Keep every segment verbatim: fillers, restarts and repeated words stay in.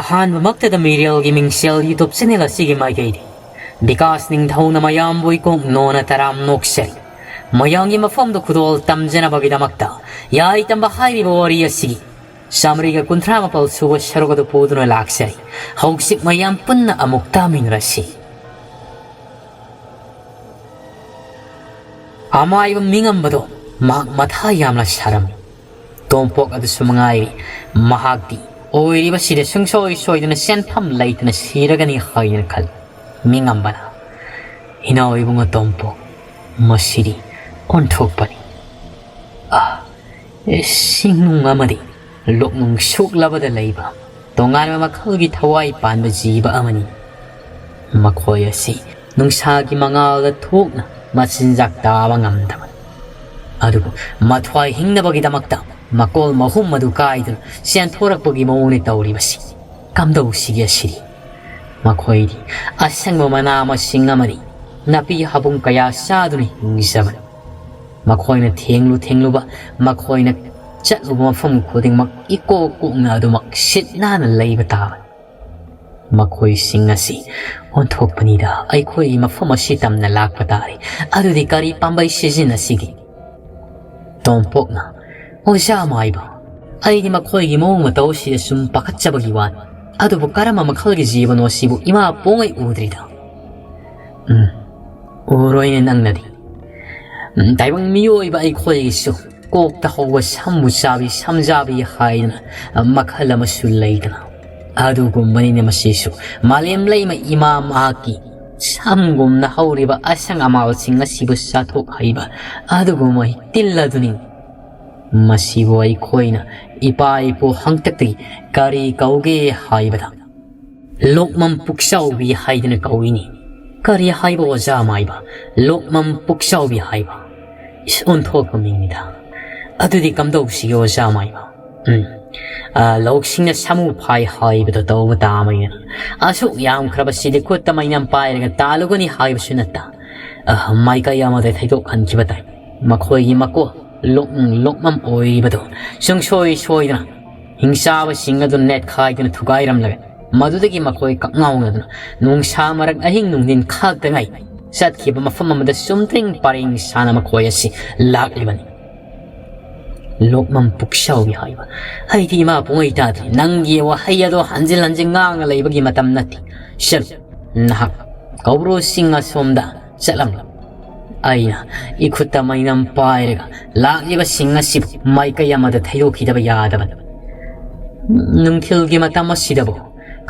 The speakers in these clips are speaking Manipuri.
ꯑꯍꯥꯟꯕꯃꯛꯇꯗ ꯃꯤꯔꯦꯜꯒꯤ ꯃꯤꯡꯁꯦꯜ YouTube channel ꯑꯁꯤꯒꯤ ꯃꯥꯏꯀꯩꯗꯤ ꯕꯤꯀꯥꯁ ꯅꯤꯡꯊꯧꯅ ꯃꯌꯥꯝꯕꯨ ꯏꯀꯣꯛ ꯅꯣꯅ ꯇꯔꯥꯝ ꯅꯣꯛꯆꯔꯤ꯫ ꯃꯌꯥꯝꯒꯤ ꯃꯐꯝꯗ ꯈꯨꯗꯣꯜ ꯇꯝꯖꯅꯕꯒꯤꯗꯃꯛꯇ ꯌꯥꯏ ꯇꯝꯕ ꯍꯥꯏꯔꯤꯕ ꯋꯥꯔꯤ ꯑꯁꯤꯒꯤ ꯆꯥꯃꯔꯤꯒ ꯀꯨꯟꯊ꯭ꯔꯥ ꯃꯥꯄꯜ ꯁꯨꯕ ꯁꯔꯨꯛ ꯑꯗꯨ ꯄꯨꯗꯨꯅ ꯂꯥꯛꯆꯔꯤ꯫ ꯍꯧꯖꯤꯛ ꯃꯌꯥꯝ ꯄꯨꯟꯅ ꯑꯃꯨꯛ ꯇꯥꯃꯤꯟꯅꯔꯁꯤ꯫ ꯑꯃꯥꯏꯕ ꯃꯤꯉꯝꯕꯗꯣ ꯃꯍꯥꯛ ꯃꯊꯥ ꯌꯥꯝꯅ ꯁꯥꯔꯝꯃꯤ꯫ ꯇꯣꯝꯄꯣꯛ ꯑꯗꯨꯁꯨ ꯃꯉꯥꯏꯔꯤ꯫ ꯃꯍꯥꯛꯇꯤ ꯑꯣꯏꯔꯤꯕꯁꯤꯗ ꯁꯨꯡꯁꯣꯏ ꯁꯣꯏꯗꯅ ꯁꯦꯟꯐꯝ ꯂꯩꯇꯅ ꯁꯤꯔꯒꯅꯤ ꯍꯥꯏꯅ ꯈꯜꯂꯤ꯫ ꯃꯤꯉꯝꯕꯅ, "ꯏꯅꯥꯎ ꯏꯕꯨꯡꯉꯣ ꯇꯣꯝꯄꯣꯛ, ꯃꯁꯤꯗꯤ ꯑꯣꯟꯊꯣꯛꯄꯅꯤ꯫ ꯑꯥ, ꯁꯤꯡꯅꯨꯡ ꯑꯃꯗꯤ ꯂꯣꯛꯅꯨꯡ ꯁꯣꯛꯂꯕꯗ ꯂꯩꯕ ꯇꯣꯉꯥꯟꯕ ꯃꯈꯜꯒꯤ ꯊꯋꯥꯏ ꯄꯥꯟꯕ ꯖꯤꯕ ꯑꯃꯅꯤ꯫ ꯃꯈꯣꯏ ꯑꯁꯤ ꯅꯨꯡꯁꯥꯒꯤ ꯃꯉꯥꯜꯗ ꯊꯣꯛꯅ ꯃꯆꯤꯟꯖꯥꯛ ꯇꯥꯕ ꯉꯝꯗꯕꯅꯤ꯫ ꯑꯗꯨꯕꯨ ꯃꯊ꯭ꯋꯥꯏ ꯍꯤꯡꯅꯕꯒꯤꯗꯃꯛꯇ ꯃꯀꯣꯜ ꯃꯍꯨꯝ ꯑꯗꯨ ꯀꯥꯏꯗꯨꯅ ꯆꯦꯟꯊꯣꯔꯛꯄꯒꯤ ꯃꯑꯣꯡꯅꯤ ꯇꯧꯔꯤꯕꯁꯤ꯫ ꯀꯝꯗꯧꯁꯤꯒꯦ ꯑꯁꯤꯗꯤ? ꯃꯈꯣꯏꯗꯤ ꯑꯁꯪꯕ ꯃꯅꯥ ꯃꯁꯤꯡ ꯑꯃꯗꯤ ꯅꯥꯄꯤ ꯍꯥꯕꯨꯡ ꯀꯌꯥ ꯆꯥꯗꯨꯅ ꯍꯤꯡꯖꯕꯅꯤ꯫ ꯃꯈꯣꯏꯅ ꯊꯦꯡꯂꯨ ꯊꯦꯡꯂꯨꯕ, ꯃꯈꯣꯏꯅ ꯆꯠꯂꯨꯕ ꯃꯐꯝ ꯈꯨꯗꯤꯡꯃꯛ ꯏꯀꯣꯛ ꯀꯣꯛꯅ ꯑꯗꯨꯃꯛ ꯁꯤꯠ ꯅꯥꯟꯅ ꯂꯩꯕ ꯇꯥꯕꯅꯤ꯫ ꯃꯈꯣꯏꯁꯤꯡ ꯑꯁꯤ ꯑꯣꯟꯊꯣꯛꯄꯅꯤꯗ, ꯑꯩꯈꯣꯏꯒꯤ ꯃꯐꯝ ꯑꯁꯤ ꯇꯝꯅ ꯂꯥꯛꯄ ꯇꯥꯔꯦ꯫ ꯑꯗꯨꯗꯤ ꯀꯔꯤ ꯄꯥꯝꯕꯩ ꯁꯤꯖꯤꯟꯅꯁꯤꯒꯦ?" ꯇꯣꯝꯄꯣꯛꯅ, "ꯑꯣꯖꯥ ꯃꯥꯏꯕ, ꯑꯩꯗꯤ ꯃꯈꯣꯏꯒꯤ ꯃꯑꯣꯡ ꯃꯇꯧ ꯑꯁꯤꯗ ꯁꯨꯝ ꯄꯥꯈꯠꯆꯕꯒꯤ ꯋꯥꯅꯤ꯫ ꯑꯗꯨꯕꯨ ꯀꯔꯝꯕ ꯃꯈꯜꯒꯤ ꯖꯤꯕꯅꯣ ꯁꯤꯕꯨ ꯏꯃꯥ ꯄꯣꯛꯉꯩ ꯎꯗ꯭ꯔꯤꯗ?" "ꯎꯝ, ꯎꯔꯣꯏꯅꯦ ꯅꯪꯅꯗꯤ꯫ ꯎꯝ, ꯇꯥꯏꯕꯪ ꯃꯤꯑꯣꯏꯕ ꯑꯩꯈꯣꯏꯒꯤꯁꯨ ꯀꯣꯛꯇ ꯍꯧꯕ ꯁꯝꯕꯨ ꯆꯥꯕꯤ, ꯁꯝꯖꯥꯕꯤ ꯍꯥꯏꯗꯅ ꯃꯈꯜ ꯑꯃꯁꯨ ꯂꯩꯗꯅ꯫ ꯑꯗꯨꯒꯨꯝꯕꯅꯤꯅꯦ ꯃꯁꯤꯁꯨ꯫ ꯃꯥꯂꯦꯝ ꯂꯩꯃ ꯏꯃꯥ ꯃꯍꯥꯛꯀꯤ ꯁꯝꯒꯨꯝꯅ ꯍꯧꯔꯤꯕ ꯑꯁꯪ ꯑꯃꯥꯜꯁꯤꯡ ꯑꯁꯤꯕꯨ ꯆꯥꯊꯣꯛ ꯍꯩꯕ ꯑꯗꯨꯒꯨꯝꯕ ꯇꯤꯜ ꯑꯗꯨꯅꯤ꯫ ꯃꯁꯤꯕꯨ ꯑꯩꯈꯣꯏꯅ ꯏꯄꯥ ꯏꯄꯨ ꯍꯥꯛꯇꯛꯇꯒꯤ ꯀꯔꯤ ꯀꯧꯒꯦ ꯍꯥꯏꯕꯗ, ꯂꯣꯛꯃꯝ ꯄꯨꯛꯆꯥꯎꯕꯤ ꯍꯥꯏꯗꯨꯅ ꯀꯧꯏꯅꯤ꯫" "ꯀꯔꯤ ꯍꯥꯏꯕ ꯑꯣꯖꯥ ꯃꯥꯏꯕ? ꯂꯣꯛꯃꯝ ꯄꯨꯛꯆꯥꯎꯕꯤ ꯍꯥꯏꯕ? ꯏꯁ, ꯑꯣꯟꯊꯣꯛꯄ ꯃꯤꯡꯅꯤꯗ꯫ ꯑꯗꯨꯗꯤ ꯀꯝꯗꯧꯁꯤꯒꯦ ꯑꯣꯖꯥ ꯃꯥꯏꯕ?" "ꯎꯝ, ꯑ, ꯂꯧꯁꯤꯡꯅ ꯁꯥꯃꯨ ꯐꯥꯏ ꯍꯥꯏꯕꯗꯣ ꯇꯧꯕ ꯇꯥꯕꯅꯤꯅ꯫ ꯑꯁꯨꯛ ꯌꯥꯝꯈ꯭ꯔꯕꯁꯤꯗꯤ ꯈꯨꯠꯇ ꯃꯩꯅꯝ ꯄꯥꯏꯔꯒ ꯇꯥꯜꯂꯨꯒꯅꯤ ꯍꯥꯏꯕꯁꯨ ꯅꯠꯇ꯫ ꯑ, ꯃꯥꯏꯀꯩ ꯑꯃꯗ ꯊꯩꯗꯣꯛꯍꯟꯈꯤꯕ ꯇꯥꯏ꯫ ꯃꯈꯣꯏꯒꯤ ꯃꯀꯣꯛ ꯂꯣꯛ-, ꯂꯣꯛꯃꯝ ꯑꯣꯏꯔꯤꯕꯗꯣ ꯁꯨꯡꯁꯣꯏ ꯁꯣꯏꯗꯅ ꯍꯤꯡꯆꯥꯕꯁꯤꯡ ꯑꯗꯨ ꯅꯦꯠꯈꯥꯏꯗꯨꯅ ꯊꯨꯒꯥꯏꯔꯝꯂꯒ, ꯃꯗꯨꯗꯒꯤ ꯃꯈꯣꯏ ꯀꯛꯉꯥꯎꯅꯗꯨꯅ ꯅꯨꯡꯁꯥ ꯃꯔꯛ ꯑꯍꯤꯡ ꯅꯨꯡꯊꯤꯟ ꯈꯥꯛꯇꯉꯩ ꯆꯠꯈꯤꯕ ꯃꯐꯝ ꯑꯃꯗ ꯆꯨꯝꯗ꯭ꯔꯤꯡ ꯄꯔꯦꯡ ꯁꯥꯅ ꯃꯈꯣꯏ ꯑꯁꯤ ꯂꯥꯛꯂꯤꯕꯅꯤ꯫ ꯂꯣꯛꯃꯝ ꯄꯨꯛꯁꯥꯎꯕꯤ ꯍꯥꯏꯕ, "ꯑꯩꯗꯤ ꯏꯃꯥ ꯄꯨꯡꯉꯩ ꯇꯥꯗ꯭ꯔꯤ꯫ ꯅꯪꯒꯤ ꯋꯥꯍꯩ ꯑꯗꯣ ꯍꯟꯖꯤꯟ ꯍꯟꯖꯤꯟ ꯉꯥꯡꯅ ꯂꯩꯕꯒꯤ ꯃꯇꯝ ꯅꯠꯇꯦ꯫ ꯆꯠꯂꯨ, ꯅꯍꯥꯛ ꯀꯧꯕ꯭ꯔꯨ ꯆꯤꯡ ꯑꯁꯣꯝꯗ ꯆꯠꯂꯝꯂꯣ꯫ ꯑꯩꯅ ꯏꯈꯨꯠꯇ ꯃꯩꯅꯝ ꯄꯥꯏꯔꯒ ꯂꯥꯛꯂꯤꯕꯁꯤꯡ ꯑꯁꯤꯕꯨ ꯃꯥꯏꯀꯩ ꯑꯃꯗ ꯊꯩꯗꯣꯛꯈꯤꯗꯕ ꯌꯥꯗꯕꯅꯤ꯫ ꯅꯨꯡꯊꯤꯜꯒꯤ ꯃꯇꯝ ꯑꯁꯤꯗꯕꯨ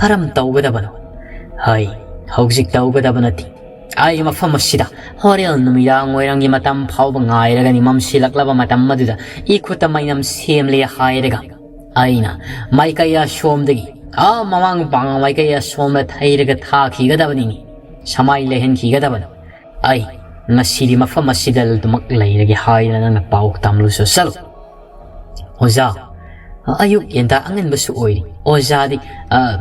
ꯀꯔꯝ ꯇꯧꯒꯗꯕꯅꯣ? ꯍꯩ, ꯍꯧꯖꯤꯛ ꯇꯧꯒꯗꯕ ꯅꯠꯇꯦ꯫ ꯑꯩ ꯃꯐꯝ ꯑꯁꯤꯗ ꯍꯣꯔꯦꯟ ꯅꯨꯃꯤꯗꯥꯡ ꯋꯥꯏꯔꯝꯒꯤ ꯃꯇꯝ ꯐꯥꯎꯕ ꯉꯥꯏꯔꯒꯅꯤ꯫ ꯃꯝꯁꯤꯜꯂꯛꯂꯕ ꯃꯇꯝ ꯑꯗꯨꯗ ꯏꯈꯨꯠꯇ ꯃꯩꯅꯝ ꯁꯦꯝꯂꯦ ꯍꯥꯏꯔꯒ ꯑꯩꯅ ꯃꯥꯏꯀꯩ ꯑꯁꯣꯝꯗꯒꯤ, ꯑꯥ ꯃꯃꯥꯡ ꯄꯥꯡ ꯃꯥꯏꯀꯩ ꯑꯁꯣꯝꯗ ꯊꯩꯔꯒ ꯊꯥꯈꯤꯒꯗꯕꯅꯤꯅꯦ꯫ ꯁꯃꯥꯏ ꯂꯩꯍꯟꯈꯤꯒꯗꯕꯅꯤ꯫ ꯑꯩ ꯉꯁꯤꯗꯤ ꯃꯐꯝ ꯑꯁꯤꯗ ꯑꯗꯨꯃꯛ ꯂꯩꯔꯒꯦ ꯍꯥꯏꯗꯅ ꯅꯪꯅ ꯄꯥꯎ ꯇꯝꯂꯨꯁꯨ ꯆꯠꯂꯨ꯫" "ꯑꯣꯖꯥ, ꯑꯌꯨꯛ ꯌꯦꯟꯗꯥ ꯑꯉꯟꯕꯁꯨ ꯑꯣꯏꯔꯤ꯫ ꯑꯣꯖꯥꯗꯤ, ꯑ,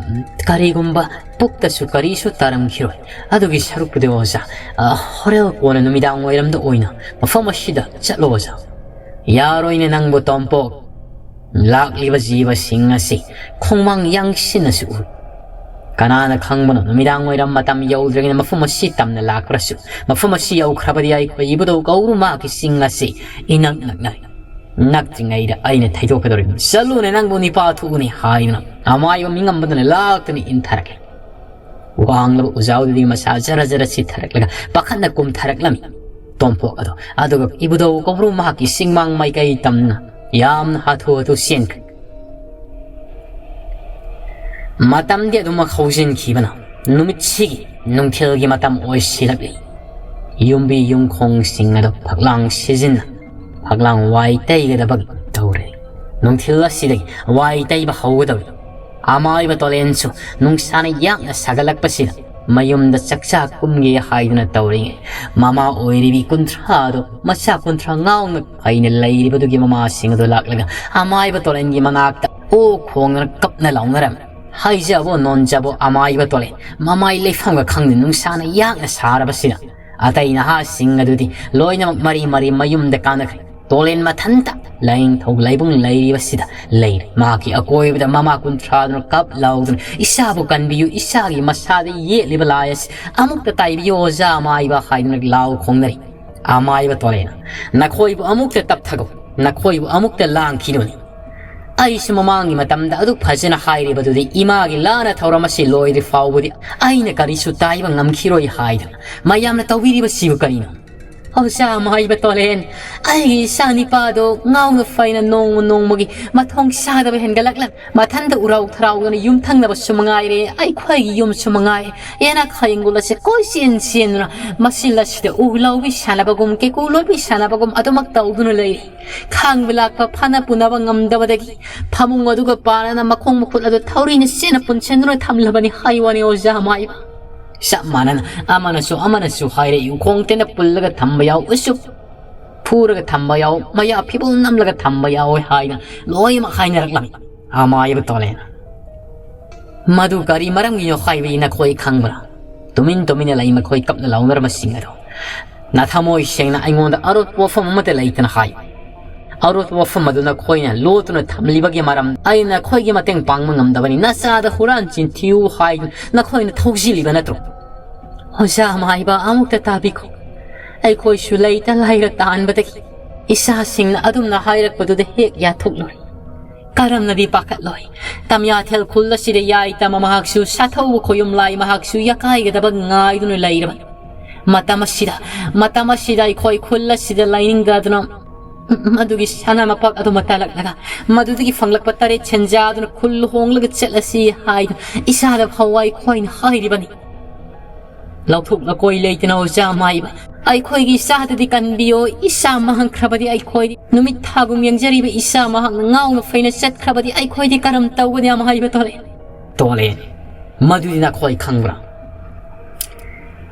ꯀꯔꯤꯒꯨꯝꯕ ꯄꯨꯛꯇꯁꯨ ꯀꯔꯤꯁꯨ ꯇꯥꯔꯝꯈꯤꯔꯣꯏ꯫ ꯑꯗꯨꯒꯤ ꯁꯔꯨꯛꯄꯨꯗꯤ ꯑꯣꯖꯥ, ꯑ, ꯍꯣꯔꯦꯟ ꯀꯣꯟꯅ ꯅꯨꯃꯤꯗꯥꯡ ꯋꯥꯏꯔꯝꯗ ꯑꯣꯏꯅ ꯃꯐꯝ ꯑꯁꯤꯗ ꯆꯠꯂꯣ ꯑꯣꯖꯥ꯫" "ꯌꯥꯔꯣꯏꯅꯦ ꯅꯪꯕꯨ ꯇꯣꯝꯄꯣꯛ꯫ ꯂꯥꯛꯂꯤꯕ ꯖꯤꯕꯁꯤꯡ ꯑꯁꯤ ꯈꯣꯡꯃꯥꯡ ꯌꯥꯡꯁꯤꯟꯅꯁꯨ ꯎꯏ꯫ ꯀꯅꯥꯅ ꯈꯪꯕꯅꯣ, ꯅꯨꯃꯤꯗꯥꯡ ꯋꯥꯏꯔꯝ ꯃꯇꯝ ꯌꯧꯗ꯭ꯔꯤꯉꯩꯗ ꯃꯐꯝ ꯑꯁꯤ ꯇꯝꯅ ꯂꯥꯛꯄ꯭ꯔꯁꯨ꯫ ꯃꯐꯝ ꯑꯁꯤ ꯌꯧꯈ꯭ꯔꯕꯗꯤ ꯑꯩꯈꯣꯏ ꯏꯕꯨꯙꯧ ꯀꯧꯕ꯭ꯔꯨ ꯃꯍꯥꯛꯀꯤ ꯆꯤꯡ ꯑꯁꯤ ꯏꯅꯛ ꯅꯛꯅꯔꯦ꯫ ꯅꯛꯇ꯭ꯔꯤꯉꯩꯗ ꯑꯩꯅ ꯊꯩꯗꯣꯛꯀꯗꯧꯔꯤꯕꯅꯤ꯫ ꯆꯠꯂꯨꯅꯦ ꯅꯪꯕꯨ ꯅꯤꯄꯥ ꯊꯣꯛꯎꯅꯤ" ꯍꯥꯏꯗꯨꯅ ꯑꯃꯥꯏꯕ ꯃꯤꯉꯝꯕꯗꯨꯅ ꯂꯥꯛꯇꯨꯅ ꯏꯟꯊꯔꯛꯂꯦ꯫ ꯋꯥꯡꯂꯕ ꯎꯖꯥꯎꯗꯨꯗꯒꯤ ꯃꯁꯥ ꯖꯔ ꯖꯔ ꯆꯤꯊꯔꯛꯂꯒ ꯄꯥꯈꯠꯅ ꯀꯨꯝꯊꯔꯛꯂꯝꯃꯤ ꯇꯣꯝꯄꯣꯛ ꯑꯗꯣ꯫ ꯑꯗꯨꯒ ꯏꯕꯨꯙꯧ ꯀꯧꯕ꯭ꯔꯨ ꯃꯍꯥꯛꯀꯤ ꯆꯤꯡꯃꯥꯡ ꯃꯥꯏꯀꯩ ꯇꯝꯅ ꯌꯥꯝꯅ ꯍꯥꯊꯨ ꯍꯥꯊꯨ ꯆꯦꯟꯈ꯭ꯔꯦ꯫ ꯃꯇꯝꯗꯤ ꯑꯗꯨꯃꯛ ꯍꯧꯖꯤꯟꯈꯤꯕꯅ ꯅꯨꯃꯤꯠꯁꯤꯒꯤ ꯅꯨꯡꯊꯤꯜꯒꯤ ꯃꯇꯝ ꯑꯣꯏꯁꯤꯜꯂꯛꯂꯤ꯫ ꯌꯨꯝꯕꯤ ꯌꯨꯝꯈꯣꯡꯁꯤꯡ ꯑꯗꯨ ꯐꯛꯂꯥꯡ ꯁꯤꯖꯤꯟꯅ ꯐꯛꯂꯥꯡ ꯋꯥꯏ ꯇꯩꯒꯗꯕ ꯇꯧꯔꯦ꯫ ꯅꯨꯡꯊꯤꯜ ꯑꯁꯤꯗꯒꯤ ꯋꯥꯏ ꯇꯩꯕ ꯍꯧꯒꯗꯧꯔꯤ꯫ ꯑꯃꯥꯏꯕ ꯇꯣꯂꯦꯟꯁꯨ ꯅꯨꯡꯁꯥꯅ ꯌꯥꯡꯅ ꯁꯥꯒꯠꯂꯛꯄꯁꯤꯗ ꯃꯌꯨꯝꯗ ꯆꯥꯛꯆꯥ ꯀꯨꯝꯒꯦ ꯍꯥꯏꯗꯨꯅ ꯇꯧꯔꯤꯉꯩ, ꯃꯃꯥ ꯑꯣꯏꯔꯤꯕꯤ ꯀꯨꯟꯊ꯭ꯔꯥ ꯑꯗꯨ ꯃꯆꯥ ꯀꯨꯟꯊ꯭ꯔꯥ ꯉꯥꯎꯅ ꯐꯩꯅ ꯂꯩꯔꯤꯕꯗꯨꯒꯤ ꯃꯃꯥꯁꯤꯡ ꯑꯗꯨ ꯂꯥꯛꯂꯒ ꯑꯃꯥꯏꯕ ꯇꯣꯂꯦꯟꯒꯤ ꯃꯅꯥꯛꯇ ꯑꯣ ꯈꯣꯡꯗꯅ ꯀꯞꯅ ꯂꯥꯎꯅꯔꯝꯃꯤ꯫ ꯍꯥꯏꯖꯕꯣ ꯅꯣꯟꯖꯕꯣ ꯑꯃꯥꯏꯕ ꯇꯣꯂꯦꯟ, ꯃꯃꯥꯏ ꯂꯩꯐꯝꯒ ꯈꯪꯗꯦ ꯅꯨꯡꯁꯥꯅ ꯌꯥꯡꯅ ꯁꯥꯔꯕꯁꯤꯗ꯫ ꯑꯇꯩ ꯅꯍꯥꯁꯤꯡ ꯑꯗꯨꯗꯤ ꯂꯣꯏꯅꯃꯛ ꯃꯔꯤ ꯃꯔꯤ ꯃꯌꯨꯝꯗ ꯀꯥꯅꯈ꯭ꯔꯦ꯫ ꯇꯣꯂꯦꯟ ꯃꯊꯟꯇ ꯂꯥꯏꯅꯤꯡꯊꯧ ꯂꯥꯏꯕꯨꯡ ꯂꯩꯔꯤꯕꯁꯤꯗ ꯂꯩꯔꯦ꯫ ꯃꯍꯥꯛꯀꯤ ꯑꯀꯣꯏꯕꯗ ꯃꯃꯥ ꯀꯨꯟꯊ꯭ꯔꯥꯗꯨꯅ ꯀꯞ ꯂꯥꯎꯗꯨꯅ, "ꯏꯆꯥꯕꯨ ꯀꯟꯕꯤꯌꯨ, ꯏꯆꯥꯒꯤ ꯃꯁꯥꯗ ꯌꯦꯠꯂꯤꯕ ꯂꯥꯏ ꯑꯁꯤ ꯑꯃꯨꯛꯇ ꯇꯥꯏꯕꯤꯌꯨ ꯑꯣꯖꯥ ꯑꯃꯥꯏꯕ" ꯍꯥꯏꯗꯨꯅ ꯂꯥꯎ ꯈꯣꯡꯅꯔꯤ꯫ ꯑꯃꯥꯏꯕ ꯇꯣꯂꯦꯟꯅ, "ꯅꯈꯣꯏꯕꯨ ꯑꯃꯨꯛꯇ ꯇꯞꯊꯒꯣ, ꯅꯈꯣꯏꯕꯨ ꯑꯃꯨꯛꯇ ꯂꯥꯡꯈꯤꯅꯨꯅꯤ꯫ ꯑꯩꯁꯨ ꯃꯃꯥꯡꯒꯤ ꯃꯇꯝꯗ ꯑꯗꯨ ꯐꯖꯅ ꯍꯥꯏꯔꯤꯕꯗꯨꯗꯤ, ꯏꯃꯥꯒꯤ ꯂꯥꯟꯅ ꯊꯧꯔꯝ ꯑꯁꯤ ꯂꯣꯏꯗ꯭ꯔꯤ ꯐꯥꯎꯕꯗꯤ ꯑꯩꯅ ꯀꯔꯤꯁꯨ ꯇꯥꯏꯕ ꯉꯝꯈꯤꯔꯣꯏ ꯍꯥꯏꯗꯅ ꯃꯌꯥꯝꯅ ꯇꯧꯕꯤꯔꯤꯕꯁꯤꯕꯨ ꯀꯔꯤꯅꯣ?" "ꯑꯣꯖꯥ ꯑꯃꯥꯏꯕ ꯇꯣꯂꯦꯟ, ꯑꯩꯒꯤ ꯏꯆꯥ ꯅꯤꯄꯥꯗꯣ ꯉꯥꯎꯅ ꯐꯩꯅ ꯅꯣꯡꯃ ꯅꯣꯡꯃꯒꯤ ꯃꯊꯣꯡ ꯆꯥꯗꯕ ꯍꯦꯟꯒꯠꯂꯛꯂꯝ꯫ ꯃꯊꯟꯇ ꯎꯔꯥꯎ ꯊꯔꯥꯎꯗꯅ ꯌꯨꯝꯊꯪꯅꯕꯁꯨ ꯃꯉꯥꯏꯔꯦ, ꯑꯩꯈꯣꯏꯒꯤ ꯌꯨꯝꯁꯨ ꯃꯉꯥꯏꯔꯦ, ꯌꯦꯅꯥꯈꯥ ꯌꯦꯡꯒꯣꯜ ꯑꯁꯦ ꯀꯣꯏꯆꯦꯟ ꯆꯦꯟꯗꯨꯅ ꯃꯆꯤꯜ ꯑꯁꯤꯗ ꯎ ꯂꯧꯕꯤ ꯁꯥꯟꯅꯕꯒꯨꯝ, ꯀꯦꯀꯨ ꯂꯣꯏꯕꯤ ꯁꯥꯟꯅꯕꯒꯨꯝ ꯑꯗꯨꯃꯛ ꯇꯧꯗꯨꯅ ꯂꯩꯔꯤ꯫ ꯈꯥꯡꯕ ꯂꯥꯛꯄ ꯐꯅ ꯄꯨꯅꯕ ꯉꯝꯗꯕꯗꯒꯤ ꯐꯃꯨꯡ ꯑꯗꯨꯒ ꯄꯥꯔꯅ ꯃꯈꯣꯡ ꯃꯈꯨꯠ ꯑꯗꯨ ꯊꯧꯔꯤꯅ ꯆꯦꯠꯅ ꯄꯨꯟꯁꯤꯟꯗꯨꯅ ꯊꯝꯂꯕꯅꯤ ꯍꯥꯏ ꯋꯥꯅꯤ ꯑꯣꯖꯥ ꯑꯃꯥꯏꯕ꯫ ꯆꯞ ꯃꯥꯟꯅꯅ ꯑꯃꯅꯁꯨ ꯑꯃꯅꯁꯨ ꯍꯥꯏꯔꯛꯏ, ꯎꯈꯣꯡ ꯇꯦꯟꯅ ꯄꯨꯜꯂꯒ ꯊꯝꯕ ꯌꯥꯎ, ꯎꯆꯨꯞ ꯐꯨꯔꯒ ꯊꯝꯕ ꯌꯥꯎ, ꯃꯌꯥ ꯐꯤꯕꯣꯜ ꯅꯝꯂꯒ ꯊꯝꯕ ꯌꯥꯎꯋꯦ ꯍꯥꯏꯅ ꯂꯣꯏꯅꯃꯛ ꯍꯥꯏꯅꯔꯛꯂꯝꯃꯤ꯫ ꯑꯃꯥꯏꯕ ꯇꯣꯂꯦꯟꯅ, "ꯃꯗꯨ ꯀꯔꯤ ꯃꯔꯝꯒꯤꯅꯣ ꯍꯥꯏꯕꯗꯤ ꯅꯈꯣꯏ ꯈꯪꯕ꯭ꯔꯥ?" ꯇꯨꯃꯤꯟ ꯇꯨꯃꯤꯟꯅ ꯂꯩ ꯃꯈꯣꯏ ꯀꯞꯅ ꯂꯥꯎꯅꯔꯝꯕꯁꯤꯡ ꯑꯗꯣ꯫ "ꯅꯊꯃꯣꯏ ꯁꯦꯡꯅ ꯑꯩꯉꯣꯟꯗ ꯑꯔꯣꯠꯄ ꯋꯥꯐꯝ ꯑꯃꯠꯇ ꯂꯩꯇꯅ ꯍꯥꯏ꯫ ꯑꯔꯣꯠꯄ ꯋꯥꯐꯝ ꯑꯗꯨ ꯅꯈꯣꯏꯅ ꯂꯣꯠꯇꯨꯅ ꯊꯝꯂꯤꯕꯒꯤ ꯃꯔꯝ ꯑꯩꯅ ꯅꯈꯣꯏꯒꯤ ꯃꯇꯦꯡ ꯄꯥꯡꯕ ꯉꯝꯗꯕꯅꯤ꯫ ꯅꯆꯥꯗ ꯍꯨꯔꯥꯟ ꯆꯤꯟꯊꯤꯌꯨ ꯍꯥꯏꯗꯨꯅ ꯅꯈꯣꯏꯅ ꯊꯧꯖꯤꯜꯂꯤꯕ ꯅꯠꯇ꯭ꯔꯣ?" "ꯑꯣꯖꯥ ꯑꯃꯥꯏꯕ, ꯑꯃꯨꯛꯇ ꯇꯥꯕꯤꯈꯣ꯫ ꯑꯩꯈꯣꯏꯁꯨ ꯂꯩꯇ ꯂꯥꯏꯔ ꯇꯥꯟꯕꯗꯒꯤ ꯏꯆꯥꯁꯤꯡꯅ ꯑꯗꯨꯝꯅ ꯍꯥꯏꯔꯛꯄꯗꯨꯗ ꯍꯦꯛ ꯌꯥꯊꯣꯛꯂꯣꯏ꯫ ꯀꯔꯝꯅꯗꯤ ꯄꯥꯈꯠꯂꯣꯏ꯫ ꯇꯝꯌꯥꯊꯦꯜ ꯈꯨꯜ ꯑꯁꯤꯗ ꯌꯥꯏꯇꯃ ꯃꯍꯥꯛꯁꯨ, ꯁꯥꯊꯧꯕ ꯈꯣꯌꯨꯝ ꯂꯥꯏ ꯃꯍꯥꯛꯁꯨ ꯌꯥꯀꯥꯏꯒꯗꯕ ꯉꯥꯏꯗꯨꯅ ꯂꯩꯔꯕꯅꯤ꯫ ꯃꯇꯝ ꯑꯁꯤꯗ, ꯃꯇꯝ ꯑꯁꯤꯗ ꯑꯩꯈꯣꯏ ꯈꯨꯜ ꯑꯁꯤꯗ ꯂꯥꯏꯅꯤꯡꯗꯗꯨꯅ ꯃꯗꯨꯒꯤ ꯁꯅꯥ ꯃꯄꯥꯛ ꯑꯗꯨ ꯃꯇꯥꯂꯛꯂꯒ, ꯃꯗꯨꯗꯒꯤ ꯐꯪꯂꯛꯄ ꯇꯔꯦꯠ ꯁꯦꯟꯖꯥꯗꯨꯅ ꯈꯨꯜ ꯂꯨꯍꯣꯡꯂꯒ ꯆꯠꯂꯁꯤ ꯍꯥꯏꯗꯨꯅ ꯏꯆꯥꯗ ꯐꯥꯎ ꯑꯩꯈꯣꯏꯅ ꯍꯥꯏꯔꯤꯕꯅꯤ꯫ ꯂꯧꯊꯣꯛ ꯂꯧꯀꯣꯏ ꯂꯩꯇꯅ ꯑꯣꯖꯥ ꯃꯥꯏꯕ, ꯑꯩꯈꯣꯏꯒꯤ ꯏꯆꯥꯗꯗꯤ ꯀꯟꯕꯤꯌꯣ꯫ ꯏꯆꯥ ꯃꯥꯡꯈ꯭ꯔꯕꯗꯤ ꯑꯩꯈꯣꯏꯗꯤ, ꯅꯨꯃꯤꯠ ꯊꯥꯒꯨꯝ ꯌꯦꯡꯖꯔꯤꯕ ꯏꯆꯥ ꯃꯍꯥꯛꯅ ꯉꯥꯎꯅ ꯐꯩꯅ ꯆꯠꯈ꯭ꯔꯕꯗꯤ ꯑꯩꯈꯣꯏꯗꯤ ꯀꯔꯝ ꯇꯧꯒꯅꯤ?" ꯑꯃꯥꯏꯕ ꯇꯣꯂꯦꯟ꯫ ꯇꯣꯂꯦꯟ, ꯃꯗꯨꯗꯤ ꯅꯈꯣꯏ ꯈꯪꯕ꯭ꯔꯥ?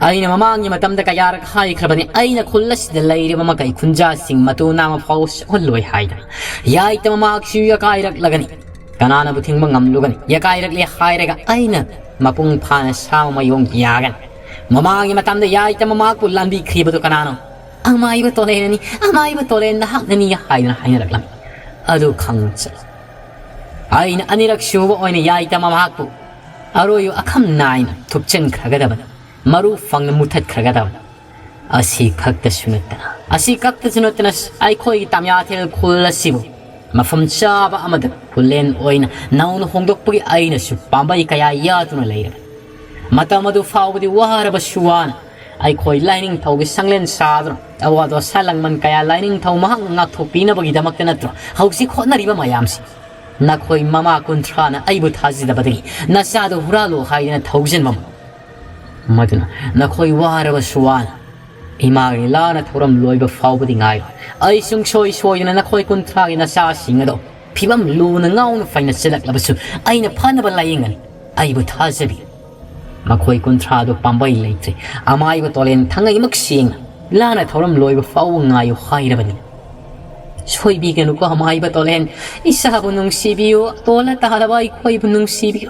ꯑꯩꯅ ꯃꯃꯥꯡꯒꯤ ꯃꯇꯝꯗ ꯀꯌꯥꯔꯛ ꯍꯥꯏꯈ꯭ꯔꯕꯅꯤ, ꯑꯩꯅ ꯈꯨꯜ ꯑꯁꯤꯗ ꯂꯩꯔꯤꯕ ꯃꯈꯩ ꯈꯨꯟꯖꯥꯁꯤꯡ ꯃꯇꯨ ꯅꯥꯃ ꯐꯥꯎ ꯁꯣꯛꯍꯜꯂꯣꯏ ꯍꯥꯏꯗꯅ꯫ ꯌꯥꯏꯇ ꯃꯃꯥꯛꯁꯨ ꯌꯥꯀꯥꯏꯔꯛꯂꯒꯅꯤ꯫ ꯀꯅꯥꯅꯕꯨ ꯊꯤꯡꯕ ꯉꯝꯂꯨꯒꯅꯤ? ꯌꯥꯀꯥꯏꯔꯛꯂꯦ ꯍꯥꯏꯔꯒ ꯑꯩꯅ ꯃꯄꯨꯡ ꯐꯥꯅ ꯁꯥ ꯃꯌꯣꯡ ꯌꯥꯒꯅꯤ꯫ ꯃꯃꯥꯡꯒꯤ ꯃꯇꯝꯗ ꯌꯥꯏꯇ ꯃꯃꯥꯛꯄꯨ ꯂꯥꯟꯕꯤꯈ꯭ꯔꯤꯕꯗꯨ ꯀꯅꯥꯅꯣ? "ꯑꯃꯥꯏꯕ ꯇꯣꯂꯦꯟꯅꯅꯤ, ꯑꯃꯥꯏꯕ ꯇꯣꯂꯦꯟ ꯅꯍꯥꯛꯅꯅꯤ" ꯍꯥꯏꯗꯨꯅ ꯍꯥꯏꯅꯔꯛꯂꯝꯃꯤ꯫ ꯑꯗꯨ ꯈꯪꯅ ꯆꯠꯂꯣ꯫ ꯑꯩꯅ ꯑꯅꯤꯔꯛ ꯁꯨꯕ ꯑꯣꯏꯅ ꯌꯥꯏꯇꯃ ꯃꯍꯥꯛꯄꯨ ꯑꯔꯣꯏꯕ ꯑꯈꯝ ꯅꯥꯏꯅ ꯊꯨꯞꯆꯤꯟꯈ꯭ꯔꯒꯗꯕꯅꯤ, ꯃꯔꯨ ꯐꯪꯅ ꯃꯨꯊꯠꯈ꯭ꯔꯒꯗꯕꯅꯤ꯫ ꯑꯁꯤ ꯈꯛꯇꯁꯨ ꯅꯠꯇꯅ, ꯑꯁꯤ ꯈꯛꯇꯁꯨ ꯅꯠꯇꯅ, ꯑꯩꯈꯣꯏꯒꯤ ꯇꯥꯃꯤꯌꯥꯊꯦꯜ ꯈꯨꯜ ꯑꯁꯤꯕꯨ ꯃꯐꯝ ꯆꯥꯕ ꯑꯃꯗ ꯈꯨꯂꯦꯟ ꯑꯣꯏꯅ ꯅꯧꯅ ꯍꯣꯡꯗꯣꯛꯄꯒꯤ ꯑꯩꯅꯁꯨ ꯄꯥꯝꯕꯩ ꯀꯌꯥ ꯌꯥꯗꯨꯅ ꯂꯩꯔꯕꯅꯤ꯫ ꯃꯇꯝ ꯑꯗꯨ ꯐꯥꯎꯕꯗꯤ ꯋꯥꯔꯕꯁꯨ ꯋꯥꯅ ꯑꯩꯈꯣꯏ ꯂꯥꯏꯅꯤꯡꯊꯧꯒꯤ ꯁꯪꯂꯦꯟ ꯁꯥꯗꯨꯅ ꯑꯋꯥ ꯗꯣꯁꯥ ꯂꯥꯡꯕꯟ ꯀꯌꯥ ꯂꯥꯏꯅꯤꯡꯊꯧ ꯃꯍꯥꯛꯅ ꯉꯥꯛꯊꯣꯛꯄꯤꯅꯕꯒꯤꯗꯃꯛꯇ ꯅꯠꯇ꯭ꯔꯣ ꯍꯧꯖꯤꯛ ꯍꯣꯠꯅꯔꯤꯕ ꯃꯌꯥꯝꯁꯤ? ꯅꯈꯣꯏ ꯃꯃꯥ ꯀꯨꯟꯊ꯭ꯔꯥꯅ ꯑꯩꯕꯨ ꯊꯥꯖꯗꯕꯗꯒꯤ ꯅꯆꯥꯗꯨ ꯍꯨꯔꯥꯜꯂꯨ ꯍꯥꯏꯗꯨꯅ ꯊꯧꯖꯤꯟꯕ ꯃꯗꯨꯅ ꯅꯈꯣꯏ ꯋꯥꯔꯕꯁꯨ ꯋꯥꯅ ꯏꯃꯥꯒꯤ ꯂꯥꯟꯅ ꯊꯧꯔꯝ ꯂꯣꯏꯕ ꯐꯥꯎꯕꯗꯤ ꯉꯥꯏꯔꯣꯏ꯫ ꯑꯩ ꯁꯨꯡꯁꯣꯏ ꯁꯣꯏꯗꯅ ꯅꯈꯣꯏ ꯀꯨꯟꯊ꯭ꯔꯥꯒꯤ ꯅꯆꯥꯁꯤꯡ ꯑꯗꯣ ꯐꯤꯕꯝ ꯂꯨꯅ ꯉꯥꯎꯅ ꯐꯩꯅ ꯆꯦꯜꯂꯛꯂꯕꯁꯨ ꯑꯩꯅ ꯐꯅꯕ ꯂꯥꯌꯦꯡꯒꯅꯤ꯫ ꯑꯩꯕꯨ ꯊꯥꯖꯕꯤꯌꯨ꯫ ꯃꯈꯣꯏ ꯀꯨꯟꯊ꯭ꯔꯥꯗꯨ ꯄꯥꯝꯕꯩ ꯂꯩꯇ꯭ꯔꯦ꯫ ꯑꯃꯥꯏꯕ ꯇꯣꯂꯦꯟ ꯊꯪꯉꯩꯃꯛ ꯁꯦꯡꯅ ꯂꯥꯟꯅ ꯊꯧꯔꯝ ꯂꯣꯏꯕ ꯐꯥꯎꯕ ꯉꯥꯏꯌꯨ ꯍꯥꯏꯔꯕꯅꯤ꯫ "ꯁꯣꯏꯕꯤꯒꯅꯨꯀꯣ ꯑꯃꯥꯏꯕ ꯇꯣꯂꯦꯟ, ꯏꯁꯥꯕꯨ ꯅꯨꯡꯁꯤꯕꯤꯌꯨ, ꯑꯇꯣꯜꯂ ꯇꯥꯔꯕ ꯑꯩꯈꯣꯏꯕꯨ ꯅꯨꯡꯁꯤꯕꯤꯌꯨ꯫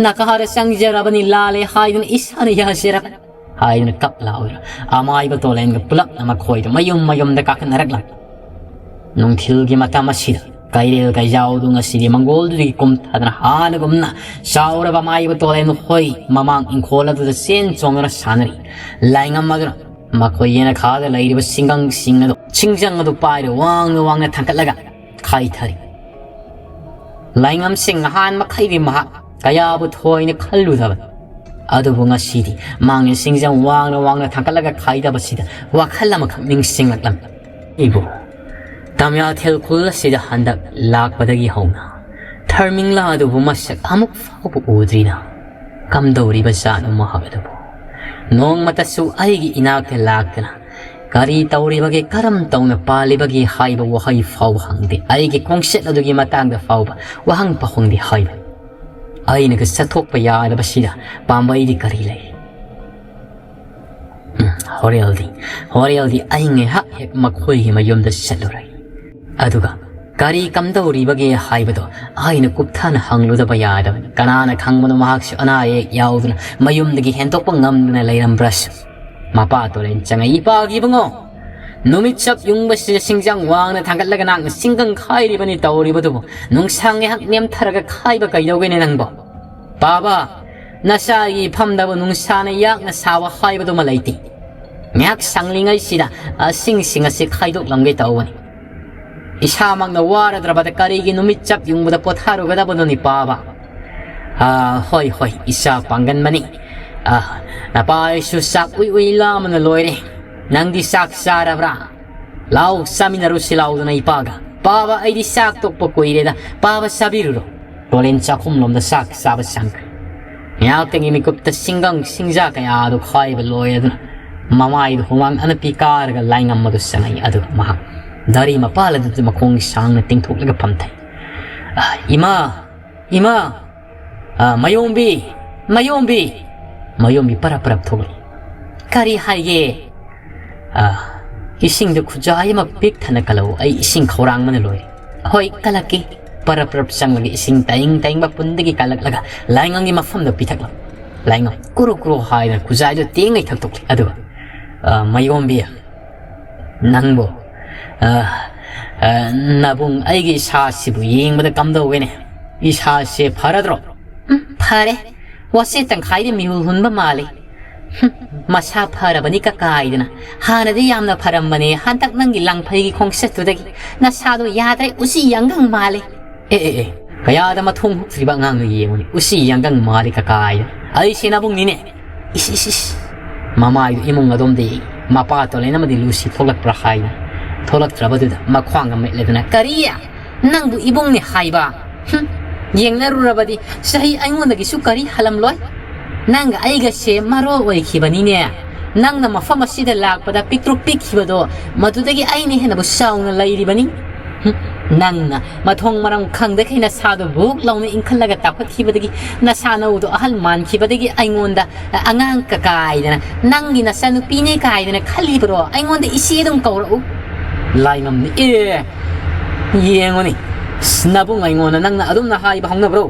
ꯅꯥꯀꯥꯔ ꯆꯪꯖꯔꯕꯅꯤ, ꯂꯥꯜꯂꯦ ꯍꯥꯏꯗꯨꯅ ꯏꯁꯥꯅ ꯌꯥꯖꯔꯕꯅꯤ" ꯍꯥꯏꯗꯨꯅ ꯀꯞ ꯂꯥꯎꯗꯨꯅ ꯑꯃꯥꯏꯕ ꯇꯣꯂꯦꯟꯒ ꯄꯨꯂꯞꯅ ꯃꯈꯣꯏꯗ ꯃꯌꯨꯝ ꯃꯌꯨꯝꯗ ꯀꯥꯈꯠꯅꯔꯛꯂꯝꯃꯤ꯫ ꯅꯨꯡꯊꯤꯜꯒꯤ ꯃꯇꯝ ꯑꯁꯤꯗ ꯀꯩꯔꯦꯜ ꯀꯩꯖꯥꯎꯗꯨ ꯉꯁꯤꯗꯤ ꯃꯪꯒꯣꯜꯗꯨꯗꯒꯤ ꯀꯨꯝꯊꯗꯅ ꯍꯥꯟꯅꯒꯨꯝꯅ ꯆꯥꯎꯔꯕ ꯑꯃꯥꯏꯕ ꯇꯣꯂꯦꯟ ꯍꯣꯏ ꯃꯃꯥꯡ ꯏꯪꯈꯣꯜ ꯑꯗꯨꯗ ꯆꯦꯟ ꯆꯣꯡꯗꯨꯅ ꯁꯥꯟꯅꯔꯤ꯫ ꯂꯥꯏꯉꯝ ꯑꯗꯨꯅ ꯃꯈꯣꯏ ꯌꯦꯅꯈꯥꯗ ꯂꯩꯔꯤꯕ ꯁꯤꯡꯒꯪꯁꯤꯡ ꯑꯗꯨ, ꯁꯤꯡꯖꯪ ꯑꯗꯨ ꯄꯥꯏꯔ ꯋꯥꯡꯅ ꯋꯥꯡꯅ ꯊꯥꯡꯒꯠꯂꯒ ꯈꯥꯏꯊꯔꯤ꯫ ꯂꯥꯏꯉꯝꯁꯤꯡ ꯅꯍꯥꯟ ꯃꯈꯩꯗꯤ ꯃꯍꯥꯛ ꯀꯌꯥꯕꯨ ꯊꯣꯏꯅ ꯈꯜꯂꯨꯗꯕꯅꯤ꯫ ꯑꯗꯨꯕꯨ ꯉꯁꯤꯗꯤ ꯃꯥꯡꯅ ꯁꯤꯡꯖꯪ ꯋꯥꯡꯅ ꯋꯥꯡꯅ ꯊꯥꯡꯒꯠꯂꯒ ꯈꯥꯏꯗꯕꯁꯤꯗ ꯋꯥꯈꯜ ꯑꯃꯈꯛ ꯅꯤꯡꯁꯤꯡꯂꯛꯂꯝꯃꯤ꯫ "ꯏꯕꯨ, ꯇꯥꯃꯤꯌꯥꯊꯦꯜ ꯈꯨꯜ ꯑꯁꯤꯗ ꯍꯟꯗꯛ ꯂꯥꯛꯄꯗꯒꯤ ꯍꯧꯅ ꯊꯔꯃꯤꯡꯂꯥ ꯑꯗꯨꯕꯨ ꯃꯁꯛ ꯑꯃꯨꯛ ꯐꯥꯎꯕ ꯎꯗ꯭ꯔꯤꯅ꯫ ꯀꯝꯗꯧꯔꯤꯕ ꯖꯥꯠꯅꯣ ꯃꯍꯥꯛ ꯑꯗꯨꯕꯨ? ꯅꯣꯡꯃꯇꯁꯨ ꯑꯩꯒꯤ ꯏꯅꯥꯛꯇ ꯂꯥꯛꯇꯅ ꯀꯔꯤ ꯇꯧꯔꯤꯕꯒꯦ, ꯀꯔꯝ ꯇꯧꯅ ꯄꯥꯜꯂꯤꯕꯒꯦ ꯍꯥꯏꯕ ꯋꯥꯍꯩ ꯐꯥꯎꯕ ꯍꯪꯗꯦ꯫ ꯑꯩꯒꯤ ꯈꯣꯡꯆꯠ ꯑꯗꯨꯒꯤ ꯃꯇꯥꯡꯗ ꯐꯥꯎꯕ ꯋꯥꯍꯪ ꯄꯥꯎꯍꯪꯗꯤ ꯍꯥꯏꯕ꯫ ꯑꯩꯅꯒ ꯆꯠꯊꯣꯛꯄ ꯌꯥꯗꯕꯁꯤꯗ ꯄꯥꯝꯕꯩꯗꯤ ꯀꯔꯤ ꯂꯩ?" ꯎꯝ, ꯍꯣꯔꯦꯜꯗꯤ, ꯍꯣꯔꯦꯜꯗꯤ ꯑꯩ ꯉꯥꯏꯍꯥꯛ ꯍꯦꯛ ꯃꯈꯣꯏꯒꯤ ꯃꯌꯨꯝꯗ ꯆꯠꯂꯨꯔꯦ꯫ ꯑꯗꯨꯒ ꯀꯔꯤ ꯀꯝꯗꯧꯔꯤꯕꯒꯦ ꯍꯥꯏꯕꯗꯣ ꯑꯩꯅ ꯀꯨꯞꯊꯅ ꯍꯪꯂꯨꯗꯕ ꯌꯥꯗꯕꯅꯤ꯫ ꯀꯅꯥꯅ ꯈꯪꯕꯅꯣ, ꯃꯍꯥꯛꯁꯨ ꯑꯅꯥ ꯑꯌꯦꯛ ꯌꯥꯎꯗꯅ ꯃꯌꯨꯝꯗꯒꯤ ꯍꯦꯟꯗꯣꯛꯄ ꯉꯝꯗꯅ ꯂꯩꯔꯝꯕ꯭ꯔꯥꯁꯨ꯫ ꯃꯄꯥ ꯇꯣꯔꯦꯟ ꯆꯪꯉꯛꯏ, "ꯏꯄꯥꯒꯤ ꯏꯕꯨꯡꯉꯣ, ꯅꯨꯃꯤꯠ ꯆꯞ ꯌꯨꯡꯕꯁꯤꯗ ꯁꯤꯡꯖꯥꯡ ꯋꯥꯡꯅ ꯊꯥꯡꯒꯠꯂꯒ ꯅꯍꯥꯛꯅ ꯆꯤꯡꯒꯪ ꯈꯥꯏꯔꯤꯕꯅꯤ ꯇꯧꯔꯤꯕꯗꯨꯕꯨ, ꯅꯨꯡꯁꯥ ꯉꯥꯏꯍꯥꯛ ꯅꯦꯝꯊꯔꯒ ꯈꯥꯏꯕ ꯀꯩꯗꯧꯒꯦꯅꯦ ꯅꯪꯕꯣ? ꯄꯥꯕ, ꯅꯆꯥꯒꯤ ꯏꯐꯝꯗꯕꯨ ꯅꯨꯡꯁꯥꯅ ꯌꯥꯛꯅ ꯁꯥꯕ ꯍꯥꯏꯕꯗꯨꯃ ꯂꯩꯇꯦ꯫ ꯉꯥꯏꯍꯥꯛ ꯁꯪꯂꯤꯉꯩꯁꯤꯗ ꯑꯁꯤꯡꯁꯤꯡ ꯑꯁꯤ ꯈꯥꯏꯗꯣꯛꯂꯝꯒꯦ ꯇꯧꯕꯅꯤ꯫ ꯏꯁꯥꯃꯛꯅ ꯋꯥꯔꯗ꯭ꯔꯕꯗ ꯀꯔꯤꯒꯤ ꯅꯨꯃꯤꯠ ꯆꯞ ꯌꯨꯡꯕꯗ ꯄꯣꯊꯥꯔꯨꯒꯗꯕꯅꯣꯅꯤ ꯄꯥꯕ? ꯑꯥ, ꯍꯣꯏ, ꯍꯣꯏ, ꯏꯆꯥ ꯄꯥꯡꯒꯟꯕꯅꯤ꯫ ꯑꯥ, ꯅꯄꯥ ꯑꯩꯁꯨ ꯆꯥꯛ ꯎꯏ ꯎꯏ ꯂꯥꯝꯕꯅ ꯂꯣꯏꯔꯦ꯫ ꯅꯪꯗꯤ ꯆꯥꯛ ꯆꯥꯔꯕ꯭ꯔꯥ? ꯂꯥꯎ, ꯆꯥꯃꯤꯟꯅꯔꯨꯁꯤ ꯂꯥꯎꯗꯅ ꯏꯄꯥꯒ꯫ ꯄꯥꯕ, ꯑꯩꯗꯤ ꯆꯥꯛ ꯇꯣꯛꯄ ꯀꯨꯏꯔꯦꯗ꯫ ꯄꯥꯕ, ꯆꯥꯕꯤꯔꯨꯔꯣ꯫ ꯇꯣꯂꯦꯟ ꯆꯥꯛꯈꯨꯝꯂꯣꯝꯗ ꯆꯥꯛ ꯆꯥꯕ ꯆꯪꯈ꯭ꯔꯦ꯫ ꯉꯥꯏꯍꯥꯛꯇꯪꯒꯤ ꯃꯤꯀꯨꯞꯇ ꯁꯤꯡꯒꯪ ꯁꯤꯡꯖꯥ ꯀꯌꯥꯗꯨ ꯈꯥꯏꯕ ꯂꯣꯏꯔꯗꯨꯅ ꯃꯃꯥꯏꯗꯨ ꯍꯨꯃꯥꯡ ꯑꯅꯞꯄꯤ ꯀꯥꯔꯒ ꯂꯥꯏꯉꯝ ꯑꯗꯨ ꯆꯪꯉꯛꯏ꯫ ꯑꯗꯨꯒ ꯃꯍꯥꯛ ꯗꯥꯔꯤ ꯃꯄꯥꯜ ꯑꯗꯨꯗ ꯃꯈꯣꯡ ꯁꯥꯡꯅ ꯇꯤꯡꯊꯣꯛꯂꯒ ꯐꯝꯊꯩ꯫ "ꯑ, ꯏꯃꯥ, ꯏꯃꯥ, ꯑ, ꯃꯌꯣꯝꯕꯤ, ꯃꯌꯣꯝꯕꯤ!" ꯃꯌꯣꯝꯕꯤ ꯄꯔꯞ ꯄꯔꯞ ꯊꯣꯛꯂꯛꯏ꯫ "ꯀꯔꯤ ꯍꯥꯏꯒꯦ?" "ꯑ, ꯏꯁꯤꯡꯗꯨ ꯈꯨꯖꯥꯏ ꯑꯃ ꯄꯤꯛ ꯊꯟꯅ ꯀꯜꯂꯛꯎ, ꯑꯩ ꯏꯁꯤꯡ ꯈꯧꯔꯥꯡꯕꯅ ꯂꯣꯏꯔꯦ꯫" "ꯍꯣꯏ, ꯀꯜꯂꯛꯀꯦ꯫" ꯄꯔꯞ ꯄꯔꯞ ꯆꯪꯂꯒ ꯏꯁꯤꯡ ꯇꯥꯏꯪ ꯇꯥꯏꯪꯕ ꯄꯨꯟꯗꯒꯤ ꯀꯜꯂꯛꯂꯒ ꯂꯥꯏꯉꯝꯒꯤ ꯃꯐꯝꯗ ꯄꯤꯊꯛꯂꯝꯃꯤ꯫ ꯂꯥꯏꯉꯝ ꯀꯨꯔꯨ ꯀꯨꯔꯨ ꯍꯥꯏꯗꯅ ꯈꯨꯖꯥꯏꯗꯨ ꯇꯦꯡꯉꯩ ꯊꯛꯇꯣꯛꯂꯤ꯫ ꯑꯗꯨꯒ, "ꯑ, ꯃꯌꯣꯝꯕꯤ, ꯅꯪꯕꯨ, ꯑ, ꯑ, ꯅꯕꯨꯡ ꯑꯩꯒꯤ ꯏꯁꯥꯁꯤꯕꯨ ꯌꯦꯡꯕꯗ ꯀꯝꯗꯧꯒꯦꯅꯦ? ꯏꯁꯥꯁꯦ ꯐꯔꯗ꯭ꯔꯣ?" "ꯎꯝ, ꯐꯔꯦ꯫ ꯋꯥꯆꯦꯠ ꯇꯪꯈꯥꯏꯗꯤ ꯃꯤꯍꯨꯜ ꯍꯨꯟꯕ ꯃꯥꯜꯂꯤ꯫" "ꯍꯨꯝ, ꯃꯁꯥ ꯐꯔꯕꯅꯤ ꯀꯀꯥꯏꯗꯅ꯫ ꯍꯥꯟꯅꯗꯤ ꯌꯥꯝꯅ ꯐꯔꯝꯕꯅꯦ, ꯍꯟꯗꯛ ꯅꯪꯒꯤ ꯂꯪꯐꯩꯒꯤ ꯈꯣꯡꯆꯠꯇꯨꯗꯒꯤ ꯅꯁꯥꯗꯣ ꯌꯥꯗ꯭ꯔꯦ, ꯎꯆꯤ ꯌꯥꯡꯒꯪ ꯃꯥꯜꯂꯦ꯫" "ꯑꯦ, ꯑꯦ, ꯑꯦ, ꯀꯌꯥꯗ ꯃꯊꯣꯡ ꯍꯨꯛꯇ꯭ꯔꯤꯕ ꯑꯉꯥꯡꯅꯣ ꯌꯦꯡꯉꯨꯅꯦ, ꯎꯆꯤ ꯌꯥꯡꯒꯪ ꯃꯥꯜꯂꯤ ꯀꯀꯥꯏꯗꯅ꯫ ꯑꯩꯁꯦ ꯅꯕꯨꯡꯅꯤꯅꯦ꯫" "ꯏꯁ, ꯏꯁ, ꯏꯁ꯫" ꯃꯃꯥꯏꯗꯨ ꯏꯃꯨꯡ ꯑꯗꯣꯝꯗ ꯌꯦꯡꯉꯤ꯫ ꯃꯄꯥ ꯇꯣꯂꯦꯟ ꯑꯃꯗꯤ ꯂꯨꯁꯤ ꯊꯣꯛꯂꯛꯄ꯭ꯔꯥ ꯍꯥꯏꯅ꯫ ꯊꯣꯛꯂꯛꯇ꯭ꯔꯕꯗꯨꯗ ꯃꯈ꯭ꯋꯥꯡꯒ ꯃꯦꯠꯂꯗꯨꯅ, "ꯀꯔꯤ? ꯅꯪꯕꯨ ꯏꯕꯨꯡꯅꯤ ꯍꯥꯏꯕ? ꯍꯨꯝ, ꯌꯦꯡꯅꯔꯨꯔꯕꯗꯤ ꯆꯍꯤ ꯑꯩꯉꯣꯟꯗꯒꯤꯁꯨ ꯀꯔꯤ ꯍꯜꯂꯝꯂꯣꯏ? ꯅꯪꯒ ꯑꯩꯒꯁꯦ ꯃꯔꯣ ꯑꯣꯏꯈꯤꯕꯅꯤꯅꯦ꯫ ꯅꯪꯅ ꯃꯐꯝ ꯑꯁꯤꯗ ꯂꯥꯛꯄꯗ ꯄꯤꯛꯇ꯭ꯔꯨ ꯄꯤꯛꯈꯤꯕꯗꯣ, ꯃꯗꯨꯗꯒꯤ ꯑꯩꯅ ꯍꯦꯟꯅꯕꯨ ꯆꯥꯎꯅ ꯂꯩꯔꯤꯕꯅꯤ꯫ ꯍꯨꯝ, ꯅꯪꯅ ꯃꯊꯣꯡ ꯃꯔꯝ ꯈꯪꯗꯈꯩ ꯅꯁꯥꯗꯣ ꯕꯨꯛ ꯂꯥꯎꯅ ꯏꯟꯈꯠꯂꯒ ꯇꯥꯈꯠꯈꯤꯕꯗꯒꯤ, ꯅꯁꯥ ꯅꯧꯗꯣ ꯑꯍꯜ ꯃꯥꯟꯈꯤꯕꯗꯒꯤ ꯑꯩꯉꯣꯟꯗ ꯑꯉꯥꯡ ꯀꯀꯥꯏꯗꯅ, ꯅꯪꯒꯤ ꯅꯆꯥꯅꯨꯄꯤꯅꯦ ꯀꯥꯏꯗꯅ ꯈꯜꯂꯤꯕ꯭ꯔꯣ? ꯑꯩꯉꯣꯟꯗ ꯏꯆꯦ ꯑꯗꯨꯝ ꯀꯧꯔꯛꯎ꯫" ꯂꯥꯏꯉꯝꯅꯤ, "ꯑꯦ, ꯌꯦꯡꯉꯨꯅꯤ, ꯑꯁ, ꯅꯕꯨꯡ ꯑꯩꯉꯣꯟꯗ ꯅꯪꯅ ꯑꯗꯨꯝꯅ ꯍꯥꯏꯕ ꯍꯧꯅꯕ꯭ꯔꯣ?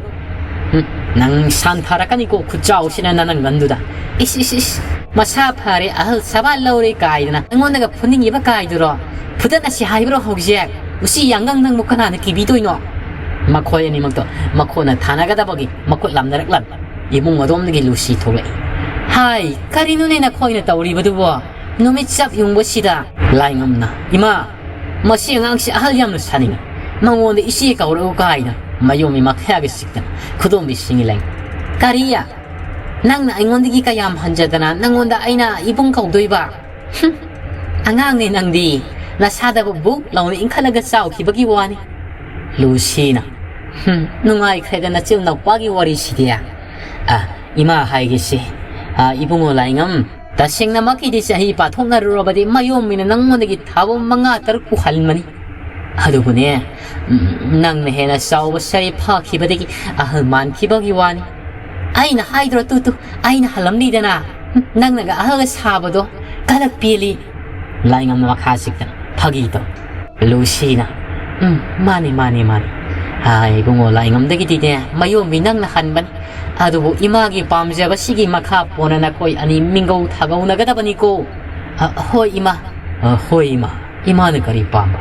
ꯎꯝ, "ꯅꯪ ꯁꯥꯟꯊꯔꯛꯀꯅꯤꯀꯣ ꯈꯨꯠꯆꯥꯎꯁꯤꯅ ꯅꯅꯪꯒꯟꯗꯨꯗ꯫ ꯏꯁ, ꯏꯁ, ꯏꯁ, ꯃꯁꯥ ꯐꯔꯦ, ꯑꯍꯜ ꯁꯕꯥ ꯂꯧꯔꯦ ꯀꯥꯏꯗꯅ ꯑꯩꯉꯣꯟꯗꯒ ꯐꯨꯅꯤꯡꯉꯤꯕ ꯀꯥꯏꯗꯨꯔꯣ? ꯐꯨꯗꯠꯅꯁꯤ ꯍꯥꯏꯕ꯭ꯔꯣ ꯍꯧꯖꯤꯛ? ꯎꯆꯤ ꯌꯥꯡꯒꯪ ꯅꯪꯕꯨ ꯀꯅꯥꯅ ꯀꯤꯕꯤꯗꯣꯏꯅꯣ?" ꯃꯈꯣꯏ ꯑꯅꯤꯃꯛꯇꯣ ꯃꯈꯣꯟꯅ ꯊꯥꯅꯒꯗꯕꯒꯤ ꯃꯈꯨꯠ ꯂꯥꯝꯅꯔꯛꯂꯝꯃꯤ꯫ ꯏꯃꯨꯡ ꯑꯗꯣꯝꯗꯒꯤ ꯂꯨꯁꯤ ꯊꯣꯛꯂꯛꯏ꯫ "ꯍꯥꯏ, ꯀꯔꯤꯅꯣꯅꯦ ꯅꯈꯣꯏꯅ ꯇꯧꯔꯤꯕꯗꯨꯕꯣ? ꯅꯨꯃꯤꯠ ꯆꯞ ꯌꯨꯡꯕꯁꯤꯗ?" ꯂꯥꯏꯉꯝꯅ, "ꯏꯃꯥ, ꯃꯁꯤ ꯑꯉꯥꯡꯁꯤ ꯑꯍꯜ ꯌꯥꯝꯅ ꯁꯥꯅꯤꯡꯉꯤ꯫ ꯃꯉꯣꯟꯗ ꯏꯆꯦ ꯀꯧꯔꯛꯎ ꯀꯥꯏꯅ?" ꯃꯌꯣꯝ ꯏꯃꯥ ꯈꯌꯥꯒ ꯆꯤꯛꯇꯅ ꯈꯨꯗꯣꯝꯕꯤ ꯁꯤꯡꯒꯤ ꯂꯩ꯫ "ꯀꯔꯤ? ꯅꯪꯅ ꯑꯩꯉꯣꯟꯗꯒꯤ ꯀꯌꯥꯝ ꯍꯟꯖꯗꯅ ꯅꯪꯉꯣꯟꯗ ꯑꯩꯅ ꯏꯕꯨꯡ ꯀꯧꯗꯣꯏꯕ? ꯍꯨꯝ, ꯑꯉꯥꯡꯅꯦ ꯅꯪꯗꯤ꯫ ꯅꯁꯥꯗꯕꯨ ꯕꯨꯛ ꯂꯥꯎꯅ ꯏꯟꯈꯠꯂꯒ ꯆꯥꯎꯈꯤꯕꯒꯤ ꯋꯥꯅꯤ꯫" ꯂꯨꯁꯤꯅ, "ꯍꯨꯝ, ꯅꯨꯡꯉꯥꯏꯈ꯭ꯔꯦꯗ ꯅꯆꯤꯜ ꯅꯧꯄꯥꯒꯤ ꯋꯥꯔꯤꯁꯤꯗꯤ꯫ ꯑ, ꯏꯃꯥ ꯍꯥꯏꯒꯦꯁꯦ, ꯑ, ꯏꯕꯨꯡꯉꯣ ꯂꯥꯏꯉꯝ, ꯇꯁꯦꯡꯅꯃꯛꯀꯤꯗꯤ ꯆꯍꯤ ꯄꯥꯊꯣꯛꯅꯔꯨꯔꯕꯗꯤ ꯃꯌꯣꯝꯃꯤꯅ ꯅꯪꯉꯣꯟꯗꯒꯤ ꯊꯥꯕ ꯃꯉꯥ ꯇꯔꯨꯛꯄꯨ ꯍꯟꯕꯅꯤ꯫ ꯑꯗꯨꯕꯨꯅꯦ, ꯎꯝ, ꯅꯪꯅ ꯍꯦꯟꯅ ꯆꯥꯎꯕ ꯁꯔꯦ ꯐꯥꯈꯤꯕꯗꯒꯤ ꯑꯍꯜ ꯃꯥꯟꯈꯤꯕꯒꯤ ꯋꯥꯅꯤ꯫ ꯑꯩꯅ ꯍꯥꯏꯗ꯭ꯔꯣ ꯇꯨ ꯇꯨ, ꯑꯩꯅ ꯍꯜꯂꯝꯂꯤꯗꯅ꯫ ꯅꯪꯅꯒ ꯑꯍꯜꯒ ꯁꯥꯕꯗꯣ ꯀꯂꯛ ꯄꯦꯜꯂꯤ꯫" ꯂꯥꯏꯉꯝꯅ ꯃꯈꯥ ꯆꯤꯛꯇꯅ ꯐꯥꯒꯤ ꯇꯧ꯫ ꯂꯨꯁꯤꯅ, "ꯎꯝ, ꯃꯥꯅꯤ, ꯃꯥꯅꯤ, ꯃꯥꯅꯤ꯫ ꯍꯥꯏ, ꯏꯕꯨꯡꯉꯣ ꯂꯥꯏꯉꯝꯗꯒꯤꯗꯤꯅꯦ ꯃꯌꯣꯝꯕꯤ ꯅꯪꯅ ꯍꯟꯕꯅꯤ꯫ ꯑꯗꯨꯕꯨ ꯏꯃꯥꯒꯤ ꯄꯥꯝꯖꯕꯁꯤꯒꯤ ꯃꯈꯥ ꯄꯣꯟꯅ ꯅꯈꯣꯏ ꯑꯅꯤ ꯃꯤꯡꯒꯧ ꯊꯥꯒꯧꯅꯒꯗꯕꯅꯤꯀꯣ꯫" "ꯑ, ꯍꯣꯏ, ꯏꯃꯥ꯫ ꯑ, ꯍꯣꯏ, ꯏꯃꯥ꯫ ꯏꯃꯥꯅ ꯀꯔꯤ ꯄꯥꯝꯕ?"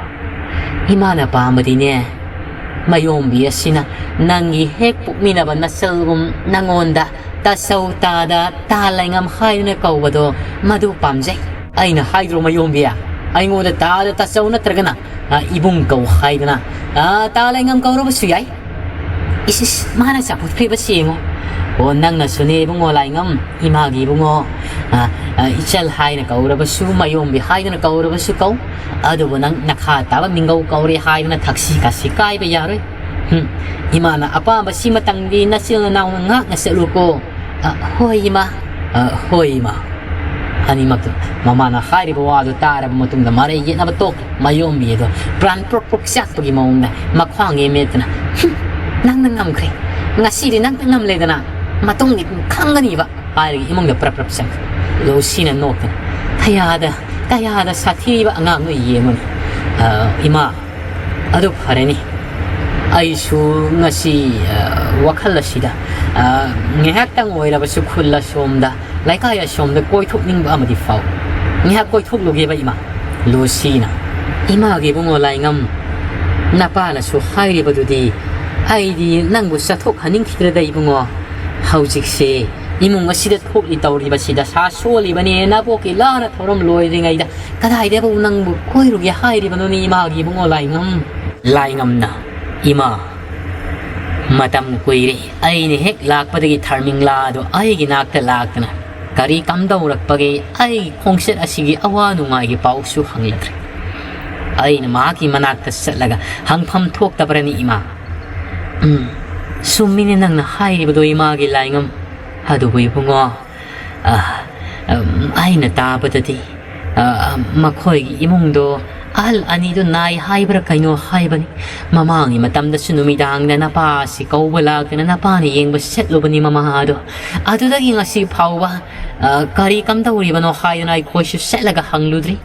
"ꯏꯃꯥꯅ ꯄꯥꯝꯕꯗꯤꯅꯦ, ꯃꯌꯣꯝꯕꯤ ꯑꯁꯤꯅ ꯅꯪꯒꯤ ꯍꯦꯛ ꯄꯣꯛꯃꯤꯟꯅꯕ ꯅꯆꯜꯒꯨꯝ ꯅꯪꯉꯣꯟꯗ ꯇꯥꯆꯧ ꯇꯥꯗ ꯇꯥ ꯂꯩꯉꯝ ꯍꯥꯏꯗꯨꯅ ꯀꯧꯕꯗꯣ ꯃꯗꯨ ꯄꯥꯝꯖꯩ꯫" "ꯑꯩꯅ ꯍꯥꯏꯗ꯭ꯔꯣ ꯃꯌꯣꯝꯕꯤ, ꯑꯩꯉꯣꯟꯗ ꯇꯥꯗ ꯇꯥꯆꯧ ꯅꯠꯇ꯭ꯔꯒꯅ, ꯑ, ꯏꯕꯨꯡ ꯀꯧ ꯍꯥꯏꯗꯅ꯫ ꯑ, ꯇꯥ ꯂꯩꯉꯝ ꯀꯧꯔꯕꯁꯨ ꯌꯥꯏ꯫" "ꯏꯁ, ꯏꯁ, ꯃꯥꯅ ꯆꯥꯎꯈꯠꯈ꯭ꯔꯤꯕꯁꯤ ꯌꯦꯡꯉꯣ꯫ ꯑꯣ, ꯅꯪꯅꯁꯨꯅꯦ ꯏꯕꯨꯡꯉꯣ ꯂꯥꯏꯉꯝ, ꯏꯃꯥꯒꯤ ꯏꯕꯨꯡꯉꯣ, ꯑ, ꯑ, ꯏꯆꯜ ꯍꯥꯏꯅ ꯀꯧꯔꯕꯁꯨ, ꯃꯌꯣꯝꯕꯤ ꯍꯥꯏꯗꯨꯅ ꯀꯧꯔꯕꯁꯨ ꯀꯧ꯫ ꯑꯗꯨꯕꯨ ꯅꯪ ꯅꯈꯥ ꯇꯥꯕ ꯃꯤꯡꯒꯧ ꯀꯧꯔꯦ ꯍꯥꯏꯗꯨꯅ ꯊꯛꯁꯤ ꯈꯥꯁꯤ ꯀꯥꯏꯕ ꯌꯥꯔꯣꯏ꯫ ꯍꯨꯝ, ꯏꯃꯥꯅ ꯑꯄꯥꯝꯕꯁꯤꯃꯇꯪꯗꯤ ꯅꯆꯤꯜ ꯅꯅꯥꯎꯅ ꯉꯥꯛꯅ ꯆꯠꯂꯨꯀꯣ꯫" "ꯑ, ꯍꯣꯏ, ꯏꯃꯥ꯫ ꯑ, ꯍꯣꯏ, ꯏꯃꯥ꯫" ꯑꯅꯤꯃꯛꯇꯨ ꯃꯃꯥꯅ ꯍꯥꯏꯔꯤꯕ ꯋꯥꯗꯨ ꯇꯥꯔꯕ ꯃꯇꯨꯡꯗ ꯃꯔꯩ ꯌꯦꯠꯅꯕ ꯇꯣꯛꯈꯤ꯫ ꯃꯌꯣꯝꯕꯤ ꯑꯗꯨ ꯄ꯭ꯔꯥꯟ ꯄ꯭ꯔꯣꯛ ꯄ꯭ꯔꯣꯛ ꯆꯥꯛꯄꯒꯤ ꯃꯑꯣꯡꯗ ꯃꯈ꯭ꯋꯥꯡ ꯌꯩ ꯃꯦꯠꯇꯅ, "ꯍꯨꯝ, ꯅꯪꯅ ꯉꯝꯈ꯭ꯔꯦ꯫ ꯉꯁꯤꯗꯤ ꯅꯪꯅ ꯉꯝꯂꯦꯗꯅ꯫ ꯃꯇꯨꯡꯗꯤ ꯈꯪꯒꯅꯤꯕ," ꯍꯥꯏꯔꯒ ꯏꯃꯨꯡꯗ ꯄ꯭ꯔꯞ ꯄ꯭ꯔꯞ ꯆꯪꯈ꯭ꯔꯦ꯫ ꯂꯨꯁꯤꯅ ꯅꯣꯛꯇꯅ, "ꯀꯌꯥꯗ, ꯀꯌꯥꯗ ꯁꯥꯊꯤꯔꯤꯕ ꯑꯉꯥꯡꯅꯣ ꯌꯦꯡꯉꯨꯅꯦ꯫ ꯑ, ꯏꯃꯥ, ꯑꯗꯨ ꯐꯔꯦꯅꯦ꯫ ꯑꯩꯁꯨ ꯉꯁꯤ, ꯑ, ꯋꯥꯈꯜ ꯑꯁꯤꯗ, ꯑ, ꯉꯥꯏꯍꯥꯛꯇꯪ ꯑꯣꯏꯔꯕꯁꯨ ꯈꯨꯜ ꯑꯁꯣꯝꯗ, ꯂꯩꯀꯥꯏ ꯑꯁꯣꯝꯗ ꯀꯣꯏꯊꯣꯛꯅꯤꯡꯕ ꯑꯃꯗꯤ ꯐꯥꯎ꯫ ꯉꯥꯏꯍꯥꯛ ꯀꯣꯏꯊꯣꯛꯂꯨꯒꯦꯕ, ꯏꯃꯥ꯫ ꯂꯨꯁꯤꯅ, "ꯏꯃꯥꯒꯤ ꯏꯕꯨꯡꯉꯣ ꯂꯥꯏꯉꯝ, ꯅꯄꯥꯅꯁꯨ ꯍꯥꯏꯔꯤꯕꯗꯨꯗꯤ ꯑꯩꯗꯤ ꯅꯪꯕꯨ ꯆꯠꯊꯣꯛꯍꯟꯅꯤꯡꯈꯤꯗ꯭ꯔꯦꯗ, ꯏꯕꯨꯡꯉꯣ꯫ ꯍꯧꯖꯤꯛꯁꯦ ꯏꯃꯨꯡ ꯑꯁꯤꯗ ꯊꯣꯛꯂꯤ ꯇꯧꯔꯤꯕꯁꯤ ꯗꯁꯥ ꯁꯣꯜꯂꯤꯕꯅꯦ, ꯅꯕꯣꯛꯀꯤ ꯂꯥꯅ ꯊꯧꯔꯝ ꯂꯣꯏꯗ꯭ꯔꯤꯉꯩꯗ ꯀꯗꯥꯏꯗꯕꯨ ꯅꯪꯕꯨ ꯀꯣꯏꯔꯨꯒꯦ ꯍꯥꯏꯔꯤꯕꯅꯣꯅꯦ, ꯏꯃꯥꯒꯤ ꯏꯕꯨꯡꯉꯣ ꯂꯥꯏꯉꯝ?" ꯂꯥꯏꯉꯝꯅ, "ꯏꯃꯥ, ꯃꯇꯝ ꯀꯨꯏꯔꯦ ꯑꯩꯅ ꯍꯦꯛ ꯂꯥꯛꯄꯗꯒꯤ ꯊꯥꯔꯃꯤꯡꯂꯥꯗꯣ ꯑꯩꯒꯤ ꯅꯥꯛꯇ ꯂꯥꯛꯇꯅ ꯀꯔꯤ ꯀꯝꯗꯧꯔꯛꯄꯒꯦ, ꯑꯩ ꯈꯣꯡꯆꯠ ꯑꯁꯤꯒꯤ ꯑꯋꯥ ꯅꯨꯡꯉꯥꯏꯒꯤ ꯄꯥꯎꯁꯨ ꯍꯪꯂꯛꯇ꯭ꯔꯦ꯫ ꯑꯩꯅ ꯃꯍꯥꯛꯀꯤ ꯃꯅꯥꯛꯇ ꯆꯠꯂꯒ ꯍꯪꯐꯝ ꯊꯣꯛꯇꯕ꯭ꯔꯅꯤ, ꯏꯃꯥ?" "ꯎꯝ, ꯆꯨꯝꯃꯤꯅꯦ ꯅꯪꯅ ꯍꯥꯏꯔꯤꯕꯗꯣ, ꯏꯃꯥꯒꯤ ꯂꯥꯏꯉꯝ꯫ ꯑꯗꯨꯕꯨ ꯏꯕꯨꯡꯉꯣ, ꯑ, ꯎꯝ, ꯑꯩꯅ ꯇꯥꯕꯗꯗꯤ, ꯑ, ꯃꯈꯣꯏꯒꯤ ꯏꯃꯨꯡꯗꯣ ꯑꯍꯜ ꯑꯅꯤꯗꯣ ꯅꯥꯏ ꯍꯥꯏꯕ꯭ꯔꯥ ꯀꯩꯅꯣ ꯍꯥꯏꯕꯅꯤ꯫ ꯃꯃꯥꯡꯒꯤ ꯃꯇꯝꯗꯁꯨ ꯅꯨꯃꯤꯗꯥꯡꯗ ꯅꯄꯥꯁꯤ ꯀꯧꯕ ꯂꯥꯛꯇꯅ ꯅꯄꯥꯅ ꯌꯦꯡꯕ ꯆꯠꯂꯨꯕꯅꯤ ꯃꯃꯥꯗꯣ꯫ ꯑꯗꯨꯗꯒꯤ ꯉꯁꯤ ꯐꯥꯎꯕ, ꯑ, ꯀꯔꯤ ꯀꯝꯗꯧꯔꯤꯕꯅꯣ ꯍꯥꯏꯗꯅ ꯑꯩꯈꯣꯏꯁꯨ ꯆꯠꯂꯒ ꯍꯪꯂꯨꯗ꯭ꯔꯤ,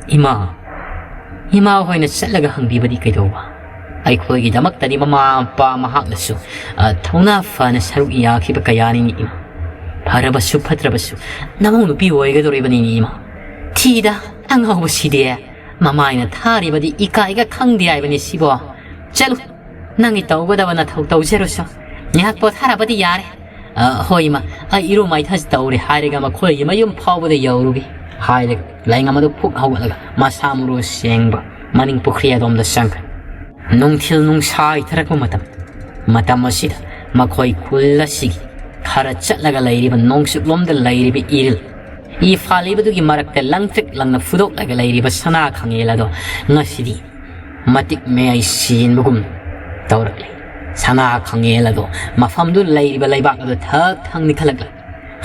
ꯏꯃꯥ꯫ ꯏꯃꯥ ꯍꯣꯏꯅ ꯆꯠꯂꯒ ꯍꯪꯕꯤꯕꯗꯤ ꯀꯩꯗꯧꯕ? ꯑꯩꯈꯣꯏꯒꯤꯗꯃꯛꯇꯗꯤ ꯃꯃꯥ ꯃꯄꯥ ꯃꯍꯥꯛꯅꯁꯨ, ꯑ, ꯊꯧꯅꯥ ꯐꯅ ꯁꯔꯨꯛ ꯌꯥꯈꯤꯕ ꯀꯌꯥꯅꯤꯅꯤ, ꯏꯃꯥ꯫ ꯐꯔꯕꯁꯨ ꯐꯠꯇ꯭ꯔꯕꯁꯨ ꯅꯃꯧ ꯅꯨꯄꯤ ꯑꯣꯏꯒꯗꯧꯔꯤꯕꯅꯤꯅꯦ, ꯏꯃꯥ꯫ ꯊꯤꯗ, ꯑꯉꯥꯎꯕꯁꯤꯗꯤ꯫ ꯃꯃꯥꯏꯅ ꯊꯥꯔꯤꯕꯗꯤ ꯏꯀꯥꯏꯒ ꯈꯪꯗꯦ ꯍꯥꯏꯕꯅꯤ ꯁꯤꯕꯣ꯫ ꯆꯠꯂꯨ, ꯅꯪꯒꯤ ꯇꯧꯒꯗꯕ ꯅꯊꯧ ꯇꯧꯖꯔꯨꯁꯨ꯫ ꯉꯥꯏꯍꯥꯛ ꯄꯣꯊꯥꯔꯕꯗꯤ ꯌꯥꯔꯦ꯫ "ꯑ, ꯍꯣꯏ, ꯏꯃꯥ, ꯑꯩ ꯏꯔꯨ ꯃꯥꯏꯊꯖ ꯇꯧꯔꯦ," ꯍꯥꯏꯔꯒ ꯃꯈꯣꯏꯒꯤ ꯃꯌꯨꯝ ꯐꯥꯎꯕꯗ ꯌꯧꯔꯨꯒꯦ ꯍꯥꯏꯔꯒ ꯂꯥꯏꯉꯝ ꯑꯗꯨ ꯐꯨꯛ ꯍꯧꯒꯠꯂꯒ ꯃꯁꯥ ꯃꯔꯨ ꯁꯦꯡꯕ ꯃꯅꯤꯡ ꯄꯨꯈ꯭ꯔꯤ ꯑꯗꯣꯝꯗ ꯆꯪꯈ꯭ꯔꯦ꯫ ꯅꯨꯡꯊꯤꯜ ꯅꯨꯡꯁꯥ ꯍꯩꯊꯔꯛꯄ ꯃꯇꯝ, ꯃꯇꯝ ꯑꯁꯤꯗ ꯃꯈꯣꯏ ꯈꯨꯜ ꯑꯁꯤꯒꯤ ꯈꯔ ꯆꯠꯂꯒ ꯂꯩꯔꯤꯕ ꯅꯣꯡꯆꯨꯞꯂꯣꯝꯗ ꯂꯩꯔꯤꯕ ꯏꯔꯤꯜ ꯏ ꯐꯥꯜꯂꯤꯕꯗꯨꯒꯤ ꯃꯔꯛꯇ ꯂꯪꯇ꯭ꯔꯤꯛ ꯂꯪꯅ ꯐꯨꯗꯣꯛꯂꯒ ꯂꯩꯔꯤꯕ ꯁꯅꯥ ꯈꯥꯡꯉꯦꯜ ꯑꯗꯣ ꯉꯁꯤꯗꯤ ꯃꯇꯤꯛ ꯃꯌꯥꯏ ꯁꯤꯟꯕꯒꯨꯝ ꯇꯧꯔꯛꯂꯦ꯫ ꯁꯅꯥ ꯈꯥꯡꯉꯦꯜ ꯑꯗꯣ ꯃꯐꯝꯗꯨ ꯂꯩꯔꯤꯕ ꯂꯩꯕꯥꯛ ꯑꯗꯨ ꯊꯛ ꯊꯛ ꯅꯤꯛꯈꯠꯂꯛꯂꯦ꯫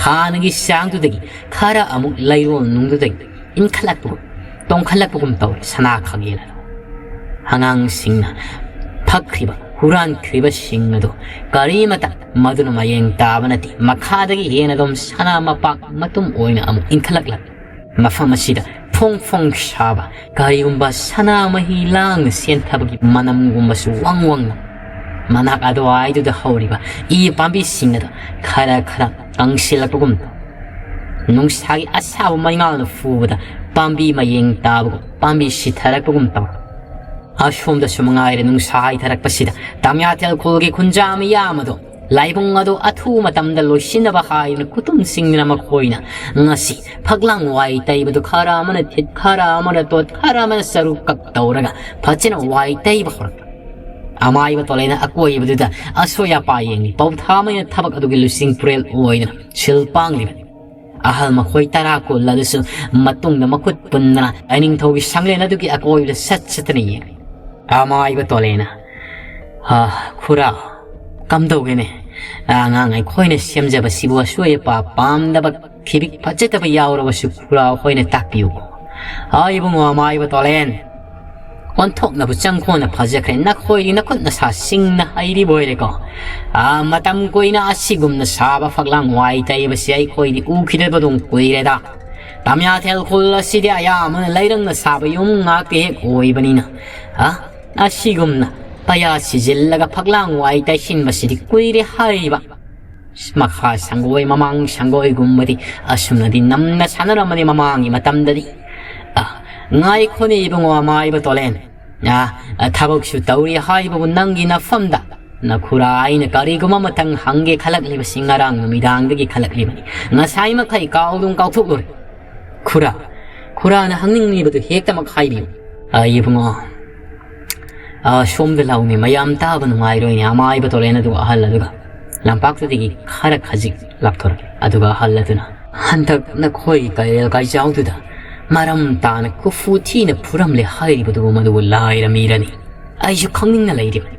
ꯍꯥꯟꯅꯒꯤ ꯆꯥꯡꯗꯨꯗꯒꯤ ꯈꯔ ꯑꯃꯨꯛ ꯂꯩꯔꯣꯜ ꯅꯨꯡꯗꯨꯗꯒꯤ ꯏꯟꯈꯠꯂꯛꯄꯒꯨꯝ, ꯇꯣꯡꯈꯠꯂꯛꯄꯒꯨꯝ ꯇꯧꯔꯦ ꯁꯅꯥ ꯈꯥꯡꯉꯦꯜ ꯑꯗꯣ꯫ ꯑꯉꯥꯡꯁꯤꯡꯅ ꯐꯛꯈ꯭ꯔꯤꯕ, ꯍꯨꯔꯥꯟꯈ꯭ꯔꯤꯕꯁꯤꯡ ꯑꯗꯨ ꯀꯔꯤꯃꯇ ꯃꯗꯨꯅ ꯃꯌꯦꯡ ꯇꯥꯕ ꯅꯠꯇꯦ꯫ ꯃꯈꯥꯗꯒꯤ ꯍꯦꯟꯅ ꯑꯗꯨꯝ ꯁꯅꯥ ꯃꯄꯥꯛ ꯃꯇꯨꯝ ꯑꯣꯏꯅ ꯑꯃꯨꯛ ꯏꯟꯈꯠꯂꯛꯂꯦ꯫ ꯃꯐꯝ ꯑꯁꯤꯗ ꯐꯣꯡ ꯐꯣꯡ ꯁꯥꯕ ꯀꯔꯤꯒꯨꯝꯕ ꯁꯅꯥ ꯃꯍꯤ ꯂꯥꯡꯅ ꯆꯦꯟꯊꯕꯒꯤ ꯃꯅꯝꯒꯨꯝꯕꯁꯨ ꯋꯥꯡ ꯋꯥꯡꯅ ꯃꯅꯥꯛ ꯑꯗꯨꯋꯥꯏꯗꯨꯗ ꯍꯧꯔꯤꯕ ꯏ ꯄꯥꯝꯕꯤꯁꯤꯡ ꯑꯗꯨ ꯈꯔ ꯈꯔ ꯀꯪꯁꯤꯜꯂꯛꯄꯒꯨꯝ, ꯅꯨꯡꯁꯥꯒꯤ ꯑꯁꯥꯕ ꯃꯩꯉꯥꯜꯅ ꯐꯨꯕꯗ ꯄꯥꯝꯕꯤ ꯃꯌꯦꯡ ꯇꯥꯕꯒꯨꯝ, ꯄꯥꯝꯕꯤ ꯁꯤꯊꯔꯛꯄꯒꯨꯝ ꯇꯧ꯫ ꯑꯁꯣꯝꯗꯁꯨ ꯃꯉꯥꯏꯔꯦ, ꯅꯨꯡꯁꯥ ꯍꯥꯏꯊꯔꯛꯄꯁꯤꯗ ꯇꯥꯃꯤꯌꯥꯊꯦꯜ ꯈꯨꯜꯒꯤ ꯈꯨꯟꯖꯥ ꯃꯤꯌꯥꯝ ꯑꯗꯨ ꯂꯥꯏꯕꯨꯡ ꯑꯗꯨ ꯑꯊꯨꯕ ꯃꯇꯝꯗ ꯂꯣꯏꯁꯤꯟꯅꯕ ꯍꯥꯏꯗꯨꯅ ꯈꯨꯇꯨꯝ ꯁꯤꯡꯗꯨꯅ ꯃꯈꯣꯏꯅ ꯉꯁꯤ ꯐꯛꯂꯥꯡ ꯋꯥꯏ ꯇꯩꯕꯗꯨ ꯈꯔ ꯑꯃꯅ ꯊꯤꯠ, ꯈꯔ ꯑꯃꯅ ꯇꯣꯠ, ꯈꯔ ꯑꯃꯅ ꯆꯔꯨ ꯀꯛ ꯇꯧꯔꯒ ꯐꯖꯅ ꯋꯥꯏ ꯇꯩꯕ ꯍꯧꯔꯛꯄ꯫ ꯑꯃꯥꯏꯕ ꯇꯣꯂꯦꯅ ꯑꯀꯣꯏꯕꯗꯨꯗ ꯑꯁꯣꯏ ꯑꯄꯥ ꯌꯦꯡꯂꯤ꯫ ꯄꯧꯊꯥꯃꯩꯅ ꯊꯕꯛ ꯑꯗꯨꯒꯤ ꯂꯨꯆꯤꯡ ꯄꯨꯔꯦꯜ ꯑꯣꯏꯗꯨꯅ ꯁꯤꯜ ꯄꯥꯡꯂꯤꯕꯅꯤ꯫ ꯑꯍꯜ ꯃꯈꯣꯏ ꯇꯔꯥ ꯀꯨꯟ ꯑꯗꯨꯁꯨ ꯃꯇꯨꯡꯗ ꯃꯈꯨꯠ ꯄꯨꯟꯗꯅ ꯂꯥꯏꯅꯤꯡꯊꯧꯒꯤ ꯁꯪꯂꯦꯟ ꯑꯗꯨꯒꯤ ꯑꯀꯣꯏꯕꯗ ꯁꯠ ꯁꯠꯇꯅ ꯌꯦꯡꯂꯤ꯫ ꯑꯃꯥꯏꯕ ꯇꯣꯂꯦꯅ, "ꯑ, ꯈꯨꯔꯥ, ꯀꯝꯗꯧꯒꯦꯅꯦ? ꯑꯉꯥꯡ ꯑꯩꯈꯣꯏꯅ ꯁꯦꯝꯖꯕꯁꯤꯕꯨ ꯑꯁꯣꯏ ꯑꯄꯥ ꯄꯥꯝꯗꯕ, ꯈꯤꯕꯤꯛ ꯐꯖꯗꯕ ꯌꯥꯎꯔꯕꯁꯨ ꯈꯨꯔꯥ ꯍꯣꯏꯅ ꯇꯥꯛꯄꯤꯌꯨꯀꯣ?" "ꯑ, ꯏꯕꯨꯡꯉꯣ ꯑꯃꯥꯏꯕ ꯇꯣꯂꯦꯟ, ꯑꯣꯟꯊꯣꯛꯅꯕꯨ ꯆꯪꯈꯣꯟꯅ ꯐꯖꯈ꯭ꯔꯦ꯫ ꯅꯈꯣꯏꯗꯤ ꯅꯈꯨꯠ ꯅꯁꯥꯁꯤꯡꯅ ꯍꯩꯔꯤꯕ ꯑꯣꯏꯔꯦꯀꯣ꯫ ꯑ, ꯃꯇꯝ ꯀꯨꯏꯅ ꯑꯁꯤꯒꯨꯝꯅ ꯁꯥꯕ ꯐꯛꯂꯥꯡ ꯋꯥꯏ ꯇꯩꯕꯁꯤ ꯑꯩꯈꯣꯏꯗꯤ ꯎꯈꯤꯗꯕ ꯑꯗꯨꯝ ꯀꯨꯏꯔꯦꯗ꯫ ꯇꯥꯃꯤꯌꯥꯊꯦꯜ ꯈꯨꯜ ꯑꯁꯤꯗꯤ ꯑꯌꯥꯝꯕꯅ ꯂꯩꯔꯪꯅ ꯁꯥꯕ ꯌꯨꯝ ꯉꯥꯛꯇ ꯍꯦꯛ ꯑꯣꯏꯕꯅꯤꯅ, ꯑ, ꯑꯁꯤꯒꯨꯝꯅ ꯄꯩꯌꯥ ꯁꯤꯖꯤꯜꯂꯒ ꯐꯛꯂꯥꯡ ꯋꯥꯏ ꯇꯩꯁꯤꯟꯕꯁꯤꯗꯤ ꯀꯨꯏꯔꯦ ꯍꯥꯏꯔꯤꯕ꯫ ꯃꯈꯥ ꯁꯪꯒꯣꯏ, ꯃꯃꯥꯡ ꯁꯪꯒꯣꯏꯒꯨꯝꯕꯗꯤ ꯑꯁꯨꯝꯅꯗꯤ ꯅꯝꯅ ꯁꯥꯟꯅꯔꯝꯕꯅꯤ ꯃꯃꯥꯡꯒꯤ ꯃꯇꯝꯗꯗꯤ꯫ ꯑ, ꯉꯥꯏꯈꯣꯅꯦ ꯏꯕꯨꯡꯉꯣ ꯑꯃꯥꯏꯕ ꯇꯣꯂꯦꯟ꯫ ꯑ, ꯑ, ꯊꯕꯛꯁꯨ ꯇꯧꯔꯤ ꯍꯥꯏꯕꯕꯨ ꯅꯪꯒꯤ ꯅꯐꯝꯗ꯫ ꯅꯈꯨꯔꯥ ꯑꯩꯅ ꯀꯔꯤꯒꯨꯝꯕ ꯑꯃꯇꯪ ꯍꯪꯒꯦ ꯈꯜꯂꯛꯂꯤꯕꯁꯤ ꯉꯔꯥꯡ ꯅꯨꯃꯤꯗꯥꯡꯗꯒꯤ ꯈꯜꯂꯛꯂꯤꯕꯅꯤ꯫ ꯉꯁꯥꯏ ꯃꯈꯩ ꯀꯥꯎꯗꯨꯝ ꯀꯥꯎꯊꯣꯛꯂꯨꯔꯦ꯫ ꯈꯨꯔꯥ, ꯈꯨꯔꯥꯅ ꯍꯪꯅꯤꯡꯂꯤꯕꯗꯨ ꯍꯦꯛꯇꯃꯛ ꯍꯥꯏꯕꯤꯌꯨ꯫ ꯑ, ꯏꯕꯨꯡꯉꯣ, ꯑ, ꯁꯣꯝꯗ ꯂꯥꯎꯅꯦ, ꯃꯌꯥꯝ ꯇꯥꯕ ꯅꯨꯡꯉꯥꯏꯔꯣꯏꯅꯦ꯫ ꯑꯃꯥꯏꯕ ꯇꯣꯂꯦꯟ ꯑꯗꯨꯒ ꯑꯍꯜ ꯑꯗꯨꯒ ꯂꯝꯄꯥꯛꯇꯨꯗꯒꯤ ꯈꯔ ꯈꯖꯤꯛ ꯂꯥꯞꯊꯣꯔꯛꯂꯦ꯫ ꯑꯗꯨꯒ ꯑꯍꯜ ꯑꯗꯨꯅ, "ꯍꯟꯗꯛ ꯅꯈꯣꯏ ꯀꯩꯔꯦꯜ ꯀꯥꯏꯖꯥꯎꯗꯨꯗ ꯃꯔꯝ ꯇꯥꯅ ꯀꯨꯐꯨ ꯊꯤꯅ ꯐꯨꯔꯝꯂꯦ ꯍꯥꯏꯔꯤꯕꯗꯨꯕꯨ ꯃꯗꯨꯕꯨ ꯂꯥꯏꯔ ꯃꯤꯔꯅꯤ? ꯑꯩꯁꯨ ꯈꯪꯅꯤꯡꯅ ꯂꯩꯔꯤꯕꯅꯤ꯫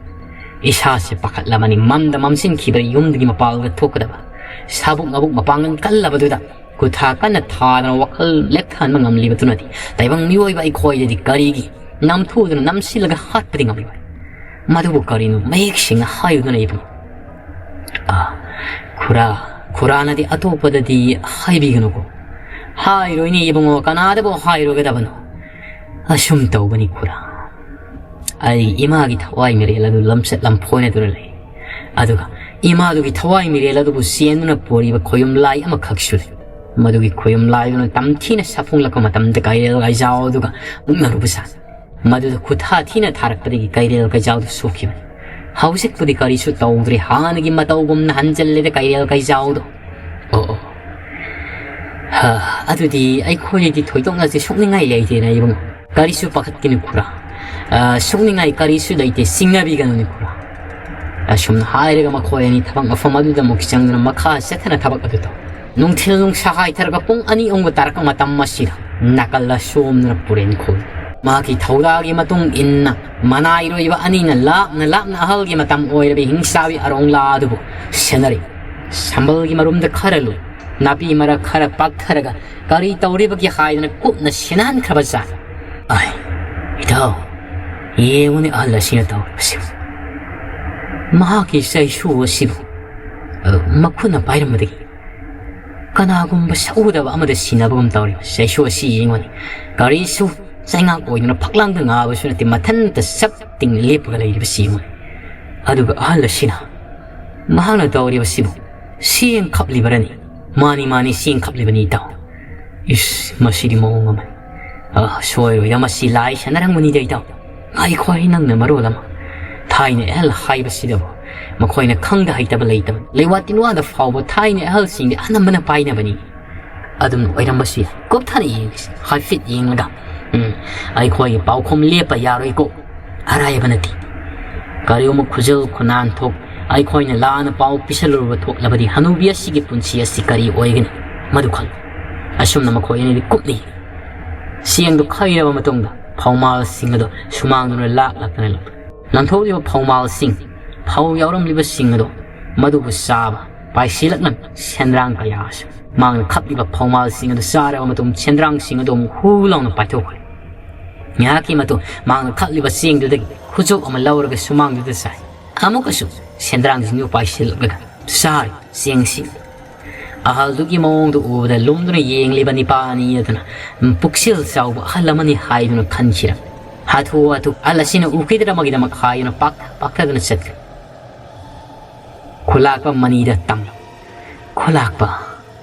ꯏꯁꯥꯁꯦ ꯄꯥꯈꯠꯂꯕꯅꯤ꯫ ꯃꯝꯗ ꯃꯝꯁꯤꯟꯈꯤꯕ ꯌꯨꯝꯗꯒꯤ ꯃꯄꯥꯜꯗ ꯊꯣꯛꯀꯗꯕ ꯁꯥꯕꯨꯛ ꯃꯕꯨꯛ ꯃꯄꯥꯡꯒꯜ ꯀꯜꯂꯕꯗꯨꯗ ꯀꯨꯊꯥ ꯀꯟꯅ ꯊꯥꯗꯅ ꯋꯥꯈꯜ ꯂꯦꯞꯊꯍꯟꯕ ꯉꯝꯂꯤꯕꯗꯨꯅꯗꯤ ꯇꯥꯏꯕꯪ ꯃꯤꯑꯣꯏꯕ ꯑꯩꯈꯣꯏꯗꯗꯤ ꯀꯔꯤꯒꯤ ꯅꯝꯊꯨꯗꯨꯅ ꯅꯝꯁꯤꯜꯂꯒ ꯍꯥꯠꯄꯗꯤ ꯉꯝꯂꯤꯕ? ꯃꯗꯨꯕꯨ ꯀꯔꯤꯅꯣ ꯃꯌꯦꯛ ꯁꯦꯡꯅ ꯍꯥꯏꯌꯨꯗꯅ ꯏꯕꯨꯡ?" "ꯑ, ꯈꯨꯔꯥ, ꯈꯨꯔꯥꯅꯗꯤ ꯑꯇꯣꯞꯄꯗꯗꯤ ꯍꯥꯏꯕꯤꯒꯅꯨꯀꯣ?" "ꯍꯥꯏꯔꯣꯏꯅꯦ ꯏꯕꯨꯡꯉꯣ, ꯀꯅꯥꯗꯕꯨ ꯍꯥꯏꯔꯣꯏꯒꯗꯕꯅꯣ? ꯑꯁꯨꯝ ꯇꯧꯕꯅꯤ ꯈꯨꯔꯥ, ꯑꯩꯒꯤ ꯏꯃꯥꯒꯤ ꯊꯋꯥꯏ ꯃꯤꯔꯦꯜ ꯑꯗꯨ ꯂꯝꯆꯠ ꯂꯝꯐꯣꯏꯅꯗꯨꯅ ꯂꯩ꯫ ꯑꯗꯨꯒ ꯏꯃꯥꯗꯨꯒꯤ ꯊꯋꯥꯏ ꯃꯤꯔꯦꯜ ꯑꯗꯨꯕꯨ ꯆꯦꯟꯗꯨꯅ ꯄꯨꯔꯤꯕ ꯈꯣꯌꯨꯝ ꯂꯥꯏ ꯑꯃꯈꯛꯁꯨ ꯂꯩ꯫ ꯃꯗꯨꯒꯤ ꯈꯣꯌꯨꯝ ꯂꯥꯏꯗꯨꯅ ꯇꯝꯊꯤꯅ ꯁꯥꯐꯣꯡꯂꯛꯄ ꯃꯇꯝꯗ ꯀꯩꯔꯦꯜ ꯀꯩꯖꯥꯎ ꯑꯗꯨꯒ ꯃꯨꯛꯅꯔꯨꯕ ꯁꯥꯏ꯫ ꯃꯗꯨꯗ ꯈꯨꯠꯊꯥ ꯊꯤꯅ ꯊꯥꯔꯛꯄꯗꯒꯤ ꯀꯩꯔꯦꯜ ꯀꯩꯖꯥꯎꯗꯨ ꯁꯣꯛꯈꯤꯕꯅꯤ꯫ ꯍꯧꯖꯤꯛꯄꯨꯗꯤ ꯀꯔꯤꯁꯨ ꯇꯧꯗ꯭ꯔꯦ, ꯍꯥꯟꯅꯒꯤ ꯃꯇꯧꯒꯨꯝꯅ ꯍꯟꯖꯜꯂꯦꯗ ꯀꯩꯔꯦꯜ ꯀꯩꯖꯥꯎꯗꯣ꯫ ꯑꯣ, ꯑꯣ꯫ ꯍꯥ, ꯑꯗꯨꯗꯤ ꯑꯩꯈꯣꯏꯗꯤ ꯊꯣꯏꯗꯣꯛꯅꯁꯦ ꯁꯣꯛꯅꯤꯡꯉꯥꯏ ꯂꯩꯇꯦꯅ ꯏꯕꯨꯡꯉꯣ꯫ ꯀꯔꯤꯁꯨ ꯄꯥꯈꯠꯀꯅꯨ ꯈꯨꯔꯥ꯫ ꯑ, ꯁꯣꯛꯅꯤꯡꯉꯥꯏ ꯀꯔꯤꯁꯨ ꯂꯩꯇꯦ, ꯆꯤꯡꯅꯕꯤꯒꯅꯨꯅꯦ ꯈꯨꯔꯥ꯫ ꯑꯁꯨꯝꯅ ꯍꯥꯏꯔꯒ ꯃꯈꯣꯏ ꯑꯅꯤ ꯊꯕꯛ ꯃꯐꯝ ꯑꯗꯨꯗ ꯑꯃꯨꯛ ꯆꯪꯗꯨꯅ ꯃꯈꯥ ꯆꯠꯊꯅ ꯊꯕꯛ ꯑꯗꯨ ꯇꯧ꯫ ꯅꯨꯡꯊꯤꯜ ꯅꯨꯡꯁꯥ ꯍꯥꯏꯊꯔꯒ ꯄꯨꯡ ꯑꯅꯤ ꯑꯍꯨꯝꯒ ꯇꯥꯔꯛꯄ ꯃꯇꯝ ꯑꯁꯤꯗ ꯅꯥꯀꯜꯗ ꯁꯣꯝꯗꯨꯅ ꯄꯨꯔꯦꯟ ꯈꯣꯜꯂꯤ꯫ ꯃꯍꯥꯛꯀꯤ ꯊꯧꯗꯥꯒꯤ ꯃꯇꯨꯡ ꯏꯟꯅ ꯃꯅꯥꯏꯔꯣꯏꯕ ꯑꯅꯤꯅ ꯂꯥꯞꯅ ꯂꯥꯞꯅ ꯑꯍꯜꯒꯤ ꯃꯇꯝ ꯑꯣꯏꯔꯕ ꯍꯤꯡꯆꯥꯕꯤ ꯑꯔꯣꯡꯂꯥ ꯑꯗꯨꯕꯨ ꯁꯦꯟꯅꯔꯤ꯫ ꯁꯝꯕꯜꯒꯤ ꯃꯔꯨꯝꯗ ꯈꯔ ꯂꯨꯏ, ꯅꯥꯄꯤ ꯃꯔꯛ ꯈꯔ ꯄꯥꯛꯊꯔꯒ ꯀꯔꯤ ꯇꯧꯔꯤꯕꯒꯦ ꯍꯥꯏꯗꯅ ꯀꯨꯞꯅ ꯁꯦꯟꯅꯍꯟꯈ꯭ꯔꯕ ꯖꯥꯠꯅꯤ꯫ ꯑꯥꯏ, ꯏꯇꯥꯎ, ꯌꯦꯡꯉꯨꯅꯦ ꯑꯍꯜ ꯑꯁꯤꯅ ꯇꯧꯔꯤꯕꯁꯤꯕꯨ꯫ ꯃꯍꯥꯛꯀꯤ ꯆꯩꯁꯨ ꯑꯁꯤꯕꯨ, ꯑ, ꯃꯈꯨꯠꯅ ꯄꯥꯏꯔꯝꯕꯗꯒꯤ ꯀꯅꯥꯒꯨꯝꯕ ꯁꯛꯎꯗꯕ ꯑꯃꯗ ꯁꯤꯟꯅꯕꯒꯨꯝ ꯇꯧꯔꯤꯕ ꯆꯩꯁꯨ ꯑꯁꯤ ꯌꯦꯡꯉꯨꯅꯦ꯫ ꯀꯔꯤꯁꯨ ꯆꯩꯉꯥꯛ ꯑꯣꯏꯗꯨꯅ ꯐꯛꯂꯥꯡꯗ ꯉꯥꯕꯁꯨ ꯅꯠꯇꯦ, ꯃꯊꯟꯇ ꯆꯞ ꯇꯤꯡꯅ ꯂꯦꯞꯄꯒ ꯂꯩꯔꯤꯕꯁꯤ ꯌꯦꯡꯉꯨꯅꯦ꯫ ꯑꯗꯨꯒ ꯑꯍꯜ ꯑꯁꯤꯅ ꯃꯍꯥꯛꯅ ꯇꯧꯔꯤꯕꯁꯤꯕꯨ ꯆꯦꯡ ꯈꯞꯂꯤꯕꯔꯅꯤ? ꯃꯥꯅꯤ, ꯃꯥꯅꯤ, ꯆꯦꯡ ꯈꯞꯂꯤꯕꯅꯤ, ꯏꯇꯥꯎ꯫ ꯏꯁ, ꯃꯁꯤꯗꯤ ꯃꯑꯣꯡ ꯑꯃꯅꯤ꯫ ꯑ, ꯁꯣꯏꯔꯣꯏꯗ, ꯃꯁꯤ ꯂꯥꯏ ꯁꯥꯟꯅꯔꯝꯒꯅꯤꯗ, ꯏꯇꯥꯎ꯫ ꯉꯥꯏꯈꯣ, ꯑꯩ ꯅꯪꯅ ꯃꯔꯣꯜ ꯑꯃ꯫ ꯊꯥꯏꯅ ꯑꯍꯜ ꯍꯥꯏꯕꯁꯤꯗꯕꯨ ꯃꯈꯣꯏꯅ ꯈꯪꯗ ꯍꯩꯇꯕ ꯂꯩꯇꯕ꯫ ꯂꯩꯋꯥ ꯇꯤꯟꯋꯥꯗ ꯐꯥꯎꯕ ꯊꯥꯏꯅ ꯑꯍꯜꯁꯤꯡꯗꯤ ꯑꯅꯝꯕꯅ ꯄꯥꯏꯅꯕꯅꯤ꯫ ꯑꯗꯨꯝ ꯑꯣꯏꯔꯝꯕꯁꯨ ꯌꯥꯏ꯫ ꯀꯨꯞꯊꯅ ꯌꯦꯡꯁꯤ, ꯍꯥꯏꯐꯦꯠ ꯌꯦꯡꯂꯒ꯫ ꯎꯝ, ꯑꯩꯈꯣꯏꯒꯤ ꯄꯥꯎꯈꯨꯝ ꯂꯦꯞꯄ ꯌꯥꯔꯣꯏꯀꯣ꯫ ꯑꯔꯥꯏꯕ ꯅꯠꯇꯦ꯫ ꯀꯔꯤꯒꯨꯝꯕ ꯈꯨꯖꯤꯜ ꯈꯨꯅꯥꯟ ꯊꯣꯛ ꯑꯩꯈꯣꯏꯅ ꯂꯥꯟꯅ ꯄꯥꯎ ꯄꯤꯁꯜꯂꯨꯔꯕ ꯊꯣꯛꯂꯕꯗꯤ ꯍꯅꯨꯕꯤ ꯑꯁꯤꯒꯤ ꯄꯨꯟꯁꯤ ꯑꯁꯤ ꯀꯔꯤ ꯑꯣꯏꯒꯅꯤ? ꯃꯗꯨ ꯈꯜꯂꯨ꯫ ꯑꯁꯨꯝꯅ ꯃꯈꯣꯏ ꯑꯅꯤꯗꯤ ꯀꯨꯞꯅ ꯌꯦꯡꯉꯤ꯫ ꯆꯦꯡꯗꯨ ꯈꯩꯔꯕ ꯃꯇꯨꯡꯗ ꯐꯧꯃꯥꯜꯁꯤꯡ ꯑꯗꯨ ꯁꯨꯃꯥꯡꯗꯨꯅ ꯂꯥꯛ ꯂꯥꯛꯇꯅ ꯂꯪꯊꯣꯛ-, ꯂꯪꯊꯣꯛꯂꯤꯕ ꯐꯧꯃꯥꯜꯁꯤꯡ, ꯐꯧ ꯌꯥꯎꯔꯝꯂꯤꯕꯁꯤꯡ ꯑꯗꯨ ꯃꯗꯨꯕꯨ ꯆꯥꯕ ꯄꯥꯏꯁꯤꯜꯂꯛꯂꯝꯃꯤ꯫ ꯁꯦꯟꯗ꯭ꯔꯥꯡ ꯀꯌꯥꯁꯨ ꯃꯥꯡꯅ ꯈꯞꯂꯤꯕ ꯐꯧꯃꯥꯜꯁꯤꯡ ꯑꯗꯨ ꯆꯥꯔꯕ ꯃꯇꯨꯡ ꯁꯦꯟꯗ꯭ꯔꯥꯡꯁꯤꯡ ꯑꯗꯨ ꯑꯃꯨꯛ ꯍꯨ ꯂꯥꯎꯅ ꯄꯥꯏꯊꯣꯛꯈ꯭ꯔꯦ꯫ ꯉꯥꯏꯍꯥꯛꯀꯤ ꯃꯇꯨꯡ ꯃꯥꯡꯅ ꯈꯞꯂꯤꯕ ꯆꯦꯡꯗꯨꯗꯒꯤ ꯈꯨꯖꯣꯞ ꯑꯃ ꯂꯧꯔꯒ ꯁꯨꯃꯥꯡꯗꯨꯗ ꯆꯥꯏ꯫ ꯑꯃꯨꯛꯀꯁꯨ ꯁꯦꯟꯗ꯭ꯔꯥꯡꯁꯤꯡꯗꯨ ꯄꯥꯏꯁꯤꯜꯂꯛꯂꯒ ꯆꯥꯔꯤ ꯆꯦꯡꯁꯤꯡ꯫ ꯑꯍꯜꯗꯨꯒꯤ ꯃꯑꯣꯡꯗꯨ ꯎꯕꯗ ꯂꯨꯝꯗꯨꯅ ꯌꯦꯡꯂꯤꯕ ꯅꯤꯄꯥ ꯑꯅꯤ ꯑꯗꯨꯅ ꯄꯨꯛꯆꯦꯜ ꯆꯥꯎꯕ ꯑꯍꯜ ꯑꯃꯅꯤ ꯍꯥꯏꯗꯨꯅ ꯈꯟꯈꯤꯔꯝꯃꯤ꯫ ꯍꯥꯊꯨ ꯍꯥꯊꯨ ꯑꯍꯜ ꯑꯁꯤꯅ ꯎꯈꯤꯗꯅꯕꯒꯤꯗꯃꯛ ꯍꯥꯏꯗꯨꯅ ꯄꯥꯛ-, ꯄꯥꯛꯊꯗꯨꯅ ꯆꯠꯈ꯭ꯔꯦ꯫ ꯈꯨꯂꯥꯛꯄ ꯃꯅꯤꯗ ꯇꯝꯂꯤ꯫ ꯈꯨꯂꯥꯛꯄ꯫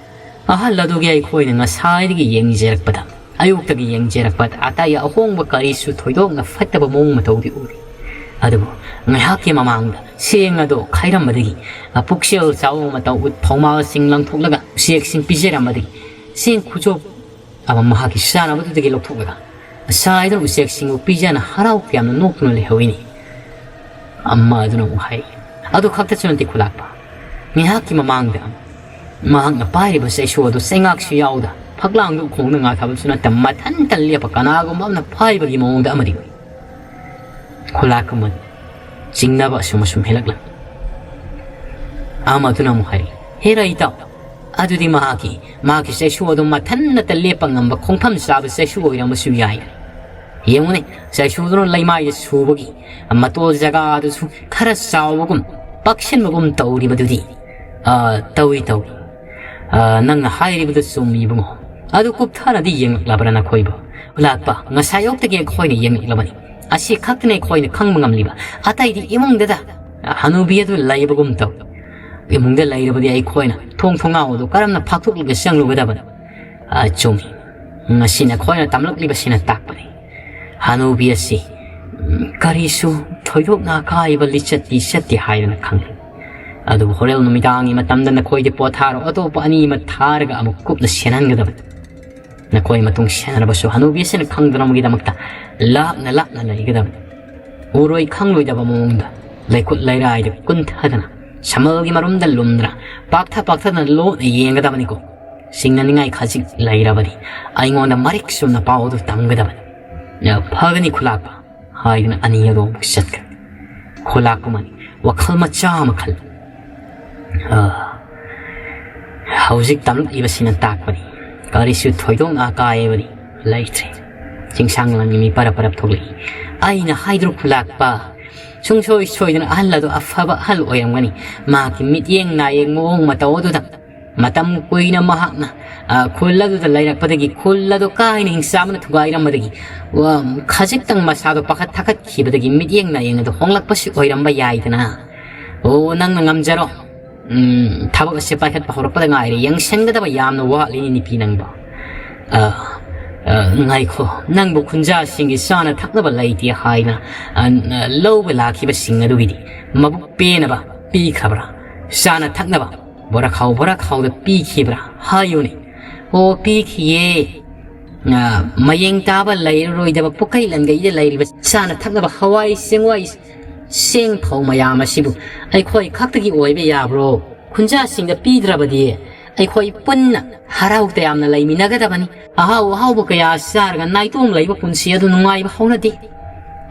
ꯑꯍꯜ ꯑꯗꯨꯒꯤ ꯑꯩꯈꯣꯏꯅ ꯉꯁꯥꯏꯗꯒꯤ ꯌꯦꯡꯖꯔꯛꯄꯗ, ꯑꯌꯨꯛꯇꯒꯤ ꯌꯦꯡꯖꯔꯛꯄꯗ ꯑꯇꯩ ꯑꯍꯣꯡꯕ ꯀꯔꯤꯁꯨ ꯊꯣꯏꯗꯣꯛꯅ ꯐꯠꯇꯕ ꯃꯑꯣꯡ ꯃꯇꯧꯗꯤ ꯎꯗꯦ꯫ ꯑꯗꯨꯕꯨ ꯉꯥꯏꯍꯥꯛꯀꯤ ꯃꯃꯥꯡꯗ ꯆꯦꯡ ꯑꯗꯨ ꯈꯥꯏꯔꯝꯕꯗꯒꯤ, ꯄꯨꯛꯆꯦꯜ ꯆꯥꯎꯕ ꯃꯇꯧ ꯎꯠ ꯐꯧꯃꯥꯜꯁꯤꯡ ꯂꯪꯊꯣꯛꯂꯒ ꯎꯆꯦꯛꯁꯤꯡ ꯄꯤꯖꯔꯝꯕꯗꯒꯤ ꯆꯦꯡ ꯈꯨꯆꯣꯞ ꯑꯃ ꯃꯍꯥꯛꯀꯤ ꯆꯥꯅꯕꯗꯨꯗꯒꯤ ꯂꯧꯊꯣꯛꯂꯒ ꯆꯥꯏꯗꯨꯅ ꯎꯆꯦꯛꯁꯤꯡꯕꯨ ꯄꯤꯖꯅ ꯍꯔꯥꯎ ꯇꯌꯥꯝꯅ ꯅꯣꯛꯇꯨꯅ ꯂꯩꯍꯧꯏꯅꯤ꯫ ꯑꯃ ꯑꯗꯨꯅ ꯑꯃꯨꯛ ꯍꯥꯏ, ꯑꯗꯨ ꯈꯛꯇꯁꯨ ꯅꯠꯇꯦ ꯈꯨꯂꯥꯛꯄ, ꯉꯥꯏꯍꯥꯛꯀꯤ ꯃꯃꯥꯡꯗ ꯃꯍꯥꯛꯅ ꯄꯥꯏꯔꯤꯕ ꯆꯩꯁꯨ ꯑꯗꯨ ꯆꯩꯉꯥꯛꯁꯨ ꯌꯥꯎꯗ ꯐꯛꯂꯥꯡꯗ ꯎꯈꯣꯡꯗ ꯉꯥꯊꯕꯁꯨ ꯅꯠꯇ ꯃꯊꯟꯇ ꯂꯦꯞꯄ ꯀꯅꯥꯒꯨꯝꯕ ꯑꯃꯅ ꯄꯥꯏꯕꯒꯤ ꯃꯑꯣꯡꯗ ꯑꯃꯗꯤ ꯎꯏ꯫ ꯈꯨꯂꯥꯛꯄ ꯃꯗꯨ ꯆꯤꯡꯅꯕ ꯑꯁꯨꯝ ꯑꯁꯨꯝ ꯍꯦꯜꯂꯛꯂꯝꯃꯤ꯫ ꯑꯃꯗꯨꯅ ꯑꯃꯨꯛ ꯍꯥꯏꯔꯛꯏ, "ꯍꯦꯔꯥ ꯏꯇꯥꯎ, ꯑꯗꯨꯗꯤ ꯃꯍꯥꯛꯀꯤ, ꯃꯍꯥꯛꯀꯤ ꯆꯩꯁꯨ ꯑꯗꯨ ꯃꯊꯟꯅꯇ ꯂꯦꯞꯄ ꯉꯝꯕ ꯈꯣꯡꯐꯝ ꯆꯥꯕ ꯆꯩꯁꯨ ꯑꯣꯏꯔꯝꯕꯁꯨ ꯌꯥꯏ꯫ ꯌꯦꯡꯉꯨꯅꯦ, ꯆꯩꯁꯨꯗꯨꯅ ꯂꯩꯃꯥꯏꯗ ꯁꯨꯕꯒꯤ ꯃꯇꯣꯜ ꯖꯒꯥꯗꯨꯁꯨ ꯈꯔ ꯆꯥꯎꯕꯒꯨꯝ ꯄꯛꯁꯤꯟꯕꯒꯨꯝ ꯇꯧꯔꯤꯕꯗꯨꯗꯤ꯫" "ꯑ, ꯇꯧꯏ, ꯇꯧꯏ꯫ ꯑ, ꯅꯪꯅ ꯍꯥꯏꯔꯤꯕꯗꯨ ꯆꯨꯝꯃꯤ ꯏꯕꯨꯡꯉꯣ꯫ ꯑꯗꯨ ꯀꯨꯞꯊꯅꯗꯤ ꯌꯦꯡꯂꯛꯂꯕ꯭ꯔꯥ ꯅꯈꯣꯏꯕꯨ?" ꯈꯨꯂꯥꯛꯄ, "ꯉꯁꯥꯏ ꯑꯌꯨꯛꯇꯒꯤ ꯑꯩꯈꯣꯏꯅ ꯌꯦꯡꯂꯛꯂꯕꯅꯤ꯫ ꯑꯁꯤ ꯈꯛꯇꯅꯤ ꯑꯩꯈꯣꯏꯅ ꯈꯪꯕ ꯉꯝꯂꯤꯕ꯫ ꯑꯇꯩꯗꯤ ꯏꯃꯨꯡꯗꯗ ꯍꯅꯨꯕꯤ ꯑꯗꯨ ꯂꯩꯕꯒꯨꯝ ꯇꯧ꯫ ꯏꯃꯨꯡꯗ ꯂꯩꯔꯕꯗꯤ ꯑꯩꯈꯣꯏꯅ ꯊꯣꯡ ꯊꯣꯡꯅꯥꯎ ꯑꯗꯨ ꯀꯔꯝꯅ ꯐꯥꯛꯇꯣꯛꯂꯒ ꯆꯪꯂꯨꯒꯗꯕꯅꯣ?" "ꯑ, ꯆꯨꯝꯃꯤ꯫ ꯉꯁꯤ ꯅꯈꯣꯏꯅ ꯇꯝꯂꯛꯂꯤꯕꯁꯤꯅ ꯇꯥꯛꯄꯅꯤ꯫ ꯍꯅꯨꯕꯤ ꯑꯁꯤ, ꯎꯝ, ꯀꯔꯤꯁꯨ ꯊꯣꯏꯗꯣꯛꯅ ꯑꯀꯥꯏꯕ ꯂꯤꯆꯠꯇꯤ ꯆꯠꯇꯦ ꯍꯥꯏꯗꯅ ꯈꯪꯂꯤ꯫ ꯑꯗꯨꯕꯨ ꯍꯣꯔꯦꯟ ꯅꯨꯃꯤꯗꯥꯡꯒꯤ ꯃꯇꯝꯗ ꯅꯈꯣꯏꯗꯤ ꯄꯣꯊꯥꯔꯣ, ꯑꯇꯣꯞꯄ ꯑꯅꯤ ꯑꯃ ꯊꯥꯔꯒ ꯑꯃꯨꯛ ꯀꯨꯞꯅ ꯁꯦꯟꯅꯍꯟꯒꯗꯕꯅꯤ꯫ ꯅꯈꯣꯏ ꯃꯇꯨꯡ ꯁꯦꯟꯅꯔꯕꯁꯨ ꯍꯅꯨꯕꯤ ꯑꯁꯤꯅ ꯈꯪꯗꯅꯕꯒꯤꯗꯃꯛꯇ ꯂꯥꯞꯅ ꯂꯥꯞꯅ ꯂꯩꯒꯗꯕꯅꯤ꯫ ꯎꯔꯣꯏ ꯈꯪꯂꯣꯏꯗꯕ ꯃꯑꯣꯡꯗ ꯂꯩꯀꯨꯠ ꯂꯩꯔꯥꯏꯗ ꯀꯨꯟꯊꯗꯅ, ꯁꯝꯕꯜꯒꯤ ꯃꯔꯨꯝꯗ ꯂꯨꯝꯗꯅ, ꯄꯥꯛꯊ ꯄꯥꯛꯊꯗꯅ ꯂꯣꯠꯅ ꯌꯦꯡꯒꯗꯕꯅꯤꯀꯣ꯫ ꯆꯤꯡꯅꯅꯤꯡꯉꯥꯏ ꯈꯖꯤꯛ ꯂꯩꯔꯕꯗꯤ ꯑꯩꯉꯣꯟꯗ ꯃꯔꯤꯛ ꯆꯨꯝꯅ ꯄꯥꯎ ꯑꯗꯨ ꯇꯝꯒꯗꯕꯅꯤ꯫" "ꯌꯥꯝ ꯐꯒꯅꯤ ꯈꯨꯂꯥꯛꯄ" ꯍꯥꯏꯗꯨꯅ ꯑꯅꯤ ꯑꯗꯨ ꯑꯃꯨꯛ ꯆꯠꯈ꯭ꯔꯦ꯫ ꯈꯨꯂꯥꯛꯄ ꯃꯅꯤ ꯋꯥꯈꯜ ꯃꯆꯥ ꯑꯃ ꯈꯜꯂꯤ꯫ ꯑ, ꯍꯧꯖꯤꯛ ꯇꯝꯂꯛꯂꯤꯕꯁꯤꯅ ꯇꯥꯛꯄꯅꯤ, ꯀꯔꯤꯁꯨ ꯊꯣꯏꯗꯣꯛꯅ ꯑꯀꯥꯏꯕꯗꯤ ꯂꯩꯇ꯭ꯔꯦ꯫ ꯆꯤꯡꯁꯥꯡ ꯂꯝꯕꯤ ꯃꯤ ꯄꯔꯞ ꯄꯔꯞ ꯊꯣꯛꯂꯛꯏ꯫ "ꯑꯩꯅ ꯍꯥꯏꯗ꯭ꯔꯣ ꯈꯨꯂꯥꯛꯄ, ꯁꯨꯡꯁꯣꯏ ꯁꯣꯏꯗꯅ ꯑꯍꯜ ꯑꯗꯨ ꯑꯐꯕ ꯑꯍꯜ ꯑꯣꯏꯔꯝꯒꯅꯤ꯫ ꯃꯍꯥꯛꯀꯤ ꯃꯤꯠꯌꯦꯡ ꯅꯥꯌꯦꯡ ꯃꯑꯣꯡ ꯃꯇꯧ ꯑꯗꯨꯗ ꯃꯇꯝ ꯀꯨꯏꯅ ꯃꯍꯥꯛꯅ, ꯑ, ꯈꯨꯜ ꯑꯗꯨꯗ ꯂꯩꯔꯛꯄꯗꯒꯤ, ꯈꯨꯜ ꯑꯗꯨ ꯀꯥ ꯍꯦꯟꯅ ꯍꯤꯡꯆꯥꯕꯅ ꯊꯨꯒꯥꯏꯔꯝꯕꯗꯒꯤ, ꯋꯥ, ꯈꯖꯤꯛꯇꯪ ꯃꯁꯥꯗꯣ ꯄꯥꯈꯠ ꯊꯥꯀꯠꯈꯤꯕꯗꯒꯤ ꯃꯤꯠꯌꯦꯡ ꯅꯥꯌꯦꯡ ꯑꯗꯨ ꯍꯣꯡꯂꯛꯄꯁꯨ ꯑꯣꯏꯔꯝꯕ ꯌꯥꯏꯗꯅ꯫ ꯑꯣ, ꯅꯪꯅ ꯉꯝꯖꯔꯣ꯫ ꯎꯝ, ꯊꯕꯛ ꯑꯁꯤ ꯄꯥꯏꯈꯠꯄ ꯍꯧꯔꯛꯄꯗ ꯉꯥꯏꯔꯤ꯫ ꯌꯦꯡꯁꯤꯟꯒꯗꯕ ꯌꯥꯝꯅ ꯋꯥꯠꯂꯤꯅꯦ, ꯅꯨꯄꯤ ꯅꯪꯕꯣ꯫ ꯑ, ꯑ, ꯉꯥꯏꯈꯣ, ꯅꯪꯕꯨ ꯈꯨꯟꯖꯥꯁꯤꯡꯒꯤ ꯆꯥꯅ ꯊꯛꯅꯕ ꯂꯩꯇꯦ ꯍꯥꯏꯅ, ꯑ, ꯂꯧꯕ ꯂꯥꯛꯈꯤꯕꯁꯤꯡ ꯑꯗꯨꯒꯤꯗꯤ ꯃꯕꯨꯛ ꯄꯦꯟꯅꯕ ꯄꯤꯈ꯭ꯔꯕ꯭ꯔꯥ? ꯆꯥꯅ ꯊꯛꯅꯕ ꯕꯣꯔꯥꯈꯥꯎ ꯕꯣꯔꯥꯈꯥꯎꯗ ꯄꯤꯈꯤꯕ꯭ꯔꯥ? ꯍꯥꯏꯌꯨꯅꯦ꯫ ꯑꯣ, ꯄꯤꯈꯤꯌꯦ꯫ ꯑ, ꯃꯌꯦꯡ ꯇꯥꯕ ꯂꯩꯔꯔꯣꯏꯗꯕ ꯄꯨꯈꯩ ꯂꯪꯒꯩꯗ ꯂꯩꯔꯤꯕ ꯆꯥꯅ ꯊꯛꯅꯕ ꯍꯋꯥꯏ ꯆꯦꯡꯋꯥꯏ ꯆꯦꯡ ꯐꯧ ꯃꯌꯥꯝ ꯑꯁꯤꯕꯨ ꯑꯩꯈꯣꯏ ꯈꯛꯇꯒꯤ ꯑꯣꯏꯕ ꯌꯥꯕ꯭ꯔꯣ? ꯈꯨꯟꯖꯥꯁꯤꯡꯗ ꯄꯤꯗ꯭ꯔꯕꯗꯤ ꯑꯩꯈꯣꯏ ꯄꯨꯟꯅ ꯍꯔꯥꯎ ꯇꯌꯥꯝꯅ ꯂꯩꯃꯤꯟꯅꯒꯗꯕꯅꯤ꯫ ꯑꯍꯥꯎ ꯑꯍꯥꯎꯕ ꯀꯌꯥ ꯆꯥꯔꯒ ꯅꯥꯏꯇꯣꯝ ꯂꯩꯕ ꯄꯨꯟꯁꯤ ꯑꯗꯨ ꯅꯨꯡꯉꯥꯏꯕ ꯍꯧꯅꯗꯦ꯫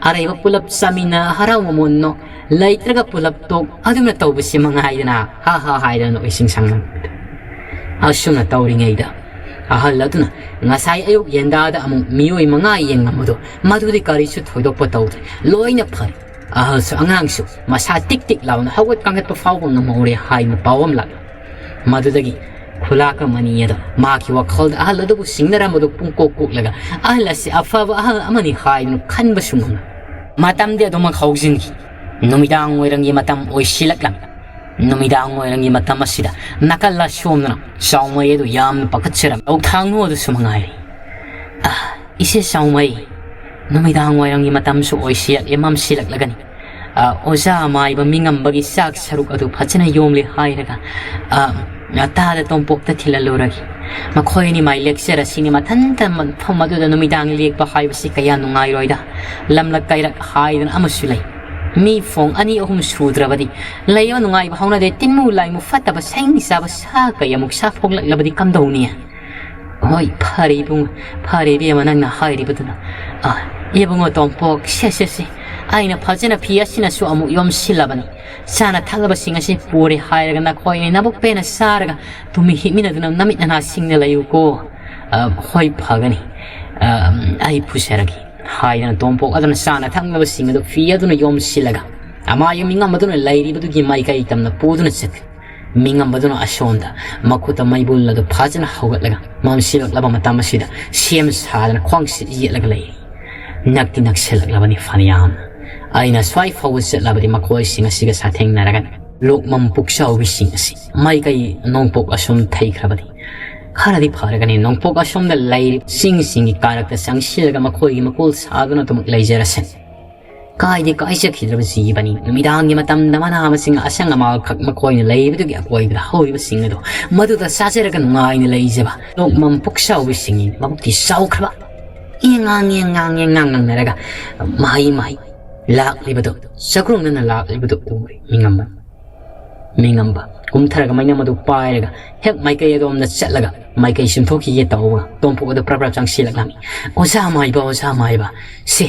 ꯑꯔꯩꯕ ꯄꯨꯂꯞ ꯆꯥꯃꯤꯟꯅ ꯍꯔꯥꯎ ꯃꯃꯣꯟ ꯅꯣꯛ, ꯂꯩꯇ꯭ꯔꯒ ꯄꯨꯂꯞ ꯇꯣꯛ ꯑꯗꯨꯅ ꯇꯧꯕꯁꯤ ꯃꯉꯥꯏꯗꯅ꯫ ꯍꯥ ꯍꯥ ꯍꯥꯏꯗꯅ ꯅꯣꯛꯏ ꯁꯤꯡꯁꯪꯅ꯫ ꯑꯁꯨꯝꯅ ꯇꯧꯔꯤꯉꯩꯗ ꯑꯍꯜ ꯑꯗꯨꯅ ꯉꯁꯥꯏ ꯑꯌꯨꯛ ꯌꯦꯟꯗꯥꯗ ꯑꯃꯨꯛ ꯃꯤꯑꯣꯏ ꯃꯉꯥ ꯌꯦꯡꯂꯝꯕꯗꯨ ꯃꯗꯨꯗꯤ ꯀꯔꯤꯁꯨ ꯊꯣꯏꯗꯣꯛꯄ ꯇꯧꯗ꯭ꯔꯦ꯫ ꯂꯣꯏꯅ ꯐꯔꯦ꯫ ꯑꯍꯜꯁꯨ ꯑꯉꯥꯡꯁꯨ ꯃꯁꯥ ꯇꯤꯛ ꯇꯤꯛ ꯂꯥꯎꯅ ꯍꯧꯒꯠ ꯀꯥꯡꯈꯠꯄ ꯐꯥꯎꯕ ꯉꯝꯍꯧꯔꯦ ꯍꯥꯏꯅ ꯄꯥꯎ ꯑꯃ ꯂꯥꯛꯂꯦ꯫ ꯃꯗꯨꯗꯒꯤ ꯈꯨꯂꯥꯛ ꯑꯃꯅꯤ ꯑꯗꯣ ꯃꯍꯥꯛꯀꯤ ꯋꯥꯈꯜꯗ ꯑꯍꯜ ꯑꯗꯨꯕꯨ ꯁꯤꯡꯅꯔꯝꯕꯗꯨ ꯄꯨꯡꯀꯣꯛ ꯀꯣꯛꯂꯒ ꯑꯍꯜ ꯑꯁꯤ ꯑꯐꯕ ꯑꯍꯜ ꯑꯃꯅꯤ ꯍꯥꯏꯗꯨꯅ ꯈꯟꯕꯁꯨ ꯉꯝꯂꯦ꯫ ꯃꯇꯝꯗꯤ ꯑꯗꯨꯃꯛ ꯍꯧꯖꯤꯟꯈꯤ꯫ ꯅꯨꯃꯤꯗꯥꯡ ꯋꯥꯏꯔꯝꯒꯤ ꯃꯇꯝ ꯑꯣꯏꯁꯤꯜꯂꯛꯂꯝꯃꯤ꯫ ꯅꯨꯃꯤꯗꯥꯡ ꯋꯥꯏꯔꯝꯒꯤ ꯃꯇꯝ ꯑꯁꯤꯗ ꯅꯥꯀꯜꯂ ꯁꯣꯝꯗꯅ ꯆꯥꯎꯃꯩ ꯑꯗꯨ ꯌꯥꯝꯅ ꯄꯥꯈꯠꯆꯔꯝꯃꯤ꯫ ꯂꯧꯊꯥꯡꯅꯨ ꯑꯗꯨꯁꯨ ꯃꯉꯥꯏꯔꯦ꯫ "ꯑ, ꯏꯆꯦ ꯆꯥꯎꯃꯩ, ꯅꯨꯃꯤꯗꯥꯡ ꯋꯥꯏꯔꯝꯒꯤ ꯃꯇꯝꯁꯨ ꯑꯣꯏꯁꯤꯜꯂꯛꯂꯦ, ꯃꯝꯁꯤꯜꯂꯛꯂꯒꯅꯤ꯫ ꯑ, ꯑꯣꯖꯥ ꯃꯥꯏꯕ ꯃꯤꯉꯝꯕꯒꯤ ꯆꯥꯛ ꯁꯔꯨꯛ ꯑꯗꯨ ꯐꯖꯅ ꯌꯣꯝꯂꯦ ꯍꯥꯏꯔꯒ, ꯑ, ꯇꯥꯗ ꯇꯣꯝꯄꯣꯛꯇ ꯊꯤꯜꯍꯜꯂꯨꯔꯒꯦ꯫ ꯃꯈꯣꯏ ꯑꯅꯤ ꯃꯥꯏ ꯂꯦꯛꯆꯔꯁꯤꯅꯤ ꯃꯊꯟꯇ ꯃꯐꯝ ꯑꯗꯨꯗ ꯅꯨꯃꯤꯗꯥꯡ ꯂꯦꯛꯄ ꯍꯥꯏꯕꯁꯤ ꯀꯌꯥ ꯅꯨꯡꯉꯥꯏꯔꯣꯏꯗ꯫ ꯂꯝꯂꯛ ꯀꯩꯔꯛ ꯍꯥꯏꯗꯅ ꯑꯃꯁꯨ ꯂꯩ꯫ ꯃꯤ ꯐꯣꯡ ꯑꯅꯤ ꯑꯍꯨꯝ ꯁꯨꯗ꯭ꯔꯕꯗꯤ ꯂꯩꯕ ꯅꯨꯡꯉꯥꯏꯕ ꯍꯧꯅꯗꯦ꯫ ꯇꯤꯟꯃꯨ ꯂꯥꯏꯃꯨ ꯐꯠꯇꯕ ꯁꯩꯅꯤ ꯆꯥꯕ ꯁꯥ ꯀꯩ ꯑꯃꯨꯛ ꯁꯥ ꯐꯣꯡꯂꯛꯂꯕꯗꯤ ꯀꯝꯗꯧꯅꯤ?" "ꯍꯣꯏ, ꯐꯔꯦ ꯏꯕꯨꯡꯉꯣ, ꯐꯔꯦ ꯏꯕꯦꯝꯃ ꯅꯪꯅ ꯍꯥꯏꯔꯤꯕꯗꯨꯅ꯫ ꯑ, ꯏꯕꯨꯡꯉꯣ ꯇꯣꯝꯄꯣꯛ, ꯁꯦ, ꯁꯦ, ꯁꯦ, ꯑꯩꯅ ꯐꯖꯅ ꯐꯤ ꯑꯁꯤꯅꯁꯨ ꯑꯃꯨꯛ ꯌꯣꯝꯁꯤꯜꯂꯕꯅꯤ꯫ ꯆꯥꯅ ꯊꯛꯅꯕꯁꯤꯡ ꯑꯁꯤ ꯄꯨꯔꯦ ꯍꯥꯏꯔꯒ ꯅꯈꯣꯏꯅ ꯅꯕꯨꯛ ꯄꯦꯟꯅ ꯆꯥꯔꯒ ꯇꯨꯃꯤ ꯍꯤꯞꯃꯤꯟꯅꯗꯨꯅ ꯅꯃꯤꯠ ꯅꯅꯥ ꯁꯤꯡꯅ ꯂꯩꯌꯨꯀꯣ꯫ ꯑ, ꯍꯣꯏ, ꯐꯒꯅꯤ꯫ ꯑ, ꯑꯩ ꯄꯨꯖꯔꯒꯦ," ꯍꯥꯏꯗꯅ ꯇꯣꯝꯄꯣꯛ ꯑꯗꯨꯅ ꯆꯥꯅ ꯊꯛꯅꯕꯁꯤꯡ ꯑꯗꯨ ꯐꯤ ꯑꯗꯨꯅ ꯌꯣꯝꯁꯤꯜꯂꯒ ꯑꯃꯥꯏ ꯃꯤꯉꯝ ꯑꯗꯨꯅ ꯂꯩꯔꯤꯕꯗꯨꯒꯤ ꯃꯥꯏꯀꯩ ꯇꯝꯅ ꯄꯨꯗꯨꯅ ꯆꯠꯈꯤ꯫ ꯃꯤꯉꯝꯕꯗꯨꯅ ꯑꯁꯣꯝꯗ ꯃꯈꯨꯠꯇ ꯃꯩꯕꯨꯜ ꯑꯗꯨ ꯐꯖꯅ ꯍꯧꯒꯠꯂꯒ ꯃꯝꯁꯤꯜꯂꯛꯂꯕ ꯃꯇꯝ ꯑꯁꯤꯗ ꯁꯦꯝ ꯁꯥꯗꯅ ꯈ꯭ꯋꯥꯡꯁꯤꯠ ꯌꯦꯠꯂꯒ ꯂꯩꯔꯤ꯫ ꯅꯛꯇꯤ ꯅꯛꯁꯤꯜꯂꯛꯂꯕꯅꯤ ꯐꯅꯌꯥꯝꯅ꯫ ꯑꯩꯅ ꯁ꯭ꯋꯥꯏ ꯐꯥꯎꯕ ꯆꯠꯂꯕꯗꯤ ꯃꯈꯣꯏꯁꯤꯡ ꯑꯁꯤꯒ ꯁꯥꯊꯦꯡꯅꯔꯒꯅꯤ꯫ ꯂꯣꯛꯃꯝ ꯄꯨꯛꯆꯥꯎꯕꯤꯁꯤꯡ ꯑꯁꯤ ꯃꯥꯏꯀꯩ ꯅꯣꯡꯄꯣꯛ ꯑꯁꯣꯝ ꯊꯩꯈ꯭ꯔꯕꯗꯤ ꯈꯔꯗꯤ ꯐꯔꯒꯅꯤ꯫ ꯅꯣꯡꯄꯣꯛ ꯑꯁꯣꯝꯗ ꯂꯩꯔꯤꯕ ꯆꯤꯡꯁꯤꯡꯒꯤ ꯀꯥꯔꯛꯇ ꯆꯪꯁꯤꯜꯂꯒ ꯃꯈꯣꯏꯒꯤ ꯃꯀꯣꯜ ꯁꯥꯗꯨꯅ ꯑꯗꯨꯃꯛ ꯂꯩꯖꯔꯁꯅꯤ꯫ ꯀꯥꯏꯗꯤ ꯀꯥꯏꯖꯈꯤꯗ꯭ꯔꯕ ꯖꯤꯕꯅꯤ꯫ ꯅꯨꯃꯤꯗꯥꯡꯒꯤ ꯃꯇꯝꯗ ꯃꯅꯥ ꯃꯁꯤꯡ ꯑꯁꯪ ꯑꯃꯥꯜꯈꯛ ꯃꯈꯣꯏꯅ ꯂꯩꯕꯗꯨꯒꯤ ꯑꯀꯣꯏꯕꯗ ꯍꯧꯔꯤꯕꯁꯤꯡ ꯑꯗꯣ ꯃꯗꯨꯗ ꯆꯥꯖꯔꯒ ꯅꯨꯡꯉꯥꯏꯅ ꯂꯩꯖꯕ ꯅꯣꯛꯃꯝ ꯄꯨꯛꯆꯥꯎꯕꯤꯁꯤꯡꯒꯤ ꯃꯕꯨꯛꯇꯤ ꯆꯥꯎꯈ꯭ꯔꯕ꯫ ꯌꯦꯡꯉꯥꯡ ꯌꯦꯡꯉꯥꯡ ꯌꯦꯡꯉꯥꯡ ꯉꯪꯅꯔꯒ ꯃꯍꯩ ꯃꯍꯩ ꯂꯥꯛꯂꯤꯕꯗꯨ, ꯆꯒ꯭ꯔꯣꯡꯅꯅ ꯂꯥꯛꯂꯤꯕꯗꯨ ꯎꯔꯦ ꯃꯤꯉꯝꯕ꯫ ꯃꯤꯉꯝꯕ ꯀꯨꯝꯊꯔꯒ ꯃꯩꯅꯝ ꯑꯗꯨ ꯄꯥꯏꯔꯒ ꯍꯦꯛ ꯃꯥꯏꯀꯩ ꯑꯗꯣꯝꯗ ꯆꯠꯂꯒ ꯃꯥꯏꯀꯩ ꯆꯨꯝꯊꯣꯛꯈꯤꯒꯦ ꯇꯧꯕꯒ ꯇꯣꯝꯄꯣꯛ ꯑꯗꯨ ꯄ꯭ꯔꯞ ꯄ꯭ꯔꯞ ꯆꯪꯁꯤꯜꯂꯛꯂꯝꯃꯤ꯫ "ꯑꯣꯖꯥ ꯃꯥꯏꯕ, ꯑꯣꯖꯥ ꯃꯥꯏꯕ, ꯁꯦ,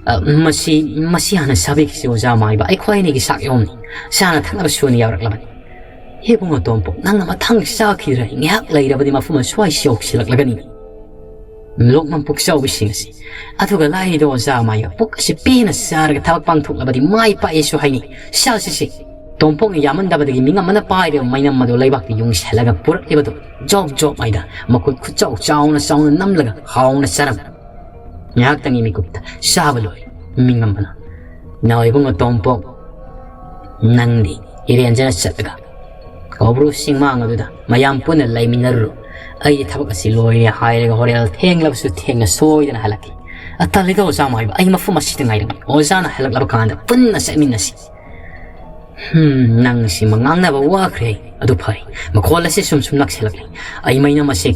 ꯑ, ꯃꯁꯤ, ꯃꯁꯤ ꯍꯥꯟꯅ ꯆꯥꯕꯤꯈꯤꯁꯤ ꯑꯣꯖꯥ ꯃꯥꯏꯕ, ꯑꯩꯈꯣꯏ ꯑꯅꯤꯒꯤ ꯆꯥꯛ ꯌꯣꯝꯅꯤ, ꯆꯥꯅ ꯊꯛꯅꯕ ꯁꯨꯅ ꯌꯥꯎꯔꯛꯂꯕꯅꯤ꯫" "ꯍꯦ ꯏꯕꯨꯡꯉꯣ ꯇꯣꯝꯄꯣꯛ, ꯅꯪꯅ ꯃꯊꯪ ꯆꯥꯈꯤꯗ꯭ꯔꯦ, ꯉꯥꯏꯍꯥꯛ ꯂꯩꯔꯕꯗꯤ ꯃꯐꯝ ꯑꯁ꯭ꯋꯥꯏꯁꯤ ꯌꯧꯁꯤꯜꯂꯛꯂꯒꯅꯤ꯫" ꯂꯣꯛꯃꯝ ꯄꯨꯛꯆꯥꯎꯕꯤꯁꯤꯡ ꯑꯁꯤ꯫ "ꯑꯗꯨꯒ ꯂꯥꯏꯗꯣ ꯑꯣꯖꯥ ꯃꯥꯏꯕ, ꯄꯨꯛ ꯑꯁꯤ ꯄꯦꯟꯅ ꯆꯥꯔꯒ ꯊꯕꯛ ꯄꯥꯡꯊꯣꯛꯂꯕꯗꯤ ꯃꯥꯏ ꯄꯥꯛꯑꯦꯁꯨ ꯍꯥꯏꯅꯩ꯫ ꯆꯥꯁꯤꯁꯦ꯫" ꯇꯣꯝꯄꯣꯛꯅ ꯌꯥꯝꯃꯟꯗꯕꯗꯒꯤ ꯃꯤꯉꯝꯕꯅ ꯄꯥꯏꯔꯤꯕ ꯃꯩꯅꯝ ꯑꯗꯨ ꯂꯩꯕꯥꯛꯇ ꯌꯨꯡꯁꯤꯜꯂꯒ ꯄꯨꯔꯛꯂꯤꯕꯗꯨ ꯖꯣꯞ ꯖꯣꯞ ꯍꯥꯏꯗ ꯃꯈꯨꯠ ꯈꯨꯠꯆꯥꯎ ꯆꯥꯎꯅ ꯆꯥꯎꯅ ꯅꯝꯂꯒ ꯍꯥꯎꯅ ꯆꯥꯔꯝꯃꯤ꯫ ꯉꯥꯏꯍꯥꯛꯇꯪꯒꯤ ꯃꯤꯀꯨꯞꯇ ꯆꯥꯕ ꯂꯣꯏꯔꯦ꯫ ꯃꯤꯉꯝꯕꯅ, "ꯅꯥꯎ ꯏꯕꯨꯡꯉꯣ ꯇꯣꯝꯄꯣꯛ, ꯅꯪꯗꯤ ꯏꯔꯦꯟꯖꯅ ꯆꯠꯂꯒ ꯀꯧꯕ꯭ꯔꯨ ꯆꯤꯡꯃꯥꯡ ꯑꯗꯨꯗ ꯃꯌꯥꯝ ꯄꯨꯟꯅ ꯂꯩꯃꯤꯟꯅꯔꯨꯔꯣ꯫ ꯑꯩꯒꯤ ꯊꯕꯛ ꯑꯁꯤ ꯂꯣꯏꯔꯦ ꯍꯥꯏꯔꯒ ꯍꯣꯔꯦꯟ ꯊꯦꯡꯂꯕꯁꯨ ꯊꯦꯡꯅ ꯁꯣꯏꯗꯅ ꯍꯜꯂꯛꯀꯦ꯫" "ꯑ, ꯇꯜꯂꯤꯗ ꯑꯣꯖꯥ ꯃꯥꯏꯕ, ꯑꯩ ꯃꯐꯝ ꯑꯁꯤꯗ ꯉꯥꯏꯔꯝꯒꯦ꯫ ꯑꯣꯖꯥꯅ ꯍꯜꯂꯛꯂꯕ ꯀꯥꯟꯗ ꯄꯨꯟꯅ ꯆꯠꯃꯤꯟꯅꯁꯤ꯫" "ꯍꯝ, ꯅꯪꯁꯤꯃ ꯉꯥꯡꯅꯕ ꯋꯥꯈ꯭ꯔꯦ꯫ ꯑꯗꯨ ꯐꯔꯦ, ꯃꯈꯣꯜ ꯑꯁꯤ ꯁꯨꯝ ꯁꯨꯝ ꯅꯛꯁꯤꯜꯂꯛꯂꯦ꯫ ꯑꯩ ꯃꯩꯅꯝ ꯑꯁꯤ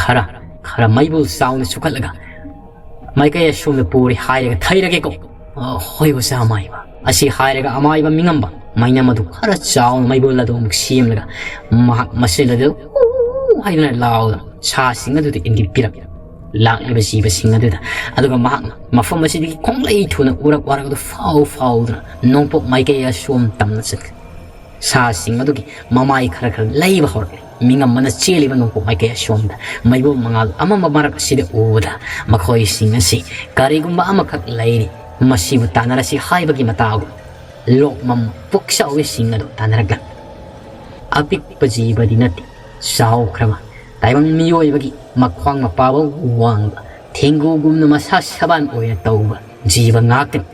ꯈꯔ, ꯈꯔ ꯃꯩꯕꯨꯜ ꯆꯥꯎꯅ ꯆꯨꯈꯠꯂꯒ ꯃꯥꯏꯀꯩ ꯑꯁꯣꯝꯗ ꯄꯨꯔꯦ ꯍꯥꯏꯔꯒ ꯊꯩꯔꯒꯦꯀꯣ꯫" "ꯑ, ꯍꯣꯏ ꯑꯣꯖꯥ ꯃꯥꯏꯕ꯫" ꯑꯁꯤ ꯍꯥꯏꯔꯒ ꯑꯃꯥꯏꯕ ꯃꯤꯉꯝꯕ ꯃꯩꯅꯝ ꯑꯗꯨ ꯈꯔ ꯆꯥꯎꯅ ꯃꯩꯕꯨꯜ ꯑꯗꯨ ꯑꯃꯨꯛ ꯁꯦꯝꯂꯒ ꯃꯍꯥꯛ ꯃꯁꯤꯜ ꯑꯗꯨ "ꯎ" ꯍꯥꯏꯗꯨꯅ ꯂꯥꯎꯗꯨꯅ ꯁꯥꯁꯤꯡ ꯑꯗꯨꯗ ꯏꯪꯒꯤꯠ ꯄꯤꯔꯛ ꯂꯥꯛꯂꯤꯕ ꯖꯤꯕꯁꯤꯡ ꯑꯗꯨꯗ꯫ ꯑꯗꯨꯒ ꯃꯍꯥꯛꯅ ꯃꯐꯝ ꯑꯁꯤꯗꯒꯤ ꯈꯣꯡꯂꯩ ꯊꯨꯅ ꯎꯔꯛ ꯋꯥꯔꯛ ꯑꯗꯨ ꯐꯥꯎ ꯐꯥꯎꯗꯨꯅ ꯅꯣꯡꯄꯣꯛ ꯃꯥꯏꯀꯩ ꯑꯁꯣꯝ ꯇꯝꯅ ꯆꯠꯈ꯭ꯔꯦ꯫ ꯁꯥꯁꯤꯡ ꯑꯗꯨꯒꯤ ꯃꯃꯥꯏ ꯈꯔ ꯈꯔ ꯂꯩꯕ ꯍꯧꯔꯛꯂꯦ꯫ ꯃꯤꯉꯝꯕꯅ ꯆꯦꯜꯂꯤꯕ ꯅꯣꯡꯄꯣꯛ ꯃꯥꯏꯀꯩ ꯑꯁꯣꯝꯗ ꯃꯩꯕꯨꯜ ꯃꯉꯥꯜ ꯑꯃꯝꯕ ꯃꯔꯛ ꯑꯁꯤꯗ ꯎꯕꯗ ꯃꯈꯣꯏꯁꯤꯡ ꯑꯁꯤ ꯀꯔꯤꯒꯨꯝꯕ ꯑꯃꯈꯛ ꯂꯩꯔꯤ, ꯃꯁꯤꯕꯨ ꯇꯥꯟꯅꯔꯁꯤ ꯍꯥꯏꯕꯒꯤ ꯃꯇꯥꯒꯨꯝ ꯂꯣꯛꯃꯝ ꯄꯨꯛꯆꯥꯎꯕꯤꯁꯤꯡ ꯑꯗꯨ ꯇꯥꯟꯅꯔꯛꯂꯝꯃꯤ꯫ ꯑꯄꯤꯛꯄ ꯖꯤꯕꯗꯤ ꯅꯠꯇꯦ, ꯆꯥꯎꯈ꯭ꯔꯕ, ꯇꯥꯏꯕꯪ ꯃꯤꯑꯣꯏꯕꯒꯤ ꯃꯈ꯭ꯋꯥꯡ ꯃꯄꯥꯐꯧ ꯋꯥꯡꯕ, ꯊꯦꯡꯒꯨꯒꯨꯝꯅ ꯃꯁꯥ ꯁꯕꯥꯟ ꯑꯣꯏꯅ ꯇꯧꯕ ꯖꯤꯕ ꯉꯥꯛꯇꯅꯤ꯫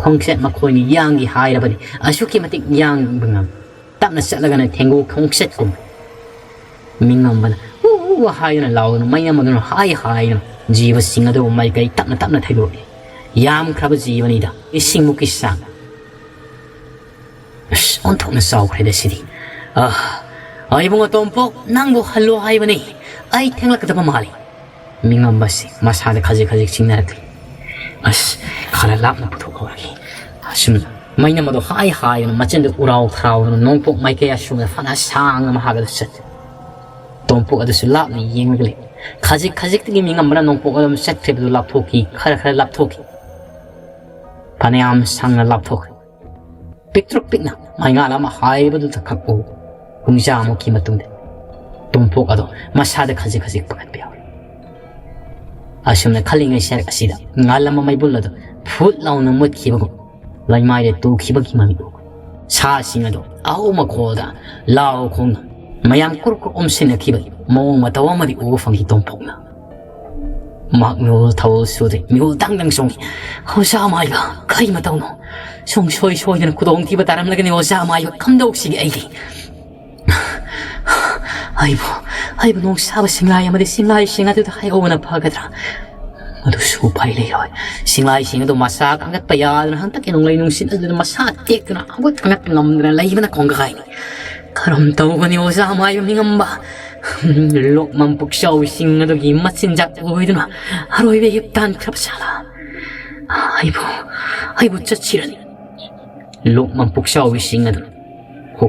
ꯈꯣꯡꯆꯠ ꯃꯈꯣꯏꯅ ꯌꯥꯡꯒꯦ ꯍꯥꯏꯔꯕꯗꯤ ꯑꯁꯨꯛꯀꯤ ꯃꯇꯤꯛ ꯌꯥꯡꯕ ꯉꯝꯃꯤ꯫ ꯇꯞꯅ ꯆꯠꯂꯒꯅ ꯊꯦꯡꯒꯨ ꯈꯣꯡꯆꯠꯀꯨꯝ꯫ ꯃꯤꯉꯝꯕꯅ "ꯎ, ꯎ, ꯎ" ꯍꯥꯏꯗꯨꯅ ꯂꯥꯎꯗꯨꯅ, ꯃꯩꯅꯝ ꯑꯗꯨꯅ ꯍꯥꯏ ꯍꯥꯏꯗꯨꯅ ꯖꯤꯕꯁꯤꯡ ꯑꯗꯨꯕꯨ ꯃꯥꯏꯀꯩ ꯇꯞꯅ ꯇꯞꯅ ꯊꯩꯗꯣꯛꯏ꯫ ꯌꯥꯝꯈ꯭ꯔꯕ ꯖꯤꯕꯅꯤꯗ, ꯏꯁꯤꯡꯃꯨꯛꯀꯤ ꯆꯥꯡ꯫ ꯑꯁ, ꯑꯣꯟꯊꯣꯛꯅ ꯆꯥꯎꯈ꯭ꯔꯦꯗ ꯁꯤꯗꯤ꯫ ꯑ, "ꯏꯕꯨꯡꯉꯣ ꯇꯣꯝꯄꯣꯛ, ꯅꯪꯕꯨ ꯍꯜꯂꯣ ꯍꯥꯏꯕꯅꯤ꯫ ꯑꯩ ꯊꯦꯡꯂꯛꯀꯗꯕ ꯃꯥꯜꯂꯤ꯫" ꯃꯤꯉꯝꯕꯁꯤ ꯃꯁꯥꯗ ꯈꯖꯤꯛ ꯈꯖꯤꯛ ꯆꯤꯡꯅꯔꯛꯂꯤ꯫ "ꯑꯁ, ꯈꯔ ꯂꯥꯞꯅ ꯄꯨꯊꯣꯛꯍꯧꯔꯒꯦ꯫" ꯑꯁꯨꯝꯅ ꯃꯩꯅꯝ ꯑꯗꯣ ꯍꯥꯏ ꯍꯥꯏꯗꯨꯅ ꯃꯆꯤꯟꯗꯨ ꯎꯔꯥꯎ ꯊꯔꯥꯎꯗꯨꯅ ꯅꯣꯡꯄꯣꯛ ꯃꯥꯏꯀꯩ ꯑꯁꯨꯝꯅ ꯐꯅ ꯁꯥꯡꯅ ꯃꯍꯥꯛ ꯑꯗꯨ ꯆꯠꯂꯤ꯫ ꯇꯣꯝꯄꯣꯛ ꯑꯗꯨꯁꯨ ꯂꯥꯞꯅ ꯌꯦꯡꯂꯒ ꯂꯩ꯫ ꯈꯖꯤꯛ ꯈꯖꯤꯛꯇꯒꯤ ꯃꯤꯉꯝꯕꯅ ꯅꯣꯡꯄꯣꯛ ꯑꯗꯨꯝ ꯆꯠꯈ꯭ꯔꯤꯕꯗꯨ ꯂꯥꯞꯊꯣꯛꯈꯤ, ꯈꯔ ꯈꯔ ꯂꯥꯞꯊꯣꯛꯈꯤ꯫ ꯐꯅꯌꯥꯝ ꯁꯥꯡꯅ ꯂꯥꯞꯊꯣꯛꯈ꯭ꯔꯦ꯫ ꯄꯤꯛꯇ꯭ꯔꯨꯛ ꯄꯤꯛꯅ ꯃꯩꯉꯥꯜ ꯑꯃ ꯍꯥꯏꯕꯗꯨꯗ ꯈꯛ ꯎ꯫ ꯄꯨꯡꯖꯥꯃꯨꯛꯀꯤ ꯃꯇꯨꯡꯗ ꯇꯣꯝꯄꯣꯛ ꯑꯗꯣ ꯃꯁꯥꯗ ꯈꯖꯤꯛ ꯈꯖꯤꯛ ꯄꯥꯈꯠꯄ ꯌꯥꯎꯔꯦ꯫ ꯑꯁꯨꯝꯅ ꯈꯜꯂꯤꯉꯩ ꯁꯔꯛ ꯑꯁꯤꯗ ꯉꯥꯜꯂꯝꯕ ꯃꯩꯕꯨꯜ ꯑꯗꯨ ꯐꯨꯠ ꯂꯥꯎꯅ ꯃꯨꯠꯈꯤꯕꯒꯨꯝ ꯂꯩꯃꯥꯏꯗ ꯇꯨꯈꯤꯕꯒꯤ ꯃꯃꯤ ꯎ꯫ ꯁꯥꯁꯤꯡ ꯑꯗꯨ ꯑꯍꯧ ꯃꯈꯣꯜꯗ ꯂꯥꯎ ꯈꯣꯡꯅ ꯃꯌꯥꯝ ꯀ꯭ꯔꯨꯛ ꯀ꯭ꯔꯨꯛ ꯑꯣꯝꯁꯤꯟꯅꯈꯤꯕꯒꯤ ꯃꯑꯣꯡ ꯃꯇꯧ ꯑꯃꯗꯤ ꯎꯕ ꯐꯪꯈꯤ ꯇꯣꯝꯄꯣꯛꯅ꯫ ꯃꯍꯥꯛ ꯃꯤꯍꯨꯜ ꯊꯧꯍꯨꯜ ꯁꯨꯗꯦ, ꯃꯤꯍꯨꯜ ꯗꯪ ꯗꯪ ꯆꯣꯡꯉꯤ꯫ "ꯑꯣꯖꯥ ꯃꯥꯏꯕ, ꯀꯔꯤ ꯃꯇꯧꯅꯣ? ꯁꯨꯡꯁꯣꯏ ꯁꯣꯏꯗꯅ ꯈꯨꯗꯣꯡꯊꯤꯕ ꯇꯥꯔꯝꯂꯒꯅꯤ ꯑꯣꯖꯥ ꯃꯥꯏꯕ, ꯀꯝꯗꯧꯁꯤꯒꯦ ꯑꯩꯗꯤ?" "ꯑꯩꯕꯨ, ꯑꯩꯕꯨ ꯅꯣꯡꯁꯥꯕ ꯁꯤꯡꯂꯥꯏ ꯑꯃꯗꯤ ꯁꯤꯡꯂꯥꯏꯁꯤꯡ ꯑꯗꯨꯗ ꯍꯥꯏꯍꯧꯕꯅ ꯐꯒꯗ꯭ꯔꯥ? ꯃꯗꯨꯁꯨ ꯎꯄꯥꯏ ꯂꯩꯔꯣꯏ꯫ ꯁꯤꯡꯂꯥꯏꯁꯤꯡ ꯑꯗꯨ ꯃꯁꯥ ꯀꯟꯈꯠꯄ ꯌꯥꯗꯅ ꯍꯟꯗꯛꯀꯤ ꯅꯣꯡꯂꯩ ꯅꯨꯡꯁꯤꯠ ꯑꯗꯨꯗ ꯃꯁꯥ ꯇꯦꯛꯇꯨꯅ ꯍꯧꯒꯠ ꯀꯟꯈꯠꯄ ꯉꯝꯗꯅ ꯂꯩꯕꯅ ꯀꯣꯡꯒꯥꯏꯅꯤ꯫ ꯀꯔꯝ ꯇꯧꯒꯅꯤ ꯑꯣꯖꯥ ꯃꯥꯏꯕ ꯃꯤꯉꯝꯕ? ꯂꯣꯛꯃꯝ ꯄꯨꯛꯆꯥꯎꯕꯤꯁꯤꯡ ꯑꯗꯨꯒꯤ ꯃꯆꯤꯟꯖꯥꯛ ꯑꯣꯏꯗꯨꯅ ꯑꯔꯣꯏꯕ ꯍꯤꯞ ꯇꯥꯟꯈ꯭ꯔꯕ ꯁꯥꯂꯥ? ꯑꯩꯕꯨ, ꯑꯩꯕꯨ ꯆꯠꯁꯤꯔꯅꯤ?" ꯂꯣꯛꯃꯝ ꯄꯨꯛꯆꯥꯎꯕꯤꯁꯤꯡ ꯑꯗꯨ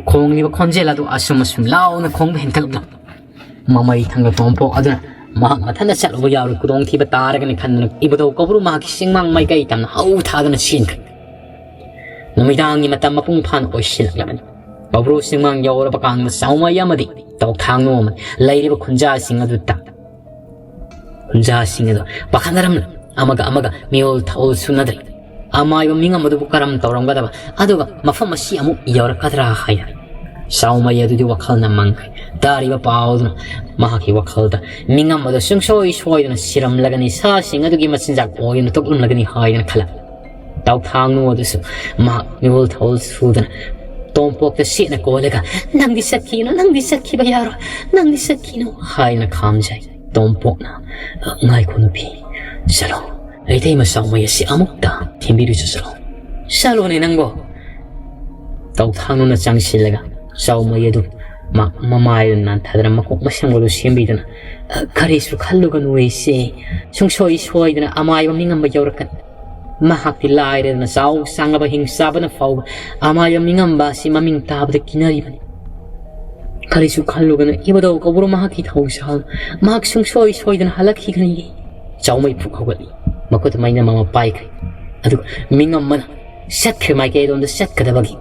ꯈꯣꯡꯂꯤꯕ ꯈꯣꯟꯖꯦꯜ ꯑꯗꯨ ꯑꯁꯨꯝ ꯑꯁꯨꯝ ꯂꯥꯎꯅ ꯈꯣꯡꯕ ꯍꯦꯟꯒꯠꯂꯛꯂꯝꯃꯤ꯫ ꯃꯃꯩ ꯊꯪꯕ ꯇꯣꯝꯄꯣꯛ ꯑꯗꯨꯅ ꯃꯍꯥꯛ ꯃꯊꯟꯇ ꯆꯠꯂꯨꯕ ꯌꯥꯎꯔꯣꯏ, ꯈꯨꯗꯣꯡꯊꯤꯕ ꯇꯥꯔꯒꯅꯤ ꯈꯟꯗꯨꯅ ꯏꯕꯨꯙꯧ ꯀꯧꯕ꯭ꯔꯨ ꯃꯍꯥꯛꯀꯤ ꯁꯤꯡꯃꯥꯡ ꯃꯥꯏꯀꯩ ꯇꯝꯅ ꯍꯧ ꯊꯥꯗꯨꯅ ꯆꯦꯟꯈ꯭ꯔꯦ꯫ ꯅꯨꯃꯤꯗꯥꯡꯒꯤ ꯃꯇꯝ ꯃꯄꯨꯡ ꯐꯥꯅ ꯑꯣꯏꯁꯤꯜꯂꯛꯂꯕꯅꯤ꯫ ꯀꯧꯕ꯭ꯔꯨ ꯆꯤꯡꯃꯥꯡ ꯌꯧꯔꯕ ꯀꯥꯟꯗ ꯆꯥꯎꯃꯩ ꯑꯃꯗꯤ ꯇꯧꯊꯥꯡ ꯅꯣꯝꯃ ꯂꯩꯔꯤꯕ ꯈꯨꯟꯖꯥꯁꯤꯡ ꯑꯗꯨ ꯇꯝ꯫ ꯈꯨꯟꯖꯥꯁꯤꯡ ꯑꯗꯨ ꯄꯥꯈꯠꯅꯔꯝꯂ ꯑꯃꯒ ꯑꯃꯒ ꯃꯤꯑꯣꯜ ꯊꯧꯑꯣꯜ ꯁꯨꯅꯗ꯭ꯔꯦ꯫ ꯑꯃꯥꯏꯕ ꯃꯤꯉꯝ ꯑꯗꯨꯕꯨ ꯀꯔꯝ ꯇꯧꯔꯝꯒꯗꯕ, ꯑꯗꯨꯒ ꯃꯐꯝ ꯑꯁꯤ ꯑꯃꯨꯛ ꯌꯧꯔꯛꯀꯗ꯭ꯔꯥ ꯍꯥꯏꯅ꯫ ꯆꯥꯎꯃꯩ ꯑꯗꯨꯗꯤ ꯋꯥꯈꯜꯅ ꯃꯪꯈ꯭ꯔꯦ꯫ ꯇꯥꯔꯤꯕ ꯄꯥꯎꯗꯨꯅ ꯃꯍꯥꯛꯀꯤ ꯋꯥꯈꯜꯗ ꯃꯤꯉꯝ ꯑꯗꯨ ꯁꯨꯡꯁꯣꯏ ꯁꯣꯏꯗꯅ ꯁꯤꯔꯝꯂꯒꯅꯤ, ꯁꯥꯁꯤꯡ ꯑꯗꯨꯒꯤ ꯃꯆꯤꯟꯖꯥꯛ ꯑꯣꯏꯗꯨꯅ ꯊꯣꯛꯂꯝꯂꯒꯅꯤ ꯍꯥꯏꯗꯅ ꯈꯜꯂꯝꯃꯤ꯫ ꯇꯧꯊꯥꯡꯅꯨ ꯑꯗꯨꯁꯨ ꯃꯍꯥꯛ ꯃꯤꯍꯨꯜ ꯊꯧꯍꯨꯜ ꯁꯨꯗꯅ ꯇꯣꯝꯄꯣꯛꯇ ꯁꯦꯠꯅ ꯀꯣꯜꯂꯒ, "ꯅꯪꯗꯤ ꯆꯠꯈꯤꯅꯨ, ꯅꯪꯗꯤ ꯆꯠꯈꯤꯕ ꯌꯥꯔꯣꯏ, ꯅꯪꯗꯤ ꯆꯠꯈꯤꯅꯨ" ꯍꯥꯏꯗꯅ ꯈꯥꯝꯖꯩ꯫ ꯇꯣꯝꯄꯣꯛꯅ, "ꯉꯥꯏꯈꯣ ꯅꯨꯄꯤ, ꯆꯠꯂꯣ, ꯏꯇꯩꯃ ꯆꯥꯎꯃꯩ ꯑꯁꯤ ꯑꯃꯨꯛꯇ ꯊꯦꯝꯕꯤꯔꯨꯆꯣ, ꯆꯠꯂꯣ, ꯆꯠꯂꯣꯅꯦ ꯅꯪꯕꯣ"꯫ ꯇꯧꯊꯥꯡꯅꯨꯅ ꯆꯪꯁꯤꯜꯂꯒ ꯆꯥꯎꯃꯩ ꯑꯗꯨ ꯃ-, ꯃꯃꯥꯏꯗ ꯅꯥꯟꯊꯗꯅ ꯃꯀꯣꯛ ꯃꯁꯝꯒꯗꯨ ꯁꯦꯝꯕꯤꯗꯨꯅ, "ꯀꯔꯤꯁꯨ ꯈꯜꯂꯨꯒꯅꯨ ꯏꯆꯦ, ꯁꯨꯡꯁꯣꯏ ꯁꯣꯏꯗꯅ ꯑꯃꯥꯏꯕ ꯃꯤꯉꯝꯕ ꯌꯧꯔꯛꯀꯅꯤ꯫ ꯃꯍꯥꯛꯇꯤ ꯂꯥꯏꯔꯗꯅ ꯆꯥꯎ ꯁꯥꯡꯉꯕ ꯍꯤꯡ ꯆꯥꯕꯅ ꯐꯥꯎꯕ ꯑꯃꯥꯏꯕ ꯃꯤꯉꯝꯕ ꯑꯁꯤ ꯃꯃꯤꯡ ꯇꯥꯕꯗ ꯀꯤꯅꯔꯤꯕꯅꯤ꯫ ꯀꯔꯤꯁꯨ ꯈꯜꯂꯨꯒꯅꯨ, ꯏꯕꯨꯙꯧ ꯀꯧꯕ꯭ꯔꯣ ꯃꯍꯥꯛꯀꯤ ꯊꯧꯁꯥꯜ, ꯃꯍꯥꯛ ꯁꯨꯡꯁꯣꯏ ꯁꯣꯏꯗꯅ ꯍꯜꯂꯛꯈꯤꯒꯅꯤ"꯫ ꯆꯥꯎꯃꯩ ꯐꯨꯛ ꯍꯧꯒꯠꯂꯤ, ꯃꯈꯨꯠ ꯃꯩꯅꯝ ꯑꯃ ꯄꯥꯏꯈ꯭ꯔꯤ꯫ ꯑꯗꯨꯒ ꯃꯤꯉꯝꯕꯅ ꯆꯠꯈ꯭ꯔꯤ ꯃꯥꯏꯀꯩꯔꯣꯝꯗ ꯆꯠꯀꯗꯕꯒꯤ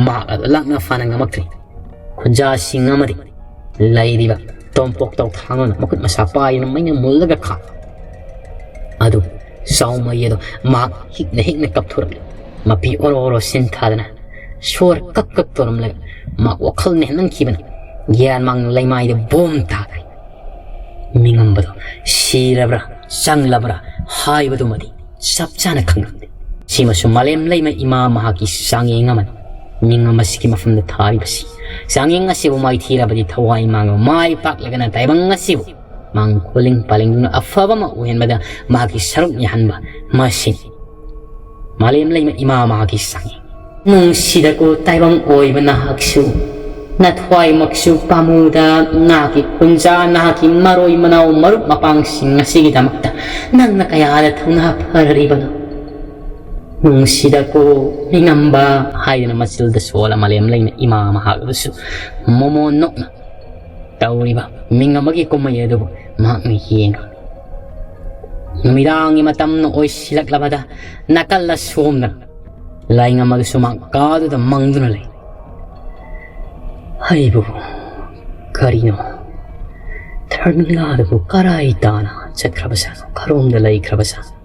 ꯃꯍꯥꯛ ꯑꯗꯨ ꯂꯥꯛꯅ ꯐꯥꯅ ꯉꯝꯃꯛꯇ꯭ꯔꯤ꯫ ꯈꯨꯟꯖꯥꯁꯤꯡ ꯑꯃꯗꯤ ꯂꯩꯔꯤꯕ ꯇꯣꯝꯄꯣꯛ ꯇꯧꯊꯥꯡꯅ ꯃꯈꯨꯠ ꯃꯁꯥ ꯄꯥꯏꯗꯨꯅ ꯃꯩꯅ ꯃꯨꯜꯂꯒ ꯈꯥ꯫ ꯑꯗꯨ ꯆꯥꯎꯃꯩ ꯑꯗꯣ ꯃꯍꯥꯛ ꯍꯤꯛꯅ ꯍꯤꯛꯅ ꯀꯞꯊꯣꯔꯛꯂꯤ꯫ ꯃꯄꯤ ꯑꯣꯔꯣ ꯑꯣꯔꯣ ꯁꯤꯟꯊꯥꯗꯅ ꯁꯣꯔ ꯀꯛ ꯀꯛ ꯇꯧꯔꯝꯂꯒ ꯃꯍꯥꯛ ꯋꯥꯈꯜ ꯅꯦꯍꯟꯈꯤꯕꯅ ꯒ꯭ꯌꯥꯟ ꯃꯥꯡ ꯂꯩꯃꯥꯏꯗ ꯕꯣꯝ ꯇꯥꯈ꯭ꯔꯦ꯫ ꯃꯤꯉꯝꯕꯗꯣ ꯁꯤꯔꯕ꯭ꯔꯥ ꯆꯪꯂꯕ꯭ꯔꯥ ꯍꯥꯏꯕꯗꯨꯃꯗꯤ ꯆꯞ ꯆꯥꯅ ꯈꯪꯂꯝꯗꯦ꯫ ꯁꯤꯃꯁꯨ ꯃꯥꯂꯦꯝ ꯂꯩꯃ ꯏꯃꯥ ꯃꯍꯥꯛꯀꯤ ꯆꯥꯡꯌꯦꯡ ꯑꯃꯅꯤ꯫ ꯃꯤꯉꯝ ꯑꯁꯤꯒꯤ ꯃꯐꯝꯗ ꯊꯥꯔꯤꯕꯁꯤ, ꯆꯥꯡꯌꯦꯡ ꯑꯁꯤꯕꯨ ꯃꯥꯏꯊꯤꯔꯕꯗꯤ ꯊꯋꯥꯏ ꯃꯥꯡꯕ, ꯃꯥꯏ ꯄꯥꯛꯂꯒꯅ ꯇꯥꯏꯕꯪ ꯑꯁꯤꯕꯨ ꯃꯥꯡ ꯈꯣꯂꯤꯡ ꯄꯥꯂꯤꯡꯗꯨꯅ ꯑꯐꯕ ꯑꯃ ꯑꯣꯏꯍꯟꯕꯗ ꯃꯍꯥꯛꯀꯤ ꯁꯔꯨꯛ ꯌꯥꯍꯟꯕ ꯃꯁꯤꯅꯤ꯫ ꯃꯥꯂꯦꯝ ꯂꯩꯃ ꯏꯃꯥ ꯃꯍꯥꯛꯀꯤ ꯆꯥꯡꯌꯦꯡ꯫ ꯅꯨꯡꯁꯤꯗꯀꯣ ꯇꯥꯏꯕꯪ ꯑꯣꯏꯕ ꯅꯍꯥꯛꯁꯨ, ꯅꯊ꯭ꯋꯥꯏꯃꯛꯁꯨ ꯄꯥꯝꯃꯨꯗ ꯅꯍꯥꯛꯀꯤ ꯈꯨꯟꯖꯥ, ꯅꯍꯥꯛꯀꯤ ꯃꯔꯣꯏ ꯃꯅꯥꯎ, ꯃꯔꯨꯞ ꯃꯄꯥꯡꯁꯤꯡ ꯑꯁꯤꯒꯤꯗꯃꯛꯇ ꯅꯪꯅ ꯀꯌꯥꯗ ꯊꯧꯅꯥ ꯐꯔꯤꯕꯅꯣ? ꯅꯨꯡꯁꯤꯗꯀꯣ ꯃꯤꯉꯝꯕ ꯍꯥꯏꯗꯨꯅ ꯃꯆꯤꯜꯗ ꯁꯣꯜꯂ ꯃꯥꯂꯦꯝ ꯂꯩꯃ ꯏꯃꯥ ꯃꯍꯥꯛ ꯑꯗꯨꯁꯨ ꯃꯣꯃꯣꯟ ꯅꯣꯛꯅ ꯇꯧꯔꯤꯕ ꯃꯤꯡ ꯑꯃꯒꯤ ꯀꯨꯝꯍꯩ ꯑꯗꯨꯕꯨ ꯃꯍꯥꯛꯅ ꯌꯦꯡꯂꯤ꯫ ꯅꯨꯃꯤꯗꯥꯡꯒꯤ ꯃꯇꯝꯅ ꯑꯣꯏꯁꯤꯜꯂꯛꯂꯕꯗ ꯅꯥꯀꯜ ꯑꯁꯣꯝꯗ ꯂꯥꯏꯉꯝ ꯑꯗꯨꯁꯨ ꯃꯍꯥꯛ ꯀꯥꯗꯨꯗ ꯃꯪꯗꯨꯅ ꯂꯩ꯫ ꯍꯩꯕꯨ ꯀꯔꯤꯅꯣ? ꯊꯔꯃꯤꯂꯥꯗꯨꯕꯨ ꯀꯔꯥꯏ ꯇꯥꯅ ꯆꯠꯈ꯭ꯔꯕꯖꯥꯠꯅꯣ? ꯀꯔꯣꯝꯗ ꯂꯩꯈ꯭ꯔꯕꯖꯥꯠꯅꯣ?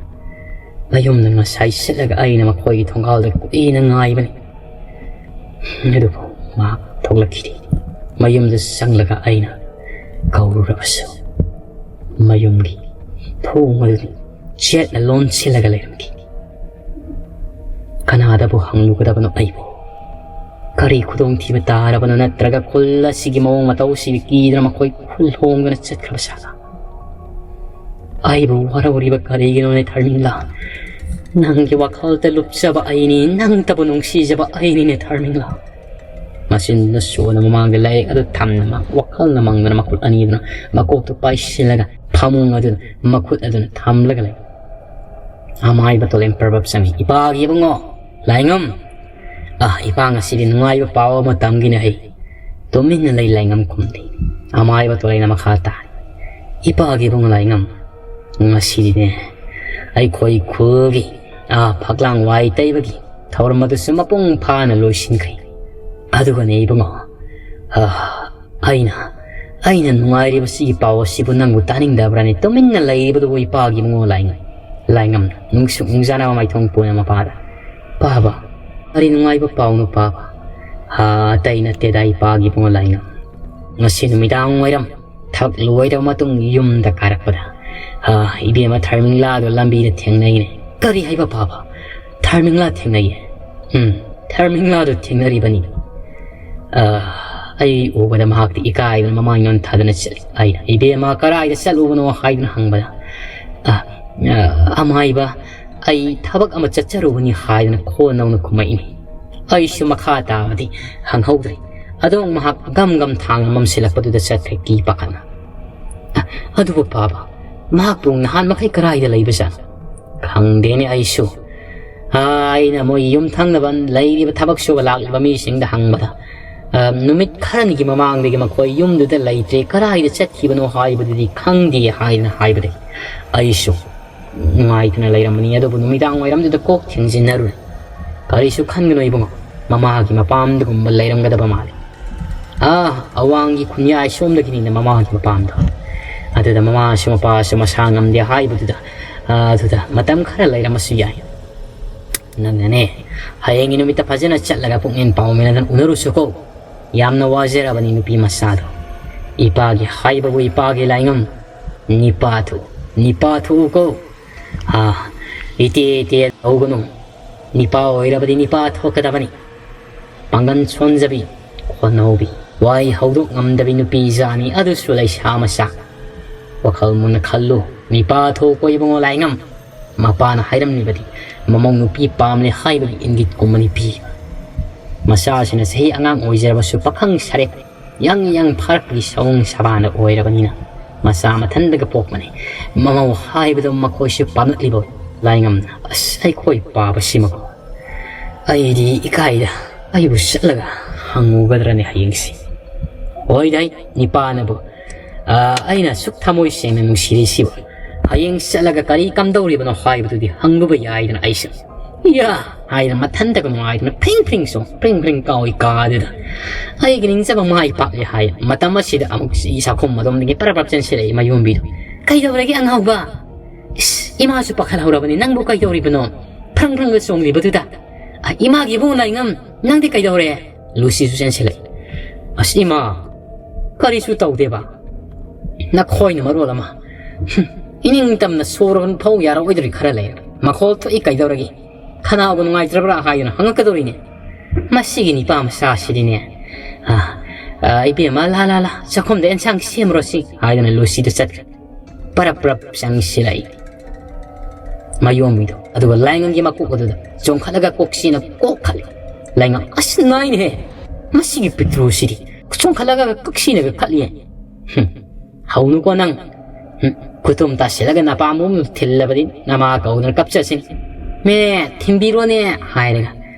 ꯃꯌꯨꯝꯗ ꯉꯁꯥꯏ ꯆꯠꯂꯒ ꯑꯩꯅ ꯃꯈꯣꯏꯒꯤ ꯊꯣꯡꯒꯥꯜꯗ ꯀꯨꯏꯅ ꯉꯥꯏꯕꯅꯤ꯫ ꯑꯗꯨꯕꯨ ꯃꯍꯥꯛ ꯊꯣꯛꯂꯛꯈꯤꯗꯦ꯫ ꯃꯌꯨꯝꯗ ꯆꯪꯂꯒ ꯑꯩꯅ ꯀꯧꯔꯨꯔꯕꯁꯨ ꯃꯌꯨꯝꯒꯤ ꯊꯣꯡ ꯑꯗꯨꯗꯤ ꯆꯦꯠꯅ ꯂꯣꯟꯁꯤꯜꯂꯒ ꯂꯩꯔꯝꯈꯤ꯫ ꯀꯅꯥꯗꯕꯨ ꯍꯪꯂꯨꯒꯗꯕꯅꯣ ꯑꯩꯕꯨ? ꯀꯔꯤ ꯈꯨꯗꯣꯡꯊꯤꯕ ꯇꯥꯔꯕꯅꯣ? ꯅꯠꯇ꯭ꯔꯒ ꯈꯨꯜ ꯑꯁꯤꯒꯤ ꯃꯑꯣꯡ ꯃꯇꯧꯁꯤꯕꯨ ꯀꯤꯗꯨꯅ ꯃꯈꯣꯏ ꯈꯨꯜ ꯍꯣꯡꯗꯨꯅ ꯆꯠꯈ꯭ꯔꯕ ꯁꯥꯠꯂ? ꯑꯩꯕꯨ ꯋꯥꯔꯧꯔꯤꯕ ꯀꯔꯤꯒꯤꯅꯣꯅꯦ ꯊꯔꯃꯤꯡꯂꯥ? ꯅꯪꯒꯤ ꯋꯥꯈꯜꯗ ꯂꯨꯞꯆꯕ ꯑꯩꯅꯤ, ꯅꯪꯇꯕꯨ ꯅꯨꯡꯁꯤꯖꯕ ꯑꯩꯅꯤꯅꯦ ꯊꯔꯃꯤꯡꯂꯥ꯫ ꯃꯆꯤꯟꯗꯨꯅ ꯁꯣꯟꯅ ꯃꯃꯥꯡꯗ ꯂꯥꯏꯔꯤꯛ ꯑꯗꯨ ꯊꯝꯅ ꯃꯥ ꯋꯥꯈꯜꯅ ꯃꯪꯗꯅ ꯃꯈꯨꯠ ꯑꯅꯤꯗꯨꯅ ꯃꯀꯣꯛꯇꯨ ꯄꯥꯏꯁꯤꯜꯂꯒ ꯐꯃꯨꯡ ꯑꯗꯨꯗ ꯃꯈꯨꯠ ꯑꯗꯨꯅ ꯊꯝꯂꯒ ꯂꯩ꯫ ꯑꯃꯥꯏꯕ ꯇꯣꯂꯦꯟ ꯄ꯭ꯔꯕꯞ ꯆꯪꯉꯤ꯫ "ꯏꯄꯥꯒꯤ ꯏꯕꯨꯡꯉꯣ ꯂꯥꯏꯉꯝ, ꯑ, ꯏꯄꯥ ꯉꯁꯤꯗꯤ ꯅꯨꯡꯉꯥꯏꯕ ꯄꯥꯎ ꯑꯃ ꯇꯝꯒꯦꯅꯦ ꯍꯩ꯫" ꯇꯨꯃꯤꯟꯅ ꯂꯩ ꯂꯥꯏꯉꯝ ꯈꯨꯝꯗꯦ꯫ ꯑꯃꯥꯏꯕ ꯇꯣꯂꯦꯟꯅ ꯃꯈꯥ ꯇꯥꯔꯤ꯫ "ꯏꯄꯥꯒꯤ ꯏꯕꯨꯡꯉꯣ ꯂꯥꯏꯉꯝ, ꯉꯁꯤꯗꯤꯅꯦ ꯑꯩꯈꯣꯏ ꯈꯨꯜꯒꯤ, ꯑ, ꯐꯛꯂꯥꯡ ꯋꯥꯏ ꯇꯩꯕꯒꯤ ꯊꯧꯔꯝ ꯑꯗꯨꯁꯨ ꯃꯄꯨꯡ ꯐꯥꯅ ꯂꯣꯏꯁꯤꯟꯈ꯭ꯔꯦ꯫ ꯑꯗꯨꯒꯅꯦ ꯏꯕꯨꯡꯉꯣ, ꯑ, ꯑꯩꯅ, ꯑꯩꯅ ꯅꯨꯡꯉꯥꯏꯔꯤꯕꯁꯤꯒꯤ ꯄꯥꯎ ꯑꯁꯤꯕꯨ ꯅꯪꯕꯨ ꯇꯥꯅꯤꯡꯗꯕ꯭ꯔꯥꯅꯦ? ꯇꯨꯃꯤꯟꯅ ꯂꯩꯔꯤꯕꯗꯨꯕꯨ ꯏꯄꯥꯒꯤ ꯏꯕꯨꯡꯉꯣ ꯂꯥꯏꯉꯝ, ꯂꯥꯏꯉꯝ, ꯅꯨꯡꯁꯨꯛ ꯅꯨꯡꯖꯥꯅꯕ ꯃꯥꯏꯊꯣꯡ ꯄꯣꯟꯅ ꯃꯄꯥꯗ꯫ ꯄꯥꯕ, ꯀꯔꯤ ꯅꯨꯡꯉꯥꯏꯕ ꯄꯥꯎꯅꯣ ꯄꯥꯕ?" "ꯍꯥ, ꯑꯇꯩ ꯅꯠꯇꯦꯗ ꯏꯄꯥꯒꯤ ꯏꯕꯨꯡꯉꯣ ꯂꯥꯏꯉꯝ꯫ ꯉꯁꯤ ꯅꯨꯃꯤꯗꯥꯡ ꯋꯥꯏꯔꯝ ꯊꯕꯛ ꯂꯣꯏꯔꯕ ꯃꯇꯨꯡ ꯌꯨꯝꯗ ꯀꯥꯔꯛꯄꯗ, ꯑ, ꯏꯕꯦꯝꯃ ꯊꯔꯃꯤꯡꯂꯥꯗꯣ ꯂꯝꯕꯤꯗ ꯊꯦꯡꯅꯩꯅꯦ꯫" "ꯀꯔꯤ ꯍꯥꯏꯕ ꯄꯥꯕ? ꯊꯔꯃꯤꯡꯂꯥ ꯊꯦꯡꯅꯩꯌꯦ?" "ꯎꯝ, ꯊꯔꯃꯤꯡꯂꯥꯗꯣ ꯊꯦꯡꯅꯔꯤꯕꯅꯤ꯫ ꯑ, ꯑꯩ ꯎꯕꯗ ꯃꯍꯥꯛꯇꯤ ꯏꯀꯥꯏꯗꯨꯅ ꯃꯃꯥꯏ ꯅꯣꯟꯊꯗꯨꯅ ꯆꯠꯂꯤ꯫ ꯑꯩꯅ, 'ꯏꯕꯦꯝꯃ, ꯀꯔꯥꯏꯗ ꯆꯠꯂꯨꯕꯅꯣ?' ꯍꯥꯏꯗꯨꯅ ꯍꯪꯕꯗ, ꯑ, ꯑ, ꯑꯃꯥꯏꯕ, ꯑꯩ ꯊꯕꯛ ꯑꯃ ꯆꯠꯆꯔꯨꯕꯅꯤ" ꯍꯥꯏꯗꯨꯅ ꯈꯣꯟ ꯅꯧꯅ ꯈꯨꯝꯃꯛꯏꯅꯤ꯫ ꯑꯩꯁꯨ ꯃꯈꯥ ꯇꯥꯕꯗꯤ ꯍꯪꯍꯧꯗ꯭ꯔꯦ꯫ ꯑꯗꯨꯝ ꯃꯍꯥꯛ ꯒꯝ ꯒꯝ ꯊꯥꯡꯅ ꯃꯝꯁꯤꯜꯂꯛꯄꯗꯨꯗ ꯆꯠꯈ꯭ꯔꯦ, ꯀꯤ ꯄꯥꯈꯠꯅ꯫ ꯑ, ꯑꯗꯨꯕꯨ ꯄꯥꯕ, ꯃꯍꯥꯛꯄꯨ ꯅꯍꯥꯟ ꯃꯈꯩ ꯀꯔꯥꯏꯗ ꯂꯩꯕꯖꯥꯠꯅꯣ? ꯈꯪꯗꯦꯅꯦ ꯑꯩꯁꯨ꯫ ꯑ, ꯑꯩꯅ ꯃꯣꯏ ꯌꯨꯝ ꯊꯪꯅꯕ ꯂꯩꯔꯤꯕ ꯊꯕꯛ ꯁꯨꯕ ꯂꯥꯛꯂꯤꯕ ꯃꯤꯁꯤꯡꯗ ꯍꯪꯕꯗ, ꯑ, ꯅꯨꯃꯤꯠ ꯈꯔꯅꯤꯒꯤ ꯃꯃꯥꯡꯗꯒꯤ ꯃꯈꯣꯏ ꯌꯨꯝꯗꯨꯗ ꯂꯩꯇ꯭ꯔꯦ, ꯀꯔꯥꯏꯗ ꯆꯠꯈꯤꯕꯅꯣ ꯍꯥꯏꯕꯗꯨꯗꯤ ꯈꯪꯗꯦ ꯍꯥꯏꯗꯅ ꯍꯥꯏꯕꯗꯒꯤ ꯑꯩꯁꯨ ꯅꯨꯡꯉꯥꯏꯇꯅ ꯂꯩꯔꯝꯕꯅꯤ꯫ ꯑꯗꯨꯕꯨ ꯅꯨꯃꯤꯗꯥꯡ ꯋꯥꯏꯔꯝꯗꯨꯗ ꯀꯣꯛ ꯊꯦꯡꯖꯤꯟꯅꯔꯨꯔꯦ꯫ ꯀꯔꯤꯁꯨ ꯈꯟꯒꯅꯨ ꯏꯕꯨꯡꯉꯣ, ꯃꯃꯥꯒꯤ ꯃꯄꯥꯝꯗꯒꯨꯝꯕ ꯂꯩꯔꯝꯒꯗꯕ ꯃꯥꯜꯂꯤ꯫ ꯑꯥ, ꯑꯋꯥꯡꯒꯤ ꯈꯨꯟꯌꯥꯏ ꯁꯣꯝꯗꯒꯤꯅꯤꯅ ꯃꯃꯥꯒꯤ ꯃꯄꯥꯝꯗꯣ꯫ ꯑꯗꯨꯗ ꯃꯃꯥꯁꯨ ꯃꯄꯥꯁꯨ ꯃꯁꯥ ꯉꯝꯗꯦ ꯍꯥꯏꯕꯗꯨꯗ, ꯑꯥ, ꯑꯗꯨꯗ ꯃꯇꯝ ꯈꯔ ꯂꯩꯔꯝꯃꯁꯨ ꯌꯥꯏ꯫ ꯅꯪꯅꯅꯦ, ꯍꯌꯦꯡꯒꯤ ꯅꯨꯃꯤꯠꯇ ꯐꯖꯅ ꯆꯠꯂꯒ ꯄꯨꯛꯅꯤꯡ ꯄꯥꯎꯃꯤꯟꯅꯗꯅ ꯎꯅꯔꯨꯁꯨꯀꯣ꯫ ꯌꯥꯝꯅ ꯋꯥꯖꯔꯕꯅꯤ ꯅꯨꯄꯤ ꯃꯆꯥꯗꯣ꯫ ꯏꯄꯥꯒꯤ ꯍꯥꯏꯕꯕꯨ ꯏꯄꯥꯒꯤ ꯂꯥꯏꯉꯝ, ꯅꯤꯄꯥ ꯊꯣꯛꯎ, ꯅꯤꯄꯥ ꯊꯣꯛꯎꯀꯣ꯫ ꯑꯥ, ꯏꯇꯦ ꯏꯇꯦ ꯇꯧꯒꯅꯨ꯫ ꯅꯤꯄꯥ ꯑꯣꯏꯔꯕꯗꯤ ꯅꯤꯄꯥ ꯊꯣꯛꯀꯗꯕꯅꯤ꯫ ꯄꯥꯡꯒꯜ ꯁꯣꯟꯖꯕꯤ, ꯈꯣꯟꯅꯧꯕꯤ, ꯋꯥꯍꯩ ꯍꯧꯗꯣꯛ ꯉꯝꯗꯕꯤ ꯅꯨꯄꯤ ꯖꯥꯠꯅꯤ, ꯑꯗꯨꯁꯨ ꯂꯩꯁꯥ ꯃꯆꯥ꯫ ꯋꯥꯈꯜ ꯃꯨꯟꯅ ꯈꯜꯂꯨ, ꯅꯤꯄꯥ ꯊꯣꯛꯎꯀꯣ ꯏꯕꯨꯡꯉꯣ ꯂꯥꯏꯉꯝ꯫ ꯃꯄꯥꯅ ꯍꯥꯏꯔꯝꯂꯤꯕꯗꯤ ꯃꯃꯧ ꯅꯨꯄꯤ ꯄꯥꯝꯂꯦ ꯍꯥꯏꯕꯒꯤ ꯏꯪꯒꯤꯠꯀꯨꯝꯕꯅꯤ ꯄꯤ꯫ ꯃꯆꯥꯁꯤꯅ ꯆꯍꯤ ꯑꯉꯥꯡ ꯑꯣꯏꯖꯔꯕꯁꯨ ꯄꯥꯈꯪ ꯁꯥꯔꯦ, ꯌꯥꯡ ꯌꯥꯡ ꯐꯥꯔꯛꯄꯒꯤ ꯁꯑꯣꯡ ꯁꯕꯥꯟꯗ ꯑꯣꯏꯔꯕꯅꯤꯅ ꯃꯆꯥ ꯃꯊꯟꯗꯒ ꯄꯣꯛꯄꯅꯤ꯫ ꯃꯃꯧ ꯍꯥꯏꯕꯗꯣ ꯃꯈꯣꯏꯁꯨ ꯄꯥꯝꯂꯛꯂꯤꯕ ꯂꯥꯏꯉꯝꯅ꯫ ꯑꯁ, ꯑꯩꯈꯣꯏ ꯄꯥꯕꯁꯤꯃꯀꯣ꯫ ꯑꯩꯗꯤ ꯏꯀꯥꯏꯗ꯫ ꯑꯩꯕꯨ ꯆꯠꯂꯒ ꯍꯪꯉꯨꯒꯗ꯭ꯔꯅꯦ ꯍꯌꯦꯡꯁꯤ? ꯍꯣꯏꯗ, ꯅꯤꯄꯥꯅꯕꯨ, ꯑ, ꯑꯩꯅ ꯁꯨꯛ ꯊꯃꯣꯏ ꯁꯦꯡꯅ ꯅꯨꯡꯁꯤꯔꯤꯁꯤꯕꯨ ꯍꯌꯦꯡ ꯆꯠꯂꯒ ꯀꯔꯤ ꯀꯝꯗꯧꯔꯤꯕꯅꯣ ꯍꯥꯏꯕꯗꯨꯗꯤ ꯍꯪꯂꯨꯕ ꯌꯥꯏꯗꯅ ꯑꯩꯁꯨ꯫ ꯏꯌꯥ! ꯍꯥꯏꯗꯅ ꯃꯊꯟꯇꯒ ꯅꯨꯡꯉꯥꯏꯗꯅ ꯐ꯭ꯔꯤꯡ ꯐ꯭ꯔꯤꯡ ꯆꯣꯡ, ꯐ꯭ꯔꯤꯡ ꯐ꯭ꯔꯤꯡ ꯀꯥꯎꯏ ꯀꯥꯗꯨꯗ꯫ ꯑꯩꯒꯤ ꯅꯤꯡꯖꯕ ꯃꯥꯏ ꯄꯥꯛꯂꯦ ꯍꯥꯏ꯫ ꯃꯇꯝ ꯑꯁꯤꯗ ꯑꯃꯨꯛ ꯆꯥꯛꯈꯨꯝ ꯑꯗꯣꯝꯗꯒꯤ ꯄꯔꯞ ꯄꯔꯞ ꯆꯦꯟꯁꯤꯜꯂꯛꯏ ꯃꯌꯣꯝꯕꯤꯗꯣ꯫ "ꯀꯩꯗꯧꯔꯒꯦ ꯑꯉꯥꯎꯕ? ꯏꯁ, ꯏꯃꯥꯁꯨ ꯄꯥꯈꯠꯍꯧꯔꯕꯅꯤ, ꯅꯪꯕꯨ ꯀꯩꯗꯧꯔꯤꯕꯅꯣ? ꯐ꯭ꯔꯪ ꯐ꯭ꯔꯪꯒ ꯆꯣꯡꯂꯤꯕꯗꯨꯗ꯫ ꯑ, ꯏꯃꯥꯒꯤ ꯏꯕꯨꯡ ꯂꯥꯏꯉꯝ, ꯅꯪꯗꯤ ꯀꯩꯗꯧꯔꯦ?" ꯂꯨꯁꯤꯁꯨ ꯆꯦꯟꯁꯤꯜꯂꯛꯏ꯫ "ꯑꯁ ꯏꯃꯥ, ꯀꯔꯤꯁꯨ ꯇꯧꯗꯦꯕ꯫ ꯅꯈꯣꯏꯅ ꯃꯔꯣꯜ ꯑꯃ꯫ ꯍꯨꯝ, ꯏꯅꯤꯡ ꯇꯝꯅ ꯁꯣꯔ ꯍꯣꯟ ꯐꯥꯎ ꯌꯥꯔꯛꯑꯣꯏꯗꯧꯔꯤ ꯈꯔ ꯂꯩꯔ꯫ ꯃꯈꯣꯜ ꯊꯣꯛꯏ ꯀꯩꯗꯧꯔꯒꯦ? ꯈꯅꯥꯎꯒ ꯅꯨꯡꯉꯥꯏꯇ꯭ꯔꯕ꯭ꯔꯥ ꯍꯥꯏꯗꯨꯅ ꯍꯪꯉꯛꯀꯗꯧꯔꯤꯅꯦ꯫ ꯃꯁꯤꯒꯤ ꯅꯤꯄꯥ ꯃꯆꯥꯁꯤꯗꯤꯅꯦ꯫ ꯑ, ꯑ, ꯏꯕꯦꯝꯃ, ꯂꯥ, ꯂꯥ, ꯂꯥ, ꯆꯥꯛꯈꯨꯝꯗ ꯑꯦꯟꯁꯥꯡ ꯁꯦꯝꯃꯨꯔꯣ ꯁꯤ", ꯍꯥꯏꯗꯅ ꯂꯨꯁꯤꯗ ꯆꯠꯈ꯭ꯔꯦ꯫ ꯄꯔꯞ ꯄꯔꯞ ꯆꯪꯁꯤꯜꯂꯛꯏ ꯃꯌꯣꯝꯕꯤꯗꯣ꯫ ꯑꯗꯨꯒ ꯂꯥꯏꯉꯝꯒꯤ ꯃꯀꯣꯛ ꯑꯗꯨꯗ ꯆꯣꯡꯈꯠꯂꯒ ꯀꯣꯛꯁꯤꯅ ꯀꯣꯛ ꯈꯠꯂꯤ꯫ ꯂꯥꯏꯉꯝ, "ꯑꯁ, ꯅꯥꯏꯅꯦꯍꯦ! ꯃꯁꯤꯒꯤ ꯄꯤꯛꯇ꯭ꯔꯨꯁꯤꯗꯤ ꯆꯣꯡꯈꯠꯂꯒ ꯀꯛꯁꯤꯅꯒ ꯈꯠꯂꯤꯌꯦ꯫ ꯍꯨꯝ, ꯍꯧꯅꯨꯀꯣ ꯅꯪ꯫ ꯍꯨꯝ, ꯈꯨꯇꯨꯝ ꯇꯥꯁꯤꯜꯂꯒ ꯅꯄꯥꯝꯕꯣꯝ ꯊꯤꯜꯂꯕꯗꯤ ꯅꯃꯥ ꯀꯧꯗꯅ ꯀꯞꯆꯁꯤꯅꯤ꯫ ꯃꯦ, ꯊꯤꯟꯕꯤꯔꯣꯅꯦ", ꯍꯥꯏꯔꯒ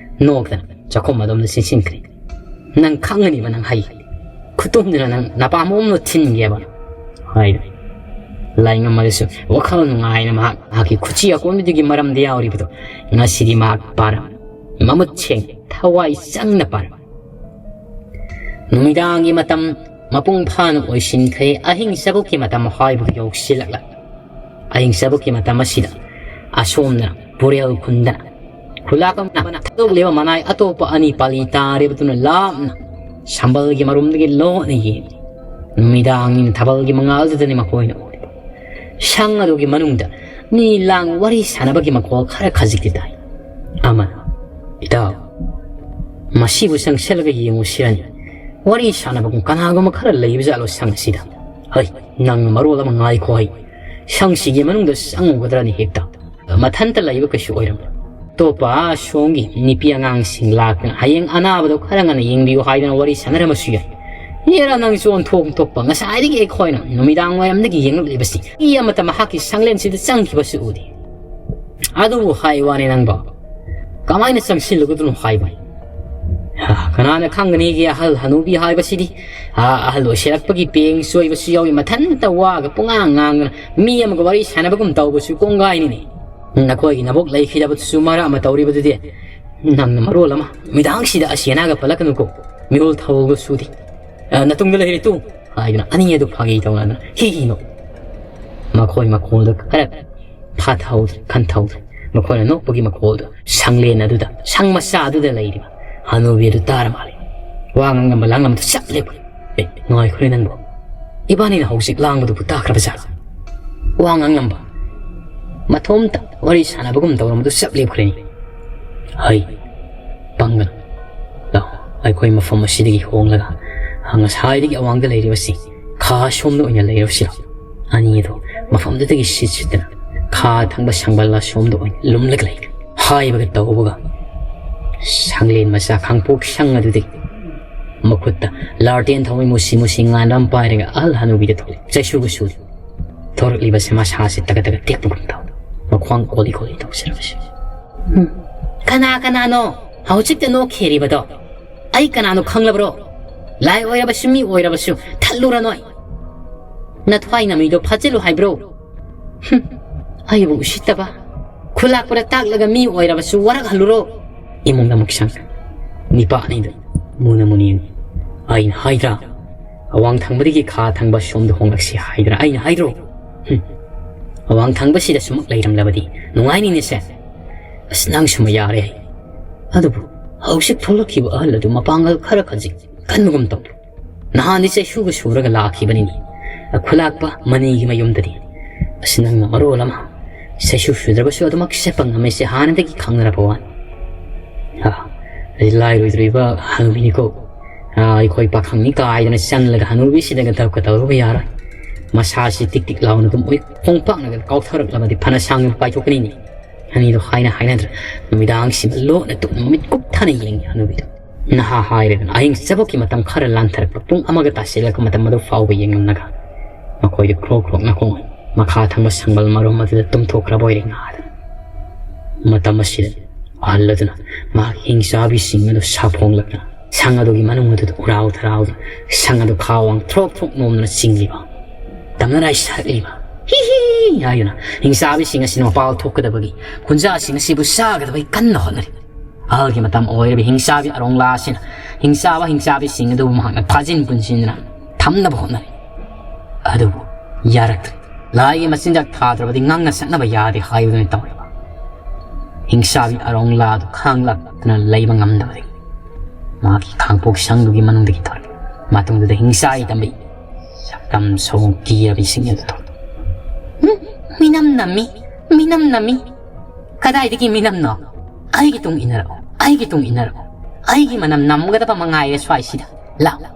ꯅꯣꯛꯇꯅ ꯆꯥꯛꯈꯨꯝ ꯑꯗꯣꯝꯗ ꯆꯦꯟꯁꯤꯟꯈ꯭ꯔꯦ꯫ "ꯅꯪ ꯈꯪꯒꯅꯤꯕ ꯅꯪ ꯍꯩ꯫ ꯈꯨꯇꯨꯝꯗꯨꯅ ꯅꯪ ꯅꯄꯥꯝꯕꯣꯝꯗꯣ ꯊꯤꯟꯒꯦꯕ", ꯍꯥꯏꯔꯦ꯫ ꯂꯥꯏꯉꯝ ꯑꯗꯨꯁꯨ ꯋꯥꯈꯜ ꯅꯨꯡꯉꯥꯏꯅ ꯃꯍꯥꯛ ꯃꯍꯥꯛꯀꯤ ꯈꯨꯆꯤ ꯑꯀꯣꯟꯕꯗꯨꯒꯤ ꯃꯔꯝꯗ ꯌꯥꯎꯔꯤꯕꯗꯣ ꯉꯁꯤꯗꯤ ꯃꯍꯥꯛ ꯄꯥꯔꯝ꯫ ꯃꯃꯨꯠ ꯁꯦꯡꯅ, ꯊꯋꯥꯏ ꯆꯪꯅ ꯄꯥꯔꯝ꯫ ꯅꯨꯃꯤꯗꯥꯡꯒꯤ ꯃꯇꯝ ꯃꯄꯨꯡ ꯐꯥꯅ ꯑꯣꯏꯁꯤꯟꯈ꯭ꯔꯦ꯫ ꯑꯍꯤꯡ ꯆꯥꯛꯈꯨꯝꯒꯤ ꯃꯇꯝ ꯍꯥꯏꯕꯗꯨ ꯌꯧꯁꯤꯜꯂꯛꯂꯦ꯫ ꯑꯍꯤꯡ ꯆꯥꯛꯈꯨꯝꯒꯤ ꯃꯇꯝ ꯑꯁꯤꯗ ꯑꯁꯣꯝꯗꯅ ꯄꯨꯔꯦꯜ ꯈꯨꯟꯗꯅ ꯈꯨꯂꯥꯛ ꯑꯃꯅ ꯊꯥꯗꯣꯛꯂꯤꯕ ꯃꯅꯥꯏ ꯑꯇꯣꯞꯄ ꯑꯅꯤ ꯄꯥꯂꯤ ꯇꯥꯔꯤꯕꯗꯨꯅ ꯂꯥꯞꯅ ꯁꯝꯕꯜꯒꯤ ꯃꯔꯨꯝꯗꯒꯤ ꯂꯣꯠꯅ ꯌꯦꯡꯏ꯫ ꯅꯨꯃꯤꯗꯥꯡꯒꯤ ꯊꯥꯕꯜꯒꯤ ꯃꯉꯥꯜꯗꯨꯗꯅꯤ ꯃꯈꯣꯏꯅ ꯎꯔꯤꯕ꯫ ꯁꯪ ꯑꯗꯨꯒꯤ ꯃꯅꯨꯡꯗ ꯃꯤ ꯂꯥꯡ ꯋꯥꯔꯤ ꯁꯥꯟꯅꯕꯒꯤ ꯃꯈꯣꯜ ꯈꯔ ꯈꯖꯤꯛꯇꯤ ꯇꯥꯏ꯫ ꯑꯃꯅ, "ꯏꯇꯥꯎ, ꯃꯁꯤꯕꯨ ꯆꯪꯁꯤꯜꯂꯒ ꯌꯦꯡꯉꯨꯁꯤꯔꯅꯤ꯫ ꯋꯥꯔꯤ ꯁꯥꯟꯅꯕꯒꯨꯝ ꯀꯅꯥꯒꯨꯝꯕ ꯈꯔ ꯂꯩꯕꯖꯥꯠꯂꯣ ꯁꯪ ꯑꯁꯤꯗ? ꯍꯩ, ꯅꯪ ꯃꯔꯣꯜ ꯑꯃ ꯉꯥꯏꯈꯣ ꯍꯩ꯫ ꯁꯪꯁꯤꯒꯤ ꯃꯅꯨꯡꯗ ꯆꯪꯉꯨꯒꯗ꯭ꯔꯅꯤ ꯍꯦꯛꯇ?" ꯃꯊꯟꯇ ꯂꯩꯕ ꯀꯩꯁꯨ ꯑꯣꯏꯔꯝꯃꯣꯏ꯫ ꯑꯇꯣꯞꯄ ꯁꯣꯝꯒꯤ ꯅꯨꯄꯤ ꯑꯉꯥꯡꯁꯤꯡ ꯂꯥꯛꯇꯅ ꯍꯌꯦꯡ ꯑꯅꯥꯕꯗꯣ ꯈꯔ ꯉꯟꯅ ꯌꯦꯡꯕꯤꯌꯨ ꯍꯥꯏꯗꯅ ꯋꯥꯔꯤ ꯁꯥꯟꯅꯔꯝꯕꯁꯨ ꯌꯥꯏ꯫ ꯍꯦꯔꯥ, ꯅꯪꯁꯨ ꯑꯣꯟꯊꯣꯛ ꯑꯣꯟꯊꯣꯛꯄ, ꯉꯁꯥꯏꯗꯒꯤ ꯑꯩꯈꯣꯏꯅ ꯅꯨꯃꯤꯗꯥꯡ ꯋꯥꯏꯔꯝꯗꯒꯤ ꯌꯦꯡꯂꯛꯂꯤꯕꯁꯤ ꯃꯤ ꯑꯃꯠꯇ ꯃꯍꯥꯛꯀꯤ ꯁꯪꯂꯦꯟꯁꯤꯗ ꯆꯪꯈꯤꯕꯁꯨ ꯎꯗꯦ꯫ ꯑꯗꯨꯕꯨ ꯍꯥꯏ ꯋꯥꯅꯤ ꯅꯪꯕꯣ, ꯀꯃꯥꯏꯅ ꯆꯪꯁꯤꯜꯂꯨꯒꯗꯣꯏꯅꯣ ꯍꯥꯏꯕ? ꯍꯥ, ꯀꯅꯥꯅ ꯈꯪꯒꯅꯤꯒꯦ ꯑꯍꯜ ꯍꯅꯨꯕꯤ ꯍꯥꯏꯕꯁꯤꯗꯤ? ꯍꯥ, ꯑꯍꯜ ꯑꯣꯏꯁꯤꯜꯂꯛꯄꯒꯤ ꯄꯦꯡ ꯆꯣꯏꯕꯁꯨ ꯌꯥꯎꯏ, ꯃꯊꯟꯇ ꯋꯥꯒ ꯄꯨꯡꯉꯥꯡ ꯉꯥꯡꯗꯅ ꯃꯤ ꯑꯃꯒ ꯋꯥꯔꯤ ꯁꯥꯟꯅꯕꯒꯨꯝ ꯇꯧꯕꯁꯨ ꯀꯣꯡꯒꯥꯏꯅꯤꯅꯦ꯫ ꯅꯈꯣꯏꯒꯤ ꯅꯕꯣꯛ ꯂꯩꯈꯤꯗꯕꯗꯨꯁꯨ ꯃꯔꯛ ꯑꯃ ꯇꯧꯔꯤꯕꯗꯨꯗꯤ꯫ ꯅꯪꯅ ꯃꯔꯣꯜ ꯑꯃ ꯅꯨꯃꯤꯗꯥꯡꯁꯤꯗ ꯑꯁꯤ ꯑꯅꯥꯒ ꯄꯜꯂꯛꯀꯅꯨꯀꯣ, ꯃꯤꯔꯣꯜ ꯊꯧꯒ ꯁꯨꯗꯦ꯫ ꯑ, ꯅꯇꯨꯡꯗ ꯂꯩꯔꯦ ꯇꯨ ꯍꯥꯏꯗꯨꯅ ꯑꯅꯤ ꯑꯗꯨ ꯐꯥꯒꯤ ꯇꯧꯅꯗꯅ ꯍꯤ ꯍꯤ ꯅꯣꯛ꯫ ꯃꯈꯣꯏ ꯃꯈꯣꯜꯗꯨ ꯈꯔ ꯐꯥꯊꯍꯧꯗ꯭ꯔꯦ, ꯈꯟꯊꯍꯧꯗ꯭ꯔꯦ꯫ ꯃꯈꯣꯏꯅ ꯅꯣꯛꯄꯒꯤ ꯃꯈꯣꯜꯗꯨ ꯁꯪꯂꯦꯟ ꯑꯗꯨꯗ, ꯁꯪ ꯃꯆꯥ ꯑꯗꯨꯗ ꯂꯩꯔꯤꯕ ꯍꯅꯨꯕꯤ ꯑꯗꯨ ꯇꯥꯔ ꯃꯥꯜꯂꯦ꯫ ꯋꯥ ꯉꯥꯡꯂꯝꯕ ꯂꯥꯡꯂꯝꯕꯗꯨ ꯆꯞ ꯂꯦꯞꯈ꯭ꯔꯦ꯫ "ꯑꯦ, ꯉꯥꯏꯈꯣꯅꯦ ꯅꯪꯕꯣ, ꯏꯕꯥꯅꯤꯅ ꯍꯧꯖꯤꯛ ꯂꯥꯡꯕꯗꯨꯕꯨ ꯇꯥꯈ꯭ꯔꯕ ꯖꯥꯠꯂꯣ? ꯋꯥ ꯉꯥꯡꯂꯝꯕ, ꯃꯊꯣꯝꯇ ꯋꯥꯔꯤ ꯁꯥꯟꯅꯕꯒꯨꯝ ꯇꯧꯔꯝꯕꯗꯨ ꯆꯞ ꯂꯦꯞꯈ꯭ꯔꯦꯅꯦ꯫ ꯍꯩ, ꯄꯪꯒꯅꯨ꯫ ꯂꯥꯛꯑꯣ, ꯑꯩꯈꯣꯏ ꯃꯐꯝ ꯑꯁꯤꯗꯒꯤ ꯍꯣꯡꯂꯒ ꯉꯁꯥꯏꯗꯒꯤ ꯑꯋꯥꯡꯗ ꯂꯩꯔꯤꯕꯁꯤ ꯈꯥ ꯁꯣꯝꯗ ꯑꯣꯏꯅ ꯂꯩꯔꯨꯁꯤꯔꯣ?" ꯑꯅꯤ ꯑꯗꯨ ꯃꯐꯝꯗꯨꯗꯒꯤ ꯁꯤꯠ ꯁꯤꯠꯇꯅ ꯈꯥ ꯊꯪꯕ ꯁꯪꯕꯜ ꯑꯁꯣꯝꯗ ꯑꯣꯏꯅ ꯂꯨꯝꯂꯒ ꯂꯩꯈ꯭ꯔꯦ꯫ ꯍꯥꯏꯕꯒ ꯇꯧꯕꯒ ꯁꯪꯂꯦꯟ ꯃꯆꯥ ꯈꯥꯡꯄꯣꯛ ꯁꯪ ꯑꯗꯨꯗꯒꯤ ꯃꯈꯨꯠꯇ ꯂꯥꯔꯇꯦꯟ ꯊꯧꯃꯩ ꯃꯨꯁꯤ ꯃꯨꯁꯤ ꯉꯥꯟꯕ ꯑꯃ ꯄꯥꯏꯔꯒ ꯑꯍꯜ ꯍꯅꯨꯕꯤꯗ ꯊꯣꯛꯂꯛꯏ꯫ ꯆꯩꯁꯨꯒ ꯁꯨꯗꯦ꯫ ꯊꯣꯔꯛꯂꯤꯕꯁꯦ ꯃꯁꯥꯁꯦ ꯇꯒꯠ ꯇꯒꯠ ꯇꯦꯛꯄꯒꯨꯝ ꯇꯧ꯫ ꯃꯈ꯭ꯋꯥꯡ ꯀꯣꯜꯂꯤ ꯀꯣꯜꯂꯤ ꯇꯧꯖꯔꯕꯁꯦ꯫ "ꯍꯨꯝ, ꯀꯅꯥ ꯀꯅꯥꯅꯣ ꯍꯧꯖꯤꯛꯇ ꯅꯣꯛꯈꯤꯔꯤꯕꯗꯣ? ꯑꯩ ꯀꯅꯥꯅꯣ ꯈꯪꯂꯕ꯭ꯔꯣ? ꯂꯥꯏ ꯑꯣꯏꯔꯕꯁꯨ ꯃꯤ ꯑꯣꯏꯔꯕꯁꯨ ꯊꯠꯂꯨꯔꯅꯣꯏ꯫ ꯅꯊ꯭ꯋꯥꯏ ꯅꯃꯤꯗꯣ ꯐꯥꯖꯤꯜꯂꯨ ꯍꯥꯏꯕ꯭ꯔꯣ? ꯍꯨꯝ, ꯑꯩꯕꯨ ꯎꯁꯤꯠꯇꯕ꯫ ꯈꯨꯂꯥꯛꯄꯗ ꯇꯥꯛꯂꯒ ꯃꯤ ꯑꯣꯏꯔꯕꯁꯨ ꯋꯥꯔꯛꯍꯜꯂꯨꯔꯣ?" ꯏꯃꯨꯡꯗ ꯑꯃꯨꯛ ꯁꯪ꯫ ꯅꯤꯄꯥ ꯑꯅꯤꯗꯨ ꯃꯨꯅ ꯃꯨꯅ ꯌꯦꯡꯉꯤ꯫ "ꯑꯩꯅ ꯍꯥꯏꯗ꯭ꯔꯥ? ꯑꯋꯥꯡ ꯊꯪꯕꯗꯒꯤ ꯈꯥ ꯊꯪꯕ ꯁꯣꯝꯗ ꯍꯣꯡꯂꯛꯁꯤ ꯍꯥꯏꯗ꯭ꯔꯥ? ꯑꯩꯅ ꯍꯥꯏꯗ꯭ꯔꯣ? ꯍꯨꯝ꯫ ꯑꯋꯥꯡ ꯊꯪꯕꯁꯤꯗ ꯁꯨꯃꯛ ꯂꯩꯔꯝꯂꯕꯗꯤ ꯅꯨꯡꯉꯥꯏꯅꯤꯅꯦꯁꯦ꯫ ꯑꯁ, ꯅꯪꯁꯨ ꯃꯌꯥꯔꯦ꯫ ꯑꯗꯨꯕꯨ ꯍꯧꯖꯤꯛ ꯊꯣꯛꯂꯛꯈꯤꯕ ꯑꯍꯜ ꯑꯗꯨ ꯃꯄꯥꯡꯒꯜ ꯈꯔ ꯈꯖꯤꯛ ꯈꯟꯕꯒꯨꯝ ꯇꯧ꯫ ꯅꯍꯥꯟꯗꯤ ꯆꯩꯁꯨꯒ ꯁꯨꯔꯒ ꯂꯥꯛꯈꯤꯕꯅꯤꯅꯦ꯫ ꯈꯨꯂꯥꯛꯄ ꯃꯅꯤꯒꯤ ꯃꯌꯨꯝꯗꯗꯤ꯫ ꯑꯁ, ꯅꯪꯅ ꯃꯔꯣꯜ ꯑꯃ꯫ ꯆꯩꯁꯨ ꯁꯨꯗ꯭ꯔꯕꯁꯨ ꯑꯗꯨꯃꯛ ꯆꯠꯄ ꯉꯝꯃꯤꯁꯦ ꯍꯥꯟꯅꯗꯒꯤ ꯈꯪꯅꯔꯕ ꯋꯥꯅꯤ꯫ ꯑꯥ, ꯑꯩ ꯂꯥꯏꯔꯣꯏꯗ꯭ꯔꯤꯕ ꯍꯅꯨꯕꯤꯅꯤꯀꯣ꯫ ꯑꯥ, ꯑꯩꯈꯣꯏ ꯄꯥꯈꯪꯅꯤ ꯀꯥꯏꯗꯅ ꯆꯪꯂꯒ ꯍꯅꯨꯕꯤꯁꯤꯗꯒ ꯙꯞꯀ ꯇꯧꯔꯨꯕ ꯌꯥꯔꯣꯏ꯫ ꯃꯁꯥꯁꯤ ꯇꯤꯛ ꯇꯤꯛ ꯂꯥꯎꯅ ꯑꯗꯨꯝ ꯎꯏ꯫ ꯈꯣꯡꯄꯥꯛꯅꯒ ꯀꯥꯎꯊꯔꯛꯂꯕꯗꯤ ꯐꯅ ꯁꯥꯡꯅ ꯄꯥꯏꯊꯣꯛꯀꯅꯤꯅꯦ꯫ ꯑꯅꯤꯗꯣ ꯍꯥꯏꯅ ꯍꯥꯏꯅꯗ꯭ꯔꯦ꯫ ꯅꯨꯃꯤꯗꯥꯡꯁꯤꯃ ꯂꯣꯠꯅ ꯇꯨꯝ ꯃꯃꯤꯠ ꯀꯨꯞꯊꯅ ꯌꯦꯡꯉꯤ ꯍꯅꯨꯕꯤꯗꯣ꯫ ꯅꯍꯥ ꯍꯥꯏꯔꯦꯗꯅ ꯑꯍꯤꯡ ꯆꯕꯣꯛꯀꯤ ꯃꯇꯝ ꯈꯔ ꯂꯥꯟꯊꯔꯛꯄ ꯄꯨꯡ ꯑꯃꯒ ꯇꯥꯁꯤꯜꯂꯛꯄ ꯃꯇꯝ ꯑꯗꯨ ꯐꯥꯎꯕ ꯌꯦꯡꯂꯝꯂꯒ ꯃꯈꯣꯏꯗꯤ ꯈ꯭ꯔꯣꯛ ꯈ꯭ꯔꯣꯛ ꯅꯥꯀꯣꯡ ꯃꯈꯥ ꯊꯪꯕ ꯁꯪꯕꯜ ꯃꯔꯨꯝ ꯑꯗꯨꯗ ꯇꯨꯝꯊꯣꯛꯈ꯭ꯔꯕ ꯑꯣꯏꯔꯦ ꯉꯥꯗꯅ꯫ ꯃꯇꯝ ꯑꯁꯤꯗ ꯑꯍꯜ ꯑꯗꯨꯅ ꯃꯍꯥꯛ ꯍꯤꯡꯆꯥꯕꯤꯁꯤꯡ ꯑꯗꯨ ꯁꯥꯐꯣꯡꯂꯛꯇꯅ ꯁꯪ ꯑꯗꯨꯒꯤ ꯃꯅꯨꯡ ꯑꯗꯨꯗ ꯎꯔꯥꯎ ꯊꯔꯥꯎꯗꯨꯅ ꯁꯪ ꯑꯗꯨ ꯈꯥꯋꯥꯡ ꯊ꯭ꯔꯣꯛ ꯊ꯭ꯔꯣꯛ ꯅꯣꯝꯗꯨꯅ ꯆꯤꯡꯂꯤꯕ, ꯇꯝꯅꯔꯥꯏ ꯁꯥꯔꯛꯂꯤꯕ, "ꯍꯤ ꯍꯤ" ꯍꯥꯏꯗꯨꯅ ꯍꯤꯡꯆꯥꯕꯤꯁꯤꯡ ꯑꯁꯤꯅ ꯃꯄꯥꯜ ꯊꯣꯛꯀꯗꯕꯒꯤ, ꯈꯨꯟꯖꯥꯁꯤꯡ ꯑꯁꯤꯕꯨ ꯆꯥꯒꯗꯕꯒꯤ ꯀꯟꯅ ꯍꯣꯠꯅꯔꯤ꯫ ꯑꯍꯜꯒꯤ ꯃꯇꯝ ꯑꯣꯏꯔꯕ ꯍꯤꯡꯆꯥꯕꯤ ꯑꯔꯣꯡꯂꯥ ꯑꯁꯤꯅ ꯍꯤꯡꯆꯥꯕ ꯍꯤꯡꯆꯥꯕꯤꯁꯤꯡ ꯑꯗꯨꯕꯨ ꯃꯍꯥꯛꯅ ꯐꯥꯖꯤꯟ ꯄꯨꯟꯁꯤꯟꯗꯨꯅ ꯊꯝꯅꯕ ꯍꯣꯠꯅꯔꯤ꯫ ꯑꯗꯨꯕꯨ ꯌꯥꯔꯛꯇ꯭ꯔꯦ꯫ ꯂꯥꯏꯒꯤ ꯃꯆꯤꯟꯖꯥꯛ ꯊꯥꯗ꯭ꯔꯕꯗꯤ ꯉꯥꯡꯅ ꯁꯛꯅꯕ ꯌꯥꯗꯦ ꯍꯥꯏꯕꯗꯨꯅ ꯇꯧꯔꯤꯕ ꯍꯤꯡꯆꯥꯕꯤ ꯑꯔꯣꯡꯂꯥ ꯑꯗꯨ ꯈꯥꯡꯂꯛꯇꯨꯅ ꯂꯩꯕ ꯉꯝꯗꯕꯗꯒꯤ ꯃꯍꯥꯛꯀꯤ ꯈꯥꯡꯄꯣꯛ ꯁꯪꯗꯨꯒꯤ ꯃꯅꯨꯡꯗꯒꯤ ꯊꯣꯔꯛꯏ꯫ ꯃꯇꯨꯡꯗꯨꯗ ꯍꯤꯡꯆꯥꯕꯤ ꯇꯝꯕꯤ ꯁꯛꯇꯝ ꯁꯑꯣꯡ ꯀꯤꯔꯕꯤꯁꯤꯡ ꯑꯗꯨ ꯊꯣꯛꯂꯛꯏ꯫ "ꯍꯨꯝ, ꯃꯤꯅꯝ ꯅꯝꯃꯤ, ꯃꯤꯅꯝ ꯅꯝꯃꯤ꯫ ꯀꯗꯥꯏꯗꯒꯤ ꯃꯤꯅꯝꯅꯣ? ꯑꯩꯒꯤ ꯇꯨꯡ ꯏꯟꯅꯔꯛꯑꯣ, ꯑꯩꯒꯤ ꯇꯨꯡ ꯏꯟꯅꯔꯛꯑꯣ꯫ ꯑꯩꯒꯤ ꯃꯅꯝ ꯅꯝꯒꯗꯕ ꯃꯉꯥꯏꯔꯦ ꯁ꯭ꯋꯥꯏꯁꯤꯗ꯫ ꯂꯥꯛꯑꯣ,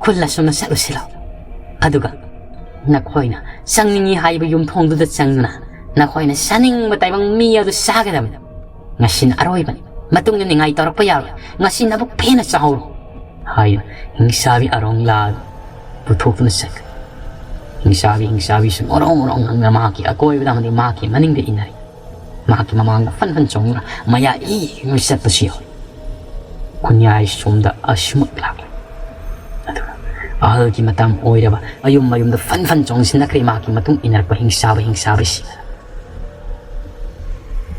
ꯈꯨꯜ ꯑꯁꯣꯝꯗ ꯆꯠꯂꯨꯁꯤ ꯂꯥꯛꯑꯣ꯫ ꯑꯗꯨꯒ ꯅꯈꯣꯏꯅ ꯆꯪꯅꯤꯡꯏ ꯍꯥꯏꯕ ꯌꯨꯝꯊꯣꯡꯗꯨꯗ ꯆꯪꯗꯨꯅ ꯅꯈꯣꯏꯅ ꯆꯥꯅꯤꯡꯕ ꯇꯥꯏꯕꯪ ꯃꯤ ꯑꯗꯨ ꯆꯥꯒꯗꯕꯅꯤ꯫ ꯉꯁꯤꯅ ꯑꯔꯣꯏꯕꯅꯤ꯫ ꯃꯇꯨꯡꯗ ꯅꯤꯡꯉꯥꯏ ꯇꯧꯔꯛꯄ ꯌꯥꯔꯣꯏ꯫ ꯉꯁꯤ ꯅꯕꯨꯛ ꯐꯦꯟꯅ ꯆꯥꯍꯧꯔꯣ" ꯍꯥꯏꯅ ꯍꯤꯡꯆꯥꯕꯤ ꯑꯔꯣꯡꯂꯥ ꯄꯨꯊꯣꯛꯇꯨꯅ ꯆꯠꯈ꯭ꯔꯦ꯫ ꯍꯤꯡꯆꯥꯕꯤ ꯍꯤꯡꯆꯥꯕꯤꯁꯨ ꯉꯣꯔꯣꯡ ꯉꯣꯔꯣꯡ ꯉꯪꯅ ꯃꯍꯥꯛꯀꯤ ꯑꯀꯣꯏꯕꯗ ꯑꯃꯗꯤ ꯃꯍꯥꯛꯀꯤ ꯃꯅꯤꯡꯗ ꯏꯟꯅꯔꯤ꯫ ꯃꯍꯥꯛꯀꯤ ꯃꯃꯥꯡꯗ ꯐꯟ ꯐꯟ ꯆꯣꯡꯗꯨꯅ ꯃꯌꯥ ꯏ ꯏ ꯆꯠꯄꯁꯨ ꯌꯥꯎꯏ꯫ ꯈꯨꯟꯌꯥꯏ ꯁꯣꯝꯗ ꯑꯁꯨꯃꯛ ꯂꯥꯛꯂꯦ꯫ ꯑꯗꯨꯒ ꯑꯍꯜꯒꯤ ꯃꯇꯝ ꯑꯣꯏꯔꯕ ꯃꯌꯨꯝ ꯃꯌꯨꯝꯗ ꯐꯟ ꯐꯟ ꯆꯣꯡꯁꯤꯟꯅꯈ꯭ꯔꯦ ꯃꯍꯥꯛꯀꯤ ꯃꯇꯨꯡ ꯏꯟꯅꯔꯛꯄ ꯍꯤꯡꯆꯥꯕ ꯍꯤꯡꯆꯥꯕꯤꯁꯤꯡ꯫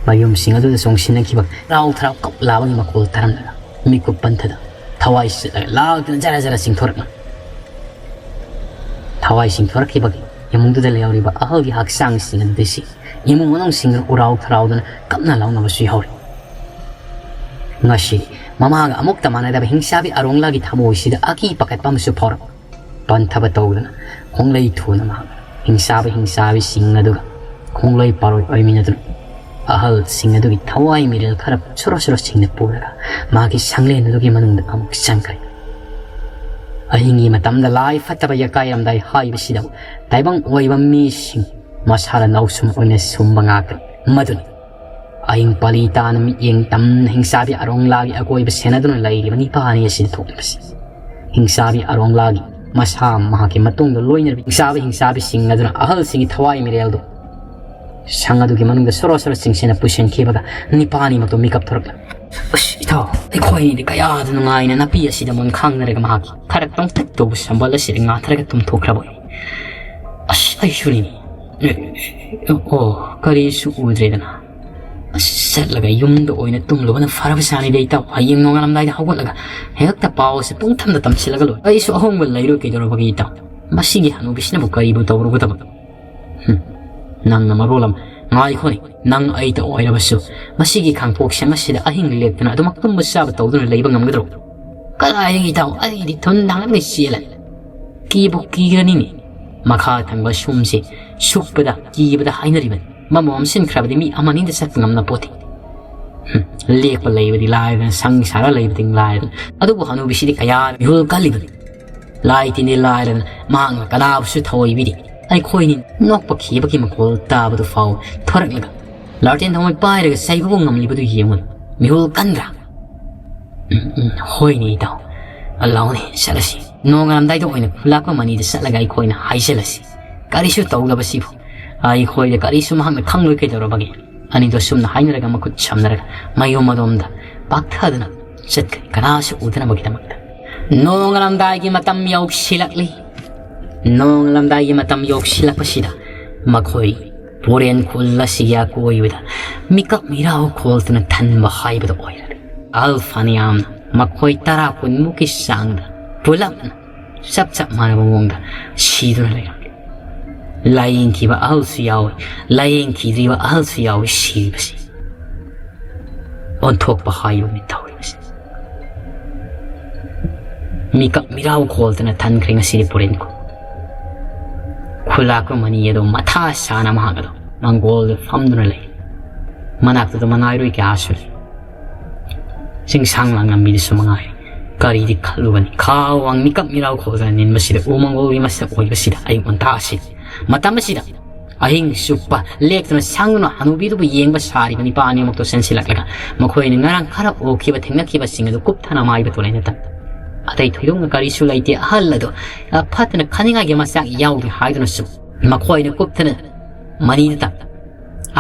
ꯃꯌꯨꯝꯁꯤꯡ ꯑꯗꯨꯗ ꯆꯣꯡꯁꯤꯟꯅꯈꯤꯕ ꯔꯥꯎ ꯊꯔꯥꯎ ꯀꯞ ꯂꯥꯎꯕꯒꯤ ꯃꯈꯣꯜ ꯇꯥꯔꯝꯂꯒ ꯃꯤꯀꯨꯞ ꯄꯟꯊꯗ ꯊꯋꯥꯏ ꯆꯤꯠꯂꯒ ꯂꯥꯎꯗꯨꯅ ꯖꯔ ꯖꯔ ꯆꯤꯡꯊꯣꯔꯛꯅ ꯊꯋꯥꯏ ꯆꯤꯡꯊꯣꯔꯛꯈꯤꯕꯒꯤ ꯏꯃꯨꯡꯗꯨꯗ ꯂꯩꯍꯧꯔꯤꯕ ꯑꯍꯜꯒꯤ ꯍꯛꯆꯥꯡꯁꯤꯡ ꯑꯗꯨꯗꯩꯁꯤ ꯏꯃꯨꯡ ꯃꯅꯨꯡꯁꯤꯡꯗꯨꯅ ꯎꯔꯥꯎ ꯊꯔꯥꯎꯗꯨꯅ ꯀꯞꯅ ꯂꯥꯎꯅꯕꯁꯨ ꯌꯥꯎꯔꯤ꯫ ꯉꯁꯤ ꯃꯃꯥꯒ ꯑꯃꯨꯛꯇ ꯃꯥꯟꯅꯗꯕ ꯍꯤꯡꯆꯥꯕꯤ ꯑꯔꯣꯡꯂꯥꯒꯤ ꯊꯃꯣꯏꯁꯤꯗ ꯑꯀꯤ ꯄꯥꯈꯠꯄ ꯑꯃꯁꯨ ꯐꯥꯎꯔꯛ꯫ ꯄꯟꯊꯕ ꯇꯧꯗꯅ ꯈꯣꯡꯂꯩ ꯊꯨꯅ ꯃꯍꯥꯛ ꯍꯤꯡꯆꯥꯕꯤ ꯍꯤꯡꯆꯥꯕꯤꯁꯤꯡ ꯑꯗꯨꯒ ꯈꯣꯡꯂꯩ ꯄꯥꯔꯣꯏ ꯑꯣꯏꯃꯤꯟꯅꯗꯨꯅ ꯑꯍꯜꯁꯤꯡ ꯑꯗꯨꯒꯤ ꯊꯋꯥꯏ ꯃꯤꯔꯦꯜ ꯈꯔ ꯁꯣꯔꯣ ꯁꯣꯔꯣꯁꯤꯡꯅ ꯄꯨꯔꯒ ꯃꯍꯥꯛꯀꯤ ꯁꯪꯂꯦꯟ ꯑꯗꯨꯒꯤ ꯃꯅꯨꯡꯗ ꯑꯃꯨꯛ ꯆꯪꯈ꯭ꯔꯦ꯫ ꯑꯍꯤꯡꯒꯤ ꯃꯇꯝꯗ ꯂꯥꯏ ꯐꯠꯇꯕ ꯌꯀꯥꯏꯔꯝꯗꯥꯏ ꯍꯥꯏꯕꯁꯤꯗꯕꯨ ꯇꯥꯏꯕꯪ ꯑꯣꯏꯕ ꯃꯤꯁꯤꯡ ꯃꯁꯥꯅ ꯅꯥꯎꯁꯨꯝ ꯑꯣꯏꯅ ꯁꯨꯝꯕ ꯉꯥꯛꯇꯅꯤ꯫ ꯃꯗꯨꯅ ꯑꯍꯤꯡ ꯄꯥꯂꯤ ꯇꯥꯅ ꯃꯤꯠꯌꯦꯡ ꯇꯝꯅ ꯍꯤꯡꯆꯥꯕꯤ ꯑꯔꯣꯡꯂꯥꯒꯤ ꯑꯀꯣꯏꯕ ꯁꯦꯟꯅꯗꯨꯅ ꯂꯩꯔꯤꯕ ꯅꯤꯄꯥꯅꯤ ꯑꯁꯤꯗ ꯊꯣꯛꯂꯤꯕꯁꯤ꯫ ꯍꯤꯡꯆꯥꯕꯤ ꯑꯔꯣꯡꯂꯥꯒꯤ ꯃꯁꯥ ꯃꯍꯥꯛꯀꯤ ꯃꯇꯨꯡꯗ ꯂꯣꯏꯅꯔꯤꯕ ꯍꯤꯡꯆꯥꯕꯤ ꯍꯤꯡꯆꯥꯕꯤꯁꯤꯡ ꯑꯗꯨꯅ ꯑꯍꯜꯁꯤꯡꯒꯤ ꯊꯋꯥꯏ ꯃꯤꯔꯦꯜꯗꯨ ꯁꯪ ꯑꯗꯨꯒꯤ ꯃꯅꯨꯡꯗ ꯁꯣꯔꯣ ꯁꯣꯔꯣ ꯆꯤꯡꯁꯤꯟꯅ ꯄꯨꯁꯤꯟꯈꯤꯕꯒ ꯅꯤꯄꯥꯅꯤꯃꯛꯇꯣ ꯃꯤꯀꯞ ꯊꯣꯔꯛꯂꯦ꯫ ꯑꯁ ꯏꯇꯥꯎ, ꯑꯩꯈꯣꯏꯅꯤꯗꯤ ꯀꯌꯥꯗ ꯅꯨꯡꯉꯥꯏꯅ ꯅꯥꯄꯤ ꯑꯁꯤꯗ ꯃꯨꯟ ꯈꯥꯡꯅꯔꯒ ꯃꯍꯥꯛꯀꯤ ꯈꯔ ꯇꯣꯡꯊꯛ ꯇꯧꯕ ꯁꯝꯕꯜ ꯑꯁꯤꯗ ꯉꯥꯊꯔꯒ ꯇꯨꯝꯊꯣꯛꯈ꯭ꯔꯕ ꯑꯣꯏ꯫ ꯑꯁ ꯑꯩꯁꯨꯅꯤꯅꯦ꯫ ꯑꯣ, ꯀꯔꯤꯁꯨ ꯎꯗ꯭ꯔꯦꯗꯅ꯫ ꯑꯁ ꯆꯠꯂꯒ ꯌꯨꯝꯗ ꯑꯣꯏꯅ ꯇꯨꯝꯂꯨꯕꯅ ꯐꯔꯕ ꯁꯥꯅꯤꯗ ꯏꯇꯥꯎ꯫ ꯍꯌꯦꯡ ꯅꯣꯡꯉꯥꯜꯂꯝꯗꯥꯏꯗ ꯍꯧꯒꯠꯂꯒ ꯍꯦꯛꯇ ꯄꯥꯎ ꯑꯁꯤ ꯄꯨꯡꯊꯝꯗ ꯇꯝꯁꯤꯜꯂꯒ ꯂꯣꯏꯔꯦ꯫ ꯑꯩꯁꯨ ꯑꯍꯣꯡꯕ ꯂꯩꯔꯣꯏ ꯀꯩꯗꯧꯔꯕꯒꯦ ꯏꯇꯥꯎ? ꯃꯁꯤꯒꯤ ꯍꯅꯨꯕꯤꯁꯤꯅꯕꯨ ꯀꯔꯤꯕꯨ ꯇꯧꯔꯨꯒꯗꯕ? ꯍꯨꯝ, ꯅꯪꯅ ꯃꯔꯣꯜ ꯑꯃ꯫ ꯉꯥꯏꯈꯣꯅꯦ, ꯅꯪ ꯑꯩꯇ ꯑꯣꯏꯔꯕꯁꯨ ꯃꯁꯤꯒꯤ ꯈꯥꯡꯄꯣꯛꯁꯪ ꯑꯁꯤꯗ ꯑꯍꯤꯡ ꯂꯦꯛꯇꯅ ꯑꯗꯨꯃꯛ ꯇꯨꯝꯕ ꯆꯥꯕ ꯇꯧꯗꯨꯅ ꯂꯩꯕ ꯉꯝꯒꯗ꯭ꯔꯣ? ꯀꯗꯥꯏꯗꯒꯤ ꯏꯇꯥꯎ, ꯑꯩꯗꯤ ꯊꯨꯟ ꯊꯥꯡꯒꯠꯂꯒ ꯆꯦꯜꯂꯅꯤ꯫ ꯀꯤꯕꯨ ꯀꯤꯈ꯭ꯔꯅꯤꯅꯦ꯫ ꯃꯈꯥ ꯊꯪꯕ ꯁꯨꯝꯁꯦ ꯁꯨꯛꯄꯗ ꯀꯤꯕꯗ ꯍꯥꯏꯅꯔꯤꯕꯅꯤ꯫ ꯃꯃꯨ ꯑꯃ ꯁꯤꯟꯈ꯭ꯔꯕꯗꯤ ꯃꯤ ꯑꯃꯅꯤꯗ ꯆꯠꯄ ꯉꯝꯅ ꯄꯣꯠꯇꯦ꯫ ꯍꯨꯝ, ꯂꯦꯛꯄ ꯂꯩꯕꯗꯤ ꯂꯥꯏꯔꯗꯅ, ꯁꯪ ꯁꯥꯔ ꯂꯩꯕꯗꯤ ꯂꯥꯏꯔꯗꯅ꯫ ꯑꯗꯨꯕꯨ ꯍꯅꯨꯕꯤꯁꯤꯗꯤ ꯀꯌꯥ ꯃꯤꯍꯨꯜ ꯀꯜꯂꯤꯕꯅꯤ꯫ ꯂꯥꯏ ꯇꯤꯟꯗꯤ ꯂꯥꯏꯔꯗꯅ ꯃꯍꯥꯛꯅ ꯀꯅꯥꯕꯨꯁꯨ ꯊꯑꯣꯏꯕꯤꯗꯦ꯫ ꯑꯩꯈꯣꯏꯅꯤ ꯅꯣꯛꯄ ꯈꯤꯕꯒꯤ ꯃꯈꯣꯜ ꯇꯥꯕꯗꯨ ꯐꯥꯎ ꯊꯣꯔꯛꯂꯒ ꯂꯥꯔꯇꯦꯟ ꯊꯃꯣꯏ ꯄꯥꯏꯔꯒ ꯆꯩꯕꯕꯨ ꯉꯝꯂꯤꯕꯗꯨ ꯌꯦꯡꯉꯨ꯫ ꯃꯤꯍꯨꯜ ꯀꯟꯗ꯭ꯔꯥ? ꯎꯝ, ꯎꯝ, ꯍꯣꯏꯅꯦ ꯏꯇꯥꯎ꯫ ꯂꯥꯎꯅꯦ, ꯆꯠꯂꯁꯤ꯫ ꯅꯣꯡꯉꯥꯜꯂꯝꯗꯥꯏꯗ ꯑꯣꯏꯅ ꯈꯨꯂꯥꯛꯄ ꯃꯅꯤꯗ ꯆꯠꯂꯒ ꯑꯩꯈꯣꯏꯅ ꯍꯥꯏꯖꯜꯂꯁꯤ꯫ ꯀꯔꯤꯁꯨ ꯇꯧꯗꯕꯁꯤꯕꯨ꯫ ꯑꯩꯈꯣꯏꯗ ꯀꯔꯤꯁꯨ ꯃꯍꯥꯛꯅ ꯈꯪꯂꯣꯏ ꯀꯩꯗꯧꯔꯕꯒꯦ? ꯑꯅꯤꯗꯣ ꯁꯨꯝꯅ ꯍꯥꯏꯅꯔꯒ ꯃꯈꯨꯠ ꯁꯝꯅꯔꯒ ꯃꯌꯨꯝ ꯑꯗꯣꯝꯗ ꯄꯥꯛꯊꯗꯨꯅ ꯆꯠꯈ꯭ꯔꯦ, ꯀꯅꯥꯁꯨ ꯎꯗꯅꯕꯒꯤꯗꯃꯛꯇ꯫ ꯅꯣꯡꯉꯥꯜꯂꯝꯗꯥꯏꯒꯤ ꯃꯇꯝ ꯌꯧꯁꯤꯜꯂꯛꯂꯤ꯫ ꯅꯣꯡꯉꯥꯜꯂꯝꯗꯥꯏꯒꯤ ꯃꯇꯝ ꯌꯧꯁꯤꯜꯂꯛꯄꯁꯤꯗ ꯃꯈꯣꯏ ꯄꯨꯔꯦꯟ ꯈꯨꯜ ꯑꯁꯤꯒꯤ ꯑꯀꯣꯏꯕꯗ ꯃꯤꯀꯞ ꯃꯤꯔꯥꯎ ꯈꯣꯜꯗꯨꯅ ꯊꯟꯕ ꯍꯥꯏꯕꯗꯨ ꯑꯣꯏꯔꯦ꯫ ꯑꯍꯜ ꯐꯅꯌꯥꯝꯅ, ꯃꯈꯣꯏ ꯇꯔꯥ ꯀꯨꯟꯃꯨꯛꯀꯤ ꯆꯥꯡꯗ ꯄꯨꯂꯞꯅ ꯆꯞ ꯆꯞ ꯃꯥꯟꯅꯕ ꯃꯑꯣꯡꯗ ꯁꯤꯗꯨꯅ ꯂꯩꯔꯝꯃꯤ꯫ ꯂꯥꯏꯌꯦꯡꯈꯤꯕ ꯑꯍꯜꯁꯨ ꯌꯥꯎꯏ, ꯂꯥꯏꯌꯦꯡꯈꯤꯗ꯭ꯔꯤꯕ ꯑꯍꯜꯁꯨ ꯌꯥꯎꯏ ꯁꯤꯔꯤꯕꯁꯤ꯫ ꯑꯣꯟꯊꯣꯛꯄ ꯍꯥꯏꯕꯅꯤ ꯇꯧꯔꯤꯕꯁꯤ꯫ ꯃꯤꯀꯞ ꯃꯤꯔꯥꯎ ꯈꯣꯜꯗꯅ ꯊꯟꯈ꯭ꯔꯦ ꯉꯁꯤꯗꯤ ꯄꯨꯔꯦꯟ ꯈꯨꯜ꯫ ꯈꯨꯂꯥꯛꯄ ꯃꯅꯤ ꯑꯗꯨ ꯃꯊꯥ ꯁꯥꯅ ꯃꯍꯥꯛ ꯑꯗꯨ ꯃꯪꯒꯣꯜꯗ ꯐꯝꯗꯨꯅ ꯂꯩ꯫ ꯃꯅꯥꯛꯇꯨꯗ ꯃꯅꯥꯏꯔꯣꯏ ꯀꯌꯥꯁꯨ ꯂꯩ꯫ ꯆꯤꯡꯁꯥꯡ ꯂꯥꯡꯂꯝꯕꯤꯗꯨꯁꯨ ꯃꯉꯥꯏ꯫ ꯀꯔꯤꯗꯤ ꯈꯜꯂꯨꯒꯅꯤ? ꯈꯥ ꯋꯥꯡ ꯃꯤꯀꯞ ꯃꯤꯔꯥꯎ ꯈꯣꯜꯗꯅ ꯅꯤꯟꯕꯁꯤꯗ, ꯎ ꯃꯪꯒꯣꯜꯒꯤ ꯃꯁꯛ ꯑꯣꯏꯕꯁꯤꯗ, ꯑꯌꯨꯛ ꯉꯟꯇꯥ ꯑꯁꯤꯗ, ꯃꯇꯝ ꯑꯁꯤꯗ ꯑꯍꯤꯡ ꯆꯨꯞꯄ ꯂꯦꯛꯇꯨꯅ ꯁꯪꯗꯨꯅ ꯍꯅꯨꯕꯤꯗꯨꯕꯨ ꯌꯦꯡꯕ ꯁꯥꯔꯤꯕ ꯅꯤꯄꯥ ꯑꯅꯤꯃꯛꯇꯣ ꯆꯦꯟꯁꯤꯜꯂꯛꯂꯒ ꯃꯈꯣꯏꯅ ꯉꯔꯥꯡ ꯈꯔ ꯎꯈꯤꯕ ꯊꯦꯡꯅꯈꯤꯕꯁꯤꯡ ꯑꯗꯨ ꯀꯨꯞꯊꯅ ꯃꯥꯏꯕ ꯇꯣꯂꯦꯟꯅ ꯇꯝꯃꯤ꯫ ꯑꯇꯩ ꯊꯣꯏꯗꯣꯛꯅ ꯀꯔꯤꯁꯨ ꯂꯩꯇꯦ꯫ ꯑꯍꯜ ꯑꯗꯨ, ꯑ, ꯐꯠꯇꯅ ꯈꯟꯅꯤꯡꯉꯥꯏꯒꯤ ꯃꯆꯥꯛ ꯌꯥꯎꯗꯦ ꯍꯥꯏꯗꯨꯅꯁꯨ ꯃꯈꯣꯏꯅ ꯀꯨꯞꯊꯅ ꯃꯅꯤꯗ ꯇꯝꯃꯤ꯫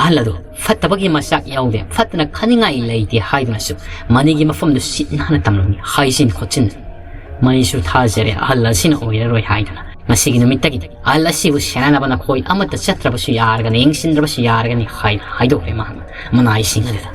ꯑꯍꯜ ꯑꯗꯨ ꯐꯠꯇꯕꯒꯤ ꯃꯆꯥꯛ ꯌꯥꯎꯗꯦ, ꯐꯠꯇꯅ ꯈꯟꯅꯤꯡꯉꯥꯏ ꯂꯩꯇꯦ ꯍꯥꯏꯗꯨꯅꯁꯨ ꯃꯅꯤꯒꯤ ꯃꯐꯝꯗꯨ ꯁꯤꯠ ꯅꯥꯟꯅ ꯇꯝꯂꯝꯃꯤ꯫ ꯍꯥꯏꯖꯤꯟ ꯈꯣꯠꯆꯤꯟ ꯃꯅꯤꯁꯨ ꯊꯥꯖꯔꯦ, ꯑꯍꯜ ꯑꯁꯤꯅ ꯑꯣꯏꯔꯔꯣꯏ ꯍꯥꯏꯗꯨꯅ꯫ ꯉꯁꯤꯒꯤ ꯅꯨꯃꯤꯠꯇꯒꯤꯗꯤ ꯑꯍꯜ ꯑꯁꯤꯕꯨ ꯁꯦꯟꯅꯅꯕ ꯅꯈꯣꯏ ꯑꯃꯠꯇ ꯆꯠꯇ꯭ꯔꯕꯁꯨ ꯌꯥꯔꯒꯅꯤ, ꯌꯦꯡꯁꯤꯟꯗ꯭ꯔꯕꯁꯨ ꯌꯥꯔꯒꯅꯤ ꯍꯥꯏꯅ ꯍꯥꯏꯗꯣꯛꯈ꯭ꯔꯦ ꯃꯍꯥꯛꯅ ꯃꯅꯥꯏꯁꯤꯡ ꯑꯗꯨꯗ꯫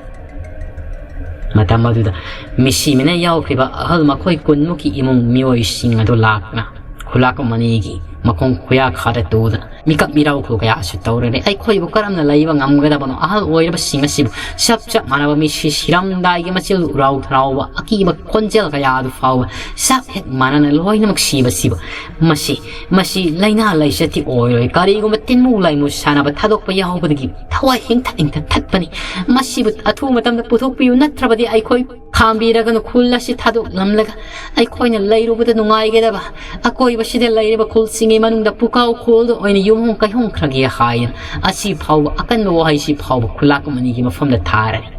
ꯃꯇꯝ ꯑꯗꯨꯗ ꯃꯤꯁꯤ ꯃꯤꯅ ꯌꯥꯎꯈ꯭ꯔꯤꯕ ꯑꯍꯜ ꯃꯈꯣꯏ ꯀꯨꯟꯃꯨꯛꯀꯤ ꯏꯃꯨꯡ ꯃꯤꯑꯣꯏꯁꯤꯡ ꯑꯗꯨ ꯂꯥꯛꯇꯨꯅ ꯈꯨꯂꯥꯛꯄ ꯃꯅꯤꯒꯤ ꯃꯈꯣꯡ ꯈꯨꯌꯥ ꯈꯥꯗ ꯇꯨꯗꯨꯅ ꯃꯤꯀꯞ ꯃꯤꯔꯥꯎꯈꯣꯜ ꯀꯌꯥꯁꯨ ꯇꯧꯔꯔꯦ꯫ ꯑꯩꯈꯣꯏꯕꯨ ꯀꯔꯝꯅ ꯂꯩꯕ ꯉꯝꯒꯗꯕꯅꯣ? ꯑꯍꯜ ꯑꯣꯏꯔꯕꯁꯤꯡ ꯑꯁꯤꯕꯨ ꯆꯞ ꯆꯞ ꯃꯥꯟꯅꯕ ꯃꯤꯁꯤ ꯁꯤꯔꯝꯗꯥꯏꯒꯤ ꯃꯆꯤꯜ ꯎꯔꯥꯎ ꯊꯔꯥꯎꯕ ꯑꯀꯤꯕ ꯈꯣꯟꯖꯦꯜ ꯀꯌꯥ ꯑꯗꯨ ꯐꯥꯎꯕ ꯆꯞ ꯍꯦꯛ ꯃꯥꯟꯅꯅ ꯂꯣꯏꯅꯃꯛ ꯁꯤꯕꯁꯤꯕꯨ, ꯃꯁꯤ, ꯃꯁꯤ ꯂꯥꯏꯅꯥ ꯂꯥꯏꯆꯠꯇꯤ ꯑꯣꯏꯔꯣꯏ꯫ ꯀꯔꯤꯒꯨꯝꯕ ꯇꯤꯟꯃꯨ ꯂꯥꯏꯃꯨ ꯁꯥꯟꯅꯕ ꯊꯥꯗꯣꯛꯄ ꯌꯥꯎꯕꯗꯒꯤ ꯊꯋꯥꯏ ꯍꯤꯡꯊ ꯍꯤꯡꯊ ꯊꯠꯄꯅꯤ꯫ ꯃꯁꯤꯕꯨ ꯑꯊꯨꯕ ꯃꯇꯝꯗ ꯄꯨꯊꯣꯛꯄꯤꯌꯨ, ꯅꯠꯇ꯭ꯔꯕꯗꯤ ꯑꯩꯈꯣꯏ ꯈꯥꯝꯕꯤꯔꯒꯅꯨ꯫ ꯈꯨꯜ ꯑꯁꯤ ꯊꯥꯗꯣꯛꯂꯝꯂꯒ ꯑꯩꯈꯣꯏꯅ ꯂꯩꯔꯨꯕꯗ ꯅꯨꯡꯉꯥꯏꯒꯗꯕ, ꯑꯀꯣꯏꯕꯁꯤꯗ ꯂꯩꯔꯤꯕ ꯈꯨꯜꯁꯤꯡꯒꯤ ꯃꯅꯨꯡꯗ ꯄꯨꯀꯥꯎ ꯈꯨꯜꯗ ꯑꯣꯏꯅ ꯌꯨꯝꯍꯣꯡ ꯀꯩꯍꯣꯡꯈ꯭ꯔꯒꯦ ꯍꯥꯏꯅ ꯑꯁꯤ ꯐꯥꯎꯕ, ꯑꯀꯟꯕ ꯋꯥꯍꯩꯁꯤ ꯐꯥꯎꯕ ꯈꯨꯂꯥꯛꯄ ꯃꯅꯤꯒꯤ ꯃꯐꯝꯗ ꯊꯥꯔꯅꯤ꯫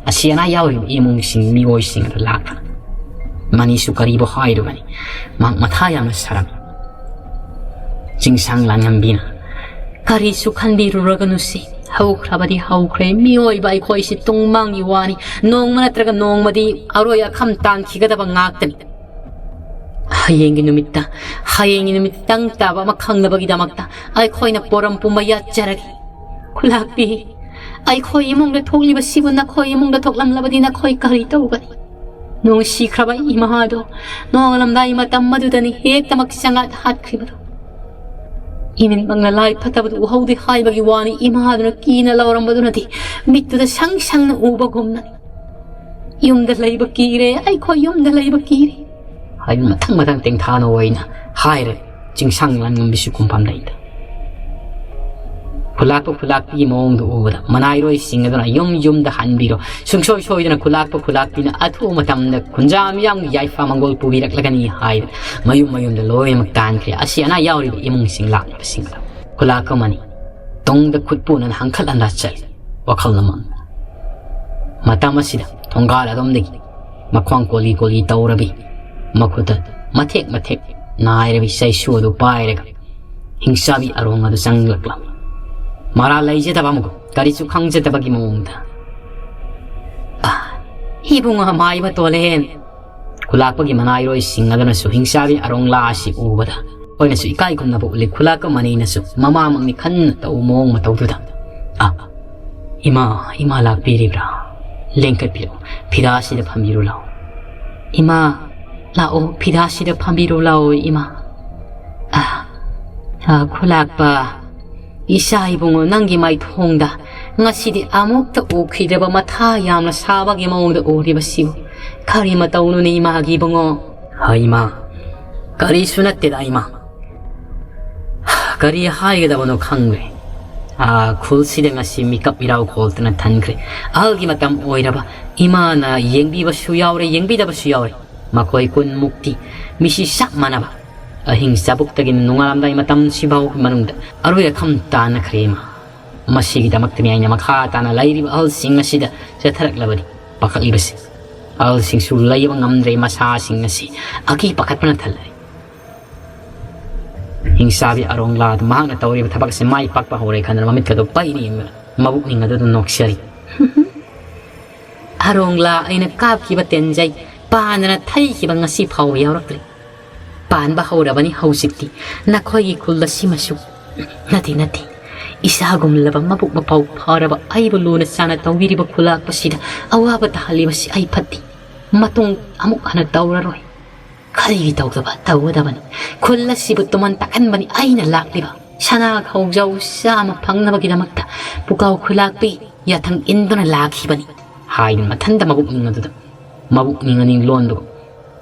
ꯑꯁꯤ ꯑꯅꯥ ꯌꯥꯎꯔꯤꯕ ꯏꯃꯨꯡꯁꯤꯡ, ꯃꯤꯑꯣꯏꯁꯤꯡ ꯑꯗꯨ ꯂꯥꯛꯇꯅ ꯃꯅꯤꯁꯨ ꯀꯔꯤꯕꯨ ꯍꯥꯏꯔꯨꯒꯅꯤ? ꯃꯍꯥꯛ ꯃꯊꯥ ꯌꯥꯝꯅ ꯁꯥꯔꯝꯃꯤ꯫ ꯆꯤꯡꯁꯥꯡ ꯂꯥꯡꯉꯝꯕꯤꯅ, "ꯀꯔꯤꯁꯨ ꯈꯟꯕꯤꯔꯨꯔꯒꯅꯨꯁꯤ, ꯍꯧꯈ꯭ꯔꯕꯗꯤ ꯍꯧꯈ꯭ꯔꯦ꯫ ꯃꯤꯑꯣꯏꯕ ꯑꯩꯈꯣꯏꯁꯤ ꯇꯨꯡ ꯃꯥꯡꯒꯤ ꯋꯥꯅꯤ꯫ ꯅꯣꯡꯃ ꯅꯠꯇ꯭ꯔꯒ ꯅꯣꯡꯃꯗꯤ ꯑꯔꯣꯏ ꯑꯈꯝ ꯇꯥꯟꯈꯤꯒꯗꯕ ꯉꯥꯛꯇꯅꯤ꯫ ꯍꯌꯦꯡꯒꯤ ꯅꯨꯃꯤꯠꯇ, ꯍꯌꯦꯡꯒꯤ ꯅꯨꯃꯤꯠ ꯇꯪ ꯇꯥꯕ ꯑꯃ ꯈꯪꯅꯕꯒꯤꯗꯃꯛꯇ ꯑꯩꯈꯣꯏꯅ ꯄꯣꯔꯝ ꯄꯨꯝꯕ ꯌꯥꯠꯆꯔꯒꯦ꯫ ꯈꯨꯂꯥꯛꯄꯤ, ꯑꯩꯈꯣꯏ ꯏꯃꯨꯡꯗ ꯊꯣꯛꯂꯤꯕꯁꯤꯕꯨ ꯅꯈꯣꯏ ꯏꯃꯨꯡꯗ ꯊꯣꯛꯂꯝꯂꯕꯗꯤ ꯅꯈꯣꯏ ꯀꯔꯤ ꯇꯧꯒꯅꯤ?" ꯅꯨꯡꯁꯤꯈ꯭ꯔꯕ ꯏꯃꯥꯗꯣ ꯅꯣꯡꯉꯥꯜꯂꯝꯗꯥꯏ ꯃꯇꯝ ꯑꯗꯨꯗꯅꯤ ꯍꯦꯛꯇꯃꯛ ꯆꯉꯥꯛ ꯍꯥꯠꯈ꯭ꯔꯤꯕꯗꯣ꯫ ꯏꯃꯤꯠꯃꯛꯅ ꯂꯥꯏ ꯐꯠꯇꯕꯗꯨ ꯎꯍꯧꯗꯦ ꯍꯥꯏꯕꯒꯤ ꯋꯥꯅꯤ, ꯏꯃꯥꯗꯨꯅ ꯀꯤꯅ ꯂꯥꯎꯔꯝꯕꯗꯨꯅꯗꯤ ꯃꯤꯠꯇꯨꯗ ꯁꯪ ꯁꯪꯅ ꯎꯕꯒꯨꯝꯅ꯫ "ꯌꯨꯝꯗ ꯂꯩꯕ ꯀꯤꯔꯦ, ꯑꯩꯈꯣꯏ ꯌꯨꯝꯗ ꯂꯩꯕ ꯀꯤꯔꯦ" ꯍꯥꯏꯅ ꯃꯊꯪ ꯃꯊꯪ ꯇꯦꯡꯊꯥꯅ ꯑꯣꯏꯅ ꯍꯥꯏꯔꯦ꯫ ꯆꯤꯡꯁꯥꯡ ꯂꯥꯟꯉꯝꯕꯤꯁꯨ ꯈꯨꯝꯐꯝ ꯂꯩꯇ꯫ ꯈꯨꯂꯥꯛꯄ ꯈꯨꯂꯥꯛꯄꯤꯒꯤ ꯃꯑꯣꯡꯗꯨ ꯎꯕꯗ ꯃꯅꯥꯏꯔꯣꯏꯁꯤꯡ ꯑꯗꯨꯅ "ꯌꯨꯝ ꯌꯨꯝꯗ ꯍꯟꯕꯤꯔꯣ, ꯁꯨꯡꯁꯣꯏ ꯁꯣꯏꯗꯅ ꯈꯨꯂꯥꯛꯄ ꯈꯨꯂꯥꯛꯄꯤꯅ ꯑꯊꯨꯕ ꯃꯇꯝꯗ ꯈꯨꯟꯖꯥ ꯃꯤꯌꯥꯝꯒꯤ ꯌꯥꯏꯐ ꯃꯪꯒꯣꯜ ꯄꯨꯕꯤꯔꯛꯂꯒꯅꯤ" ꯍꯥꯏꯗꯅ ꯃꯌꯨꯝ ꯃꯌꯨꯝꯗ ꯂꯣꯏꯅꯃꯛ ꯇꯥꯟꯈ꯭ꯔꯦ꯫ ꯑꯁꯤ ꯑꯅꯥ ꯌꯥꯎꯔꯤꯕ ꯏꯃꯨꯡꯁꯤꯡ ꯂꯥꯛꯂꯤꯕꯁꯤꯡ ꯑꯗꯨ ꯈꯨꯂꯥꯛꯄ ꯃꯅꯤ ꯇꯨꯡꯗ ꯈꯨꯠ ꯄꯨꯅꯅ ꯍꯪꯈꯠ ꯍꯟꯗꯥ ꯆꯠꯂꯤ꯫ ꯋꯥꯈꯜ ꯑꯃ꯫ ꯃꯇꯝ ꯑꯁꯤꯗ ꯊꯣꯡꯒꯥꯜ ꯑꯗꯣꯝꯗꯒꯤ ꯃꯈ꯭ꯋꯥꯡ ꯀꯣꯂꯤ ꯀꯣꯂꯤ ꯇꯧꯔꯕꯤ, ꯃꯈꯨꯠꯇ ꯃꯊꯦꯛ ꯃꯊꯦꯛ ꯅꯥꯏꯔꯕꯤ ꯆꯩꯁꯨ ꯑꯗꯨ ꯄꯥꯏꯔꯒ ꯍꯤꯡꯆꯥꯕꯤ ꯑꯔꯣꯡ ꯑꯗꯨ ꯆꯪꯂꯛꯂꯝꯃꯤ꯫ ꯃꯔꯥ ꯂꯩꯖꯗꯕ ꯑꯃꯒꯨꯝ, ꯀꯔꯤꯁꯨ ꯈꯪꯖꯗꯕꯒꯤ ꯃꯑꯣꯡꯗ, "ꯑ, ꯏꯕꯨꯡꯉꯣ ꯃꯥꯏꯕ ꯇꯣꯂꯦꯟ!" ꯈꯨꯂꯥꯛꯄꯒꯤ ꯃꯅꯥꯏꯔꯣꯏꯁꯤꯡ ꯑꯗꯨꯅꯁꯨ ꯍꯤꯡꯆꯥꯕꯤ ꯑꯔꯣꯡꯂꯥ ꯑꯁꯤ ꯎꯕꯗ ꯑꯩꯈꯣꯏꯅꯁꯨ ꯏꯀꯥꯏ ꯈꯨꯝꯅꯕ ꯎꯠꯂꯤ꯫ ꯈꯨꯂꯥꯛꯄ ꯃꯅꯤꯅꯁꯨ ꯃꯃꯥꯃꯛꯅꯤ ꯈꯟꯅ ꯇꯧꯕ ꯃꯑꯣꯡ ꯃꯇꯧꯗꯨꯗ, "ꯑ, ꯏꯃꯥ, ꯏꯃꯥ ꯂꯥꯛꯄꯤꯔꯤꯕ꯭ꯔꯥ? ꯂꯦꯡꯈꯠꯄꯤꯔꯛꯎ, ꯐꯤꯗꯥꯁꯤꯗ ꯐꯝꯕꯤꯔꯨ ꯂꯥꯎ꯫ ꯏꯃꯥ, ꯂꯥꯛꯑꯣ, ꯐꯤꯗꯥꯁꯤꯗ ꯐꯝꯕꯤꯔꯨ ꯂꯥꯎ, ꯏꯃꯥ꯫ ꯑ, ꯑ, ꯈꯨꯂꯥꯛꯄ, ꯏꯆꯥ ꯏꯕꯨꯡꯉꯣ, ꯅꯪꯒꯤ ꯃꯥꯏꯊꯣꯡꯗ ꯉꯁꯤꯗꯤ ꯑꯃꯨꯛꯇ ꯎꯈꯤꯗ꯭ꯔꯕ ꯃꯊꯥ ꯌꯥꯝꯅ ꯁꯥꯕꯒꯤ ꯃꯑꯣꯡꯗ ꯎꯔꯤꯕꯁꯤꯕꯨ ꯀꯔꯤ ꯃꯇꯧꯅꯣꯅꯦ, ꯏꯃꯥꯒꯤ ꯏꯕꯨꯡꯉꯣ?" "ꯍꯣꯏ, ꯏꯃꯥ, ꯀꯔꯤꯁꯨ ꯅꯠꯇꯦꯗ, ꯏꯃꯥ꯫ ꯀꯔꯤ ꯍꯥꯏꯒꯗꯕꯅꯣ ꯈꯪꯗ꯭ꯔꯦ꯫ ꯑꯥ, ꯈꯨꯜꯁꯤꯗ ꯉꯁꯤ ꯃꯤꯀꯞ ꯏꯔꯥꯎ ꯈꯣꯜꯇꯅ ꯊꯟꯈ꯭ꯔꯦ꯫ ꯑꯍꯜꯒꯤ ꯃꯇꯝ ꯑꯣꯏꯔꯕ ꯏꯃꯥꯅ ꯌꯦꯡꯕꯤꯕꯁꯨ ꯌꯥꯎꯔꯦ, ꯌꯦꯡꯕꯤꯗꯕꯁꯨ ꯌꯥꯎꯔꯦ꯫ ꯃꯈꯣꯏ ꯀꯨꯟꯃꯨꯛꯇꯤ ꯃꯤꯁꯤ ꯆꯞ ꯃꯥꯟꯅꯕ ꯑꯍꯤꯡ ꯆꯥꯕꯨꯛꯇꯒꯤ ꯅꯣꯡꯉꯥꯜꯂꯝꯗꯥꯏ ꯃꯇꯝꯁꯤꯐꯥꯎꯒꯤ ꯃꯅꯨꯡꯗ ꯑꯔꯣꯏ ꯑꯈꯝ ꯇꯥꯟꯅꯈ꯭ꯔꯦ, ꯏꯃꯥ꯫ ꯃꯁꯤꯒꯤꯗꯃꯛꯇꯅꯤ ꯑꯩꯅ ꯃꯈꯥ ꯇꯥꯅ ꯂꯩꯔꯤꯕ ꯑꯍꯜꯁꯤꯡ ꯑꯁꯤꯗ ꯆꯠꯊꯔꯛꯂꯕꯗꯤ ꯄꯥꯈꯠꯂꯤꯕꯁꯤ꯫ ꯑꯍꯜꯁꯤꯡꯁꯨ ꯂꯩꯕ ꯉꯝꯗ꯭ꯔꯦ, ꯃꯁꯥꯁꯤꯡ ꯑꯁꯤ ꯑꯀꯤ ꯄꯥꯈꯠꯄꯅ ꯊꯜꯂꯦ꯫ ꯍꯤꯡꯆꯥꯕꯤ ꯑꯔꯣꯡꯂꯥꯗ ꯃꯍꯥꯛꯅ ꯇꯧꯔꯤꯕ ꯊꯕꯛ ꯑꯁꯤ ꯃꯥꯏ ꯄꯥꯛꯄ ꯍꯧꯔꯦ ꯈꯟꯗꯨꯅ ꯃꯃꯤꯠꯀꯗꯨ ꯄꯩꯅ ꯌꯦꯡꯗꯨꯅ ꯃꯕꯨꯛꯅꯤꯡ ꯑꯗꯨꯗ ꯅꯣꯛꯆꯔꯤ꯫ "ꯑꯔꯣꯡꯂꯥ ꯑꯩꯅ ꯀꯥꯞꯈꯤꯕ ꯇꯦꯟꯖꯩ ꯄꯥꯟꯗꯅ ꯊꯩꯈꯤꯕ ꯉꯁꯤ ꯐꯥꯎꯕ ꯌꯥꯎꯔꯛꯇ꯭ꯔꯤ꯫ ꯄꯥꯟꯕ ꯍꯧꯔꯕꯅꯤ ꯍꯧꯖꯤꯛꯇꯤ ꯅꯈꯣꯏꯒꯤ ꯈꯨꯜ ꯑꯁꯤꯃꯁꯨ꯫ ꯅꯠꯇꯦ, ꯅꯠꯇꯦ, ꯏꯁꯥꯒꯨꯝꯂꯕ ꯃꯕꯨꯛ ꯃꯄꯥꯎ ꯐꯔꯕ ꯑꯩꯕꯨ ꯂꯨꯅ ꯆꯥꯅ ꯇꯧꯕꯤꯔꯤꯕ ꯈꯨꯂꯥꯛꯄꯁꯤꯗ ꯑꯋꯥꯕ ꯇꯥꯍꯜꯂꯤꯕꯁꯤ ꯑꯩ ꯐꯠꯇꯦ꯫ ꯃꯇꯨꯡ ꯑꯃꯨꯛ ꯍꯟꯅ ꯇꯧꯔꯔꯣꯏ꯫ ꯀꯔꯤꯒꯤ ꯇꯧꯗꯕ? ꯇꯧꯒꯗꯕꯅꯤ꯫ ꯈꯨꯜ ꯑꯁꯤꯕꯨ ꯇꯨꯃꯟ ꯇꯥꯛꯍꯟꯕꯅꯤ ꯑꯩꯅ ꯂꯥꯛꯂꯤꯕ꯫ ꯁꯅꯥ ꯈꯧꯖꯥꯎ ꯆꯥꯝꯃ ꯐꯪꯅꯕꯒꯤꯗꯃꯛꯇ ꯄꯨꯀꯥꯎ ꯈꯨꯂꯥꯛꯄꯤ ꯌꯥꯊꯪ ꯏꯟꯗꯨꯅ ꯂꯥꯛꯈꯤꯕꯅꯤ" ꯍꯥꯏꯗꯨꯅ ꯃꯊꯟꯇ ꯃꯕꯨꯛꯅꯤꯡ ꯑꯗꯨꯗ, ꯃꯕꯨꯛꯅꯤꯡ ꯑꯅꯤꯡ ꯂꯣꯟꯕꯒꯨꯝ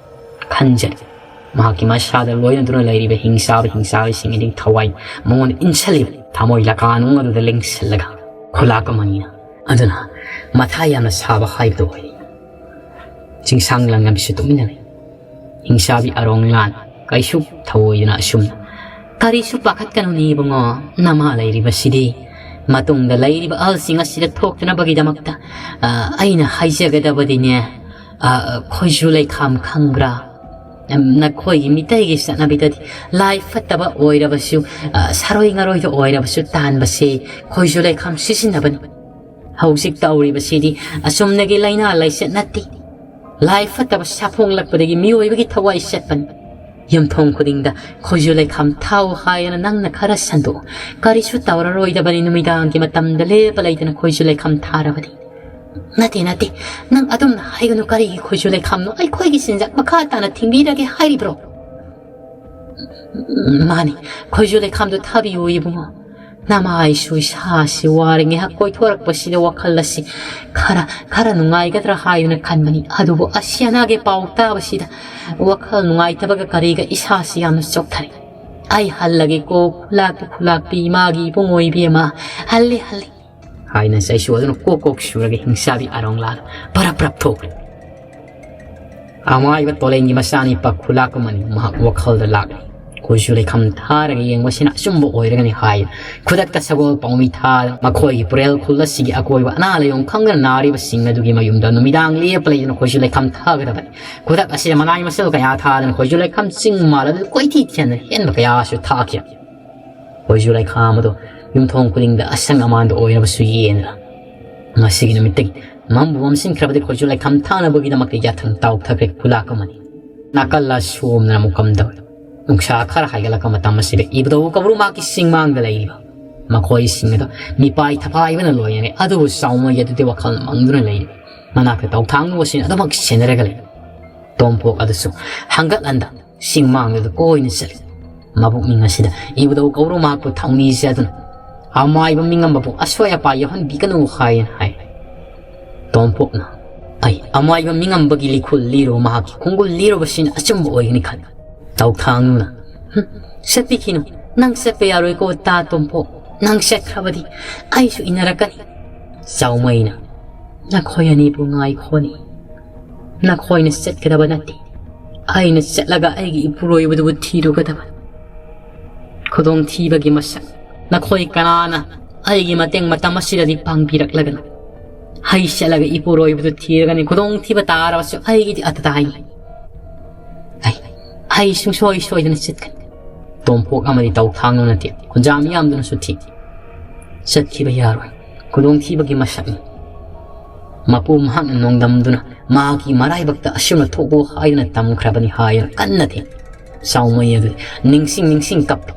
ꯈꯟꯖꯔꯤ꯫ ꯃꯍꯥꯛꯀꯤ ꯃꯁꯥꯗ ꯂꯣꯏꯅꯗꯨꯅ ꯂꯩꯔꯤꯕ ꯍꯤꯡꯆꯥꯕ ꯍꯤꯡꯆꯥꯕꯁꯤꯡ ꯑꯗꯨꯒꯤ ꯊꯋꯥꯏ ꯃꯉꯣꯟꯗ ꯏꯟꯁꯤꯜꯂꯤꯕ ꯊꯃꯣꯏ ꯂꯀꯥꯅꯨꯡ ꯑꯗꯨꯗ ꯂꯦꯡꯁꯤꯜꯂꯒ ꯈꯨꯂꯥꯛ ꯑꯃꯅꯤꯅ꯫ ꯑꯗꯨꯅ ꯃꯊꯥ ꯌꯥꯝꯅ ꯁꯥꯕ ꯍꯥꯏꯕꯗꯨ ꯑꯣꯏꯔꯤ꯫ ꯆꯤꯡꯁꯥꯡ ꯂꯪꯉꯝꯁꯨ ꯇꯨꯃꯤꯟꯅ ꯂꯩ꯫ ꯍꯤꯡꯆꯥꯕꯤ ꯑꯔꯣꯡꯂꯥꯟ ꯀꯩꯁꯨ ꯊꯧꯑꯣꯏꯗꯅ ꯑꯁꯨꯝꯅ, "ꯀꯔꯤꯁꯨ ꯄꯥꯈꯠꯀꯅꯨꯅꯦ ꯏꯕꯨꯡꯉꯣ, ꯅꯃꯥ ꯂꯩꯔꯤꯕꯁꯤꯗꯤ꯫ ꯃꯇꯨꯡꯗ ꯂꯩꯔꯤꯕ ꯑꯍꯜꯁꯤꯡ ꯑꯁꯤꯗ ꯊꯣꯛꯇꯅꯕꯒꯤꯗꯃꯛꯇ, ꯑ, ꯑꯩꯅ ꯍꯥꯏꯖꯒꯗꯕꯗꯤꯅꯦ, ꯑ, ꯈꯣꯏꯖꯨ ꯂꯩꯈꯥꯝ ꯈꯪꯕ꯭ꯔꯥ? ꯎꯝ, ꯅꯈꯣꯏꯒꯤ ꯃꯤꯇꯩꯒꯤ ꯆꯠꯅꯕꯤꯗꯗꯤ ꯂꯥꯏ ꯐꯠꯇꯕ ꯑꯣꯏꯔꯕꯁꯨ, ꯑ, ꯁꯥꯔꯣꯏ ꯉꯥꯔꯣꯏꯗ ꯑꯣꯏꯔꯕꯁꯨ ꯇꯥꯟꯕꯁꯦ ꯈꯣꯏꯖꯨ ꯂꯩꯈꯥꯝ ꯁꯤꯖꯤꯟꯅꯕꯅꯤ꯫ ꯍꯧꯖꯤꯛ ꯇꯧꯔꯤꯕꯁꯤꯗꯤ ꯑꯆꯨꯝꯅꯒꯤ ꯂꯥꯏꯅꯥ ꯂꯥꯏꯆꯠ ꯅꯠꯇꯦ꯫ ꯂꯥꯏ ꯐꯠꯇꯕ ꯁꯥꯐꯣꯡꯂꯛꯄꯗꯒꯤ ꯃꯤꯑꯣꯏꯕꯒꯤ ꯊꯋꯥꯏ ꯆꯠꯄꯅꯤ꯫ ꯌꯨꯝꯊꯣꯡ ꯈꯨꯗꯤꯡꯗ ꯈꯣꯏꯖꯨ ꯂꯩꯈꯥꯝ ꯊꯥꯎ ꯍꯥꯏꯗꯅ ꯅꯪꯅ ꯈꯔ ꯁꯟꯗꯣꯛꯎ꯫ ꯀꯔꯤꯁꯨ ꯇꯧꯔꯔꯣꯏꯗꯕꯅꯤ, ꯅꯨꯃꯤꯗꯥꯡꯒꯤ ꯃꯇꯝꯗ ꯂꯦꯞꯄ ꯂꯩꯇꯅ ꯈꯣꯏꯖꯨ ꯂꯩꯈꯥꯝ ꯊꯥꯔꯕꯗꯤ꯫" "ꯅꯠꯇꯦ, ꯅꯠꯇꯦ, ꯅꯪ ꯑꯗꯨꯝꯅ ꯍꯥꯏꯒꯅꯨ꯫ ꯀꯔꯤꯒꯤ ꯈꯣꯏꯖꯨ ꯂꯩꯈꯥꯝꯅꯣ? ꯑꯩꯈꯣꯏꯒꯤ ꯆꯤꯟꯖꯥꯛ ꯃꯈꯥ ꯇꯥꯅ ꯊꯤꯡꯕꯤꯔꯒꯦ ꯍꯥꯏꯔꯤꯕ꯭ꯔꯣ?" "ꯃꯥꯅꯤ, ꯈꯣꯏꯖꯨ ꯂꯩꯈꯥꯝꯗꯣ ꯊꯥꯕꯤꯌꯨ ꯏꯕꯨꯡꯉꯣ꯫ ꯅꯃꯥ ꯑꯩꯁꯨ ꯏꯁꯥꯁꯤ ꯋꯥꯔꯦ꯫ ꯉꯥꯏꯍꯥꯛ ꯀꯣꯏꯊꯣꯔꯛꯄꯁꯤꯗ ꯋꯥꯈꯜ ꯑꯁꯤ ꯈꯔ, ꯈꯔ ꯅꯨꯡꯉꯥꯏꯒꯗ꯭ꯔꯥ ꯍꯥꯏꯗꯨꯅ ꯈꯟꯕꯅꯤ꯫ ꯑꯗꯨꯕꯨ ꯑꯁꯤ ꯑꯅꯥꯒꯤ ꯄꯥꯎ ꯇꯥꯕꯁꯤꯗ ꯋꯥꯈꯜ ꯅꯨꯡꯉꯥꯏꯇꯕꯒ ꯀꯔꯤꯒ ꯏꯁꯥꯁꯤ ꯌꯥꯝꯅ ꯆꯣꯛꯊꯔꯦ꯫ ꯑꯩ ꯍꯜꯂꯒꯦꯀꯣ, ꯈꯨꯂꯥꯛꯄꯤ, ꯈꯨꯂꯥꯛꯄꯤ, ꯏꯃꯥꯒꯤ ꯏꯕꯨꯡꯉꯣ ꯏꯕꯦꯝꯃ, ꯍꯜꯂꯦ, ꯍꯜꯂꯦ" ꯍꯥꯏꯅ ꯆꯩꯁꯨ ꯑꯗꯨꯅ ꯀꯣꯛ ꯀꯣꯛ ꯁꯨꯔꯒ ꯍꯤꯡꯆꯥꯕꯤ ꯑꯔꯣꯡꯂꯥꯗ ꯄꯔꯞ ꯄꯔꯞ ꯊꯣꯛꯈ꯭ꯔꯦ꯫ ꯑꯃꯥꯏꯕ ꯇꯣꯂꯦꯟꯒꯤ ꯃꯆꯥꯅꯤꯄꯥ ꯈꯨꯂꯥꯛꯄ ꯑꯃꯅꯤ ꯃꯍꯥꯛ ꯋꯥꯈꯜꯗ ꯂꯥꯛꯂꯤ꯫ ꯈꯣꯏꯖꯨ ꯂꯩꯈꯥꯝ ꯊꯥꯔꯒ ꯌꯦꯡꯕꯁꯤꯅ ꯑꯆꯨꯝꯕ ꯑꯣꯏꯔꯒꯅꯤ ꯍꯥꯏ꯫ ꯈꯨꯗꯛꯇ ꯁꯒꯣꯜ ꯄꯥꯎꯃꯤ ꯊꯥꯗꯅ ꯃꯈꯣꯏꯒꯤ ꯄꯨꯔꯦꯜ ꯈꯨꯜ ꯑꯁꯤꯒꯤ ꯑꯀꯣꯏꯕ ꯑꯅꯥ ꯂꯥꯏꯌꯣꯡ ꯈꯪꯗꯅ ꯅꯥꯔꯤꯕꯁꯤꯡ ꯑꯗꯨꯒꯤ ꯃꯌꯨꯝꯗ ꯅꯨꯃꯤꯗꯥꯡ ꯂꯦꯞꯄ ꯂꯩꯗꯅ ꯈꯣꯏꯖꯨ ꯂꯩꯈꯥꯝ ꯊꯥꯒꯗꯕꯅꯤ꯫ ꯈꯨꯗꯛ ꯑꯁꯤꯗ ꯃꯅꯥꯏ ꯃꯁꯤꯜ ꯀꯌꯥ ꯊꯥꯗꯅ ꯈꯣꯏꯖꯨ ꯂꯩꯈꯥꯝ ꯆꯤꯡ ꯃꯥꯜꯂꯗꯨꯅ ꯀꯣꯏꯊꯤ ꯊꯤꯗꯅ ꯍꯦꯟꯕ ꯀꯌꯥꯁꯨ ꯊꯥꯈꯤ꯫ ꯈꯣꯏꯖꯨ ꯂꯩꯈꯥꯝ ꯑꯗꯨ ꯌꯨꯝꯊꯣꯡ ꯈꯨꯗꯤꯡꯗ ꯑꯁꯪ ꯑꯃꯥꯟꯗ ꯑꯣꯏꯅꯕꯁꯨ ꯌꯦꯡꯗꯅ, ꯉꯁꯤꯒꯤ ꯅꯨꯃꯤꯠꯇꯒꯤ ꯃꯝꯕꯨ ꯃꯝꯁꯤꯟꯈ꯭ꯔꯕꯗꯤ ꯈꯣꯏꯖꯨ ꯂꯩꯈꯥꯝ ꯊꯥꯅꯕꯒꯤꯗꯃꯛꯇ ꯌꯥꯊꯪ ꯇꯥꯎꯊꯈ꯭ꯔꯦ ꯈꯨꯂꯥꯛ ꯑꯃꯅꯤ꯫ ꯅꯥꯀꯜ ꯑꯁꯣꯝꯗꯅ ꯑꯃꯨꯛ ꯀꯝꯗꯧꯏ? ꯅꯨꯡꯁꯥ ꯈꯔ ꯍꯥꯏꯒꯠꯂꯛꯄ ꯃꯇꯝ ꯑꯁꯤꯗ ꯏꯕꯨꯙꯧ ꯀꯧꯕ꯭ꯔꯨ ꯃꯍꯥꯛꯀꯤ ꯆꯤꯡꯃꯥꯡꯗ ꯂꯩꯔꯤꯕ ꯃꯈꯣꯏꯁꯤꯡ ꯑꯗꯨ ꯃꯤꯄꯥꯏ ꯊꯄꯥꯏꯕꯅ ꯂꯣꯏꯅꯔꯦ꯫ ꯑꯗꯨꯕꯨ ꯆꯥꯎꯃꯩ ꯑꯗꯨꯗꯤ ꯋꯥꯈꯜ ꯃꯪꯗꯨꯅ ꯂꯩꯔꯤ꯫ ꯃꯅꯥꯛꯇ ꯇꯧꯊꯥꯡ ꯂꯨꯕꯁꯤꯡ ꯑꯗꯨꯃꯛ ꯁꯦꯟꯅꯔꯒ ꯂꯩ꯫ ꯇꯣꯝꯄꯣꯛ ꯑꯗꯨꯁꯨ ꯍꯪꯒꯠ ꯍꯟꯗ ꯆꯤꯡꯃꯥꯡꯗꯨꯗ ꯀꯣꯏꯅ ꯆꯠꯂꯤ꯫ ꯃꯕꯨꯛꯅꯤꯡ ꯑꯁꯤꯗ ꯏꯕꯨꯙꯧ ꯀꯧꯕ꯭ꯔꯨ ꯃꯍꯥꯛꯄꯨ ꯊꯧꯅꯤ ꯆꯥꯗꯨꯅ ꯑꯃꯥꯏꯕ ꯃꯤꯉꯝꯕꯕꯨ ꯑꯁꯣꯏ ꯑꯄꯥ ꯌꯥꯎꯍꯟꯕꯤꯒꯅꯨ ꯍꯥꯏꯅ ꯍꯥꯏ꯫ ꯇꯣꯝꯄꯣꯛꯅ, ꯑꯩ ꯑꯃꯥꯏꯕ ꯃꯤꯉꯝꯕꯒꯤ ꯂꯤꯈꯨꯜ ꯂꯤꯔꯨꯕ, ꯃꯍꯥꯛꯀꯤ ꯈꯣꯡꯒꯨꯜ ꯂꯤꯔꯨꯕꯁꯤꯅ ꯑꯆꯨꯝꯕ ꯑꯣꯏꯒꯅꯤ ꯈꯜꯂꯤ꯫ ꯇꯧꯊꯥꯡꯅ, "ꯍꯨꯝ, ꯆꯠꯄꯤꯈꯤꯅꯨ, ꯅꯪ ꯆꯠꯄ ꯌꯥꯔꯣꯏꯀꯣ ꯇꯥ ꯇꯣꯝꯄꯣꯛ, ꯅꯪ ꯆꯠꯈ꯭ꯔꯕꯗꯤ ꯑꯩꯁꯨ ꯏꯟꯅꯔꯛꯀꯅꯤ"꯫ ꯆꯥꯎꯃꯩꯅ, "ꯅꯈꯣꯏ ꯑꯅꯤꯕꯨ ꯉꯥꯏꯈꯣꯅꯤ, ꯅꯈꯣꯏꯅ ꯆꯠꯀꯗꯕ ꯅꯠꯇꯦ, ꯑꯩꯅ ꯆꯠꯂꯒ ꯑꯩꯒꯤ ꯏꯄꯨꯔꯣꯏꯕꯗꯨꯕꯨ ꯊꯤꯔꯨꯒꯗꯕ꯫ ꯈꯨꯗꯣꯡꯊꯤꯕꯒꯤ ꯃꯁꯛ, ꯅꯈꯣꯏ ꯀꯅꯥꯅ ꯑꯩꯒꯤ ꯃꯇꯦꯡ ꯃꯇꯝ ꯑꯁꯤꯗꯗꯤ ꯄꯥꯡꯕꯤꯔꯛꯂꯒꯅ? ꯑꯩ ꯆꯠꯂꯒ ꯏꯄꯨꯔꯣꯏꯕꯗꯨ ꯊꯤꯔꯒꯅꯤ, ꯈꯨꯗꯣꯡꯊꯤꯕ ꯇꯥꯔꯕꯁꯨ ꯑꯩꯒꯤꯗꯤ ꯑꯇꯇꯥꯏꯅꯤ꯫ ꯑꯩ, ꯑꯩ ꯁꯨꯡꯁꯣꯏ ꯁꯣꯏꯗꯅ ꯆꯠꯀꯅꯤ"꯫ ꯇꯣꯝꯄꯣꯛ ꯑꯃꯗꯤ ꯇꯧꯊꯥꯡꯅ ꯅꯠꯇꯦ, ꯈꯨꯟꯖꯥ ꯃꯤꯌꯥꯝꯗꯨꯅꯁꯨ ꯊꯤ, "ꯆꯠꯈꯤꯕ ꯌꯥꯔꯣꯏ, ꯈꯨꯗꯣꯡꯊꯤꯕꯒꯤ ꯃꯁꯛꯅꯤ꯫ ꯃꯄꯨ ꯃꯍꯥꯛꯅ ꯅꯣꯡꯗꯝꯗꯨꯅ ꯃꯍꯥꯛꯀꯤ ꯃꯔꯥꯏꯕꯛꯇ ꯑꯁꯨꯝꯅ ꯊꯣꯛꯎ ꯍꯥꯏꯗꯨꯅ ꯇꯝꯈ꯭ꯔꯕꯅꯤ" ꯍꯥꯏꯗꯨꯅ ꯀꯟꯅ ꯊꯦꯝ꯫ ꯆꯥꯎꯃꯩ ꯑꯗꯨ ꯅꯤꯡꯁꯤꯡ ꯅꯤꯡꯁꯤꯡ ꯀꯞꯄꯤ꯫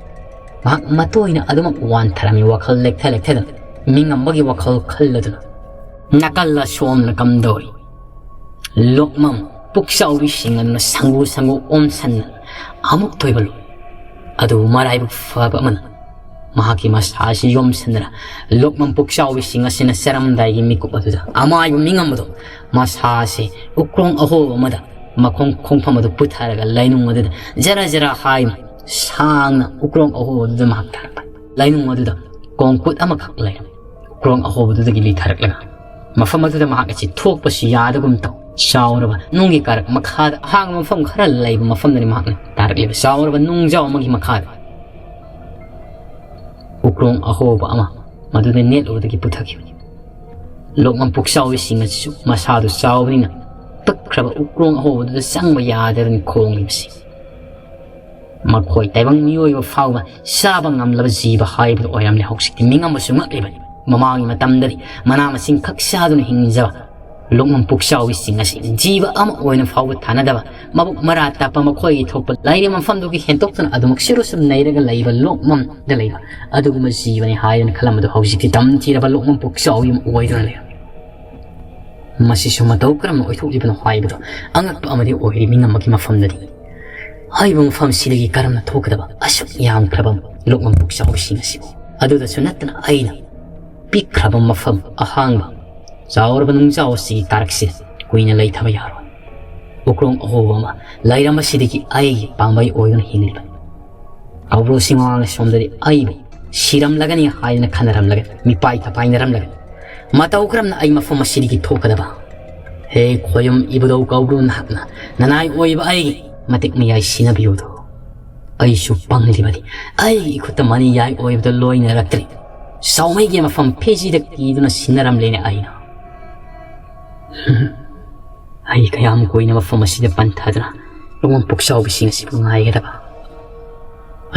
ꯃꯍꯥꯛ ꯃꯇꯣꯏꯅ ꯑꯗꯨꯃꯛ ꯋꯥꯟꯊꯔꯝꯃꯤ, ꯋꯥꯈꯜ ꯂꯦꯛꯊ ꯂꯦꯛꯊꯗꯨꯅ, ꯃꯤꯉꯝꯕꯒꯤ ꯋꯥꯈꯜ ꯈꯜꯂꯗꯨꯅ꯫ ꯅꯥꯀꯜ ꯑꯁꯣꯝꯅ ꯀꯝꯗꯧꯔꯤ? ꯂꯣꯛꯃꯝ ꯄꯨꯛꯆꯥꯎꯕꯤꯁꯤꯡ ꯑꯗꯨꯅ ꯁꯪꯒꯨ ꯁꯪꯒꯨ ꯑꯣꯝꯁꯟꯅ ꯑꯃꯨꯛ ꯊꯣꯏꯕ ꯂꯨ꯫ ꯑꯗꯨꯕꯨ ꯃꯔꯥꯏꯕꯛ ꯐꯕ ꯑꯃꯅ ꯃꯍꯥꯛꯀꯤ ꯃꯁꯥ ꯑꯁꯤ ꯌꯣꯝꯁꯤꯟꯗꯨꯅ ꯂꯣꯛꯃꯝ ꯄꯨꯛꯆꯥꯎꯕꯤꯁꯤꯡ ꯑꯁꯤꯅ ꯆꯔꯝꯗꯥꯏꯒꯤ ꯃꯤꯀꯨꯞ ꯑꯗꯨꯗ ꯑꯃꯥꯏꯕ ꯃꯤꯉꯝꯕꯗꯣ ꯃꯁꯥ ꯑꯁꯤ ꯎꯀ꯭ꯔꯣꯡ ꯑꯍꯣꯕ ꯑꯃꯗ ꯃꯈꯣꯡ ꯈꯣꯡꯐꯝ ꯑꯗꯨ ꯄꯨꯊꯔꯒ ꯂꯩꯅꯨꯡ ꯑꯗꯨꯗ ꯖꯔ ꯖꯔ ꯍꯥꯏꯅ ꯁꯥꯡꯅ ꯎꯀ꯭ꯔꯣꯡ ꯑꯍꯣꯕ ꯑꯗꯨꯗ ꯃꯍꯥꯛ ꯊꯥꯔꯛꯄ꯫ ꯂꯩꯅꯨꯡ ꯑꯗꯨꯗ ꯀꯣꯡꯀꯨꯠ ꯑꯃꯈꯛ ꯂꯩꯔꯝꯃꯤ꯫ ꯎꯀ꯭ꯔꯣꯡ ꯑꯍꯣꯕꯗꯨꯗꯒꯤ ꯂꯤꯊꯔꯛꯂꯒ ꯃꯐꯝ ꯑꯗꯨꯗ ꯃꯍꯥꯛ ꯑꯁꯤ ꯊꯣꯛꯄꯁꯨ ꯌꯥꯗꯒꯨꯝ ꯇꯧ꯫ ꯆꯥꯎꯔꯕ ꯅꯨꯡꯒꯤ ꯀꯥꯔꯛ ꯃꯈꯥꯗ ꯑꯍꯥꯡꯕ ꯃꯐꯝ ꯈꯔ ꯂꯩꯕ ꯃꯐꯝꯗꯅꯤ ꯃꯍꯥꯛꯅ ꯇꯥꯔꯛꯂꯤꯕ꯫ ꯆꯥꯎꯔꯕ ꯅꯨꯡꯖꯥꯎ ꯑꯃꯒꯤ ꯃꯈꯥꯗ ꯎꯀ꯭ꯔꯣꯡ ꯑꯍꯣꯕ ꯑꯃ ꯃꯗꯨꯗ ꯅꯦꯠꯂꯨꯕꯗꯒꯤ ꯄꯨꯊꯈꯤꯕꯅꯤ꯫ ꯂꯣꯛꯃꯝ ꯄꯨꯛꯆꯥꯎꯕꯤꯁꯤꯡ ꯑꯁꯤꯁꯨ ꯃꯁꯥꯗꯨ ꯆꯥꯎꯕꯅꯤꯅ ꯄꯤꯛꯈ꯭ꯔꯕ ꯎꯀ꯭ꯔꯣꯡ ꯑꯍꯣꯕꯗꯨꯗ ꯆꯪꯕ ꯌꯥꯗꯗꯅ ꯈꯣꯡꯂꯤꯕꯁꯤ꯫ ꯃꯈꯣꯏ ꯇꯥꯏꯕꯪ ꯃꯤꯑꯣꯏꯕ ꯐꯥꯎꯕ ꯆꯥꯕ ꯉꯝꯂꯕ ꯖꯤꯕ ꯍꯥꯏꯕꯗꯨ ꯑꯣꯏꯔꯝꯂꯦ꯫ ꯍꯧꯖꯤꯛꯇꯤ ꯃꯤꯉꯝꯕꯁꯨ ꯉꯛꯂꯤꯕꯅꯤ꯫ ꯃꯃꯥꯡꯒꯤ ꯃꯇꯝꯗꯗꯤ ꯃꯅꯥ ꯃꯁꯤꯡ ꯈꯛ ꯆꯥꯗꯨꯅ ꯍꯤꯡꯖꯕ ꯂꯣꯛꯃꯝ ꯄꯨꯛꯆꯥꯎꯕꯤꯁꯤꯡ ꯑꯁꯤ ꯖꯤꯕ ꯑꯃ ꯑꯣꯏꯅ ꯐꯥꯎꯕ ꯊꯥꯅꯗꯕ, ꯃꯕꯨꯛ ꯃꯔꯥ ꯇꯞꯄ, ꯃꯈꯣꯏꯒꯤ ꯊꯣꯛꯄ ꯂꯩꯔꯤꯕ ꯃꯐꯝꯗꯨꯒꯤ ꯍꯦꯟꯇꯣꯛꯇꯨꯅ ꯑꯗꯨꯃꯛ ꯁꯤꯔꯨ ꯁꯨꯝ ꯅꯩꯔꯒ ꯂꯩꯕ ꯂꯣꯛꯃꯝꯗ ꯂꯩꯕ ꯑꯗꯨꯒꯨꯝꯕ ꯖꯤꯕꯅꯤ ꯍꯥꯏꯗꯨꯅ ꯈꯜꯂꯝꯕꯗꯨ ꯍꯧꯖꯤꯛꯇꯤ ꯇꯝꯊꯤꯔꯕ ꯂꯣꯛꯃꯝ ꯄꯨꯛꯆꯥꯎꯕꯤ ꯑꯃ ꯑꯣꯏꯗꯨꯅ ꯂꯩꯔꯝꯃꯤ꯫ ꯃꯁꯤꯁꯨ ꯃꯇꯧ ꯀꯔꯝꯅ ꯑꯣꯏꯊꯣꯛꯂꯤꯕꯅꯣ ꯍꯥꯏꯕꯗꯨ ꯑꯉꯛꯄ ꯑꯃꯗꯤ ꯑꯣꯏꯔꯤ꯫ ꯃꯤꯉꯝꯕꯒꯤ ꯃꯐꯝꯗꯗꯤ ꯍꯥꯏꯔꯤꯕ ꯃꯐꯝꯁꯤꯗꯒꯤ ꯀꯔꯝꯅ ꯊꯣꯛꯀꯗꯕ ꯑꯁꯨꯛ ꯌꯥꯝꯈ꯭ꯔꯕ ꯂꯣꯛꯃꯝ ꯄꯨꯛꯆꯥꯎꯕꯤꯁꯤꯡ ꯑꯁꯤꯕꯨ? ꯑꯗꯨꯗꯁꯨ ꯅꯠꯇꯅ ꯑꯩꯅ ꯄꯤꯛꯈ꯭ꯔꯕ ꯃꯐꯝ ꯑꯍꯥꯡꯕ ꯆꯥꯎꯔꯕ ꯅꯨꯡꯖꯥꯎ ꯑꯁꯤꯒꯤ ꯀꯥꯔꯛꯁꯤꯗ ꯀꯨꯏꯅ ꯂꯩꯊꯕ ꯌꯥꯔꯣꯏ꯫ ꯎꯀ꯭ꯔꯣꯡ ꯑꯍꯣꯕ ꯑꯃ ꯂꯩꯔꯝꯕꯁꯤꯗꯒꯤ ꯑꯩꯒꯤ ꯄꯥꯝꯕꯩ ꯑꯣꯏꯗꯨꯅ ꯍꯤꯡꯂꯤꯕꯅꯤ꯫ ꯀꯧꯕ꯭ꯔꯨ ꯆꯤꯡꯃꯥꯡꯅ ꯁꯣꯝꯗꯗꯤ ꯑꯩꯕꯨ ꯁꯤꯔꯝꯂꯒꯅꯤ ꯍꯥꯏꯗꯅ ꯈꯟꯅꯔꯝꯂꯒ, ꯃꯤꯄꯥꯏ ꯊꯄꯥꯏꯅꯔꯝꯂꯒ, ꯃꯇꯧ ꯀꯔꯝꯅ ꯑꯩ ꯃꯐꯝ ꯑꯁꯤꯗꯒꯤ ꯊꯣꯛꯀꯗꯕ? ꯍꯦ ꯈꯣꯌꯨꯝ ꯏꯕꯨꯙꯧ ꯀꯧꯕ꯭ꯔꯨ, ꯅꯍꯥꯛꯅ ꯅꯅꯥꯏ ꯑꯣꯏꯕ ꯑꯩꯒꯤ ꯃꯇꯤꯛ ꯃꯌꯥꯏ ꯁꯤꯟꯅꯕꯤꯌꯨꯗꯣ꯫ ꯑꯩꯁꯨ ꯄꯪꯂꯤꯕꯅꯤ꯫ ꯑꯩꯒꯤ ꯏꯈꯨꯠꯇ ꯃꯅꯤꯌꯥꯏ ꯑꯣꯏꯕꯗ ꯂꯣꯏꯅꯔꯛꯇ꯭ꯔꯤ꯫ ꯁꯥꯎꯃꯩꯒꯤ ꯃꯐꯝ ꯐꯤꯖꯤꯗ ꯀꯤꯗꯨꯅ ꯁꯤꯟꯅꯔꯝꯂꯦꯅꯦ ꯑꯩꯅ꯫ ꯑꯩ ꯀꯌꯥꯝ ꯀꯨꯏꯅ ꯃꯐꯝ ꯑꯁꯤꯗ ꯄꯟꯊꯗꯨꯅ ꯂꯣꯡꯉꯝ ꯄꯨꯛꯆꯥꯎꯕꯤꯁꯤꯡ ꯑꯁꯤꯕꯨ ꯉꯥꯏꯒꯗꯕ?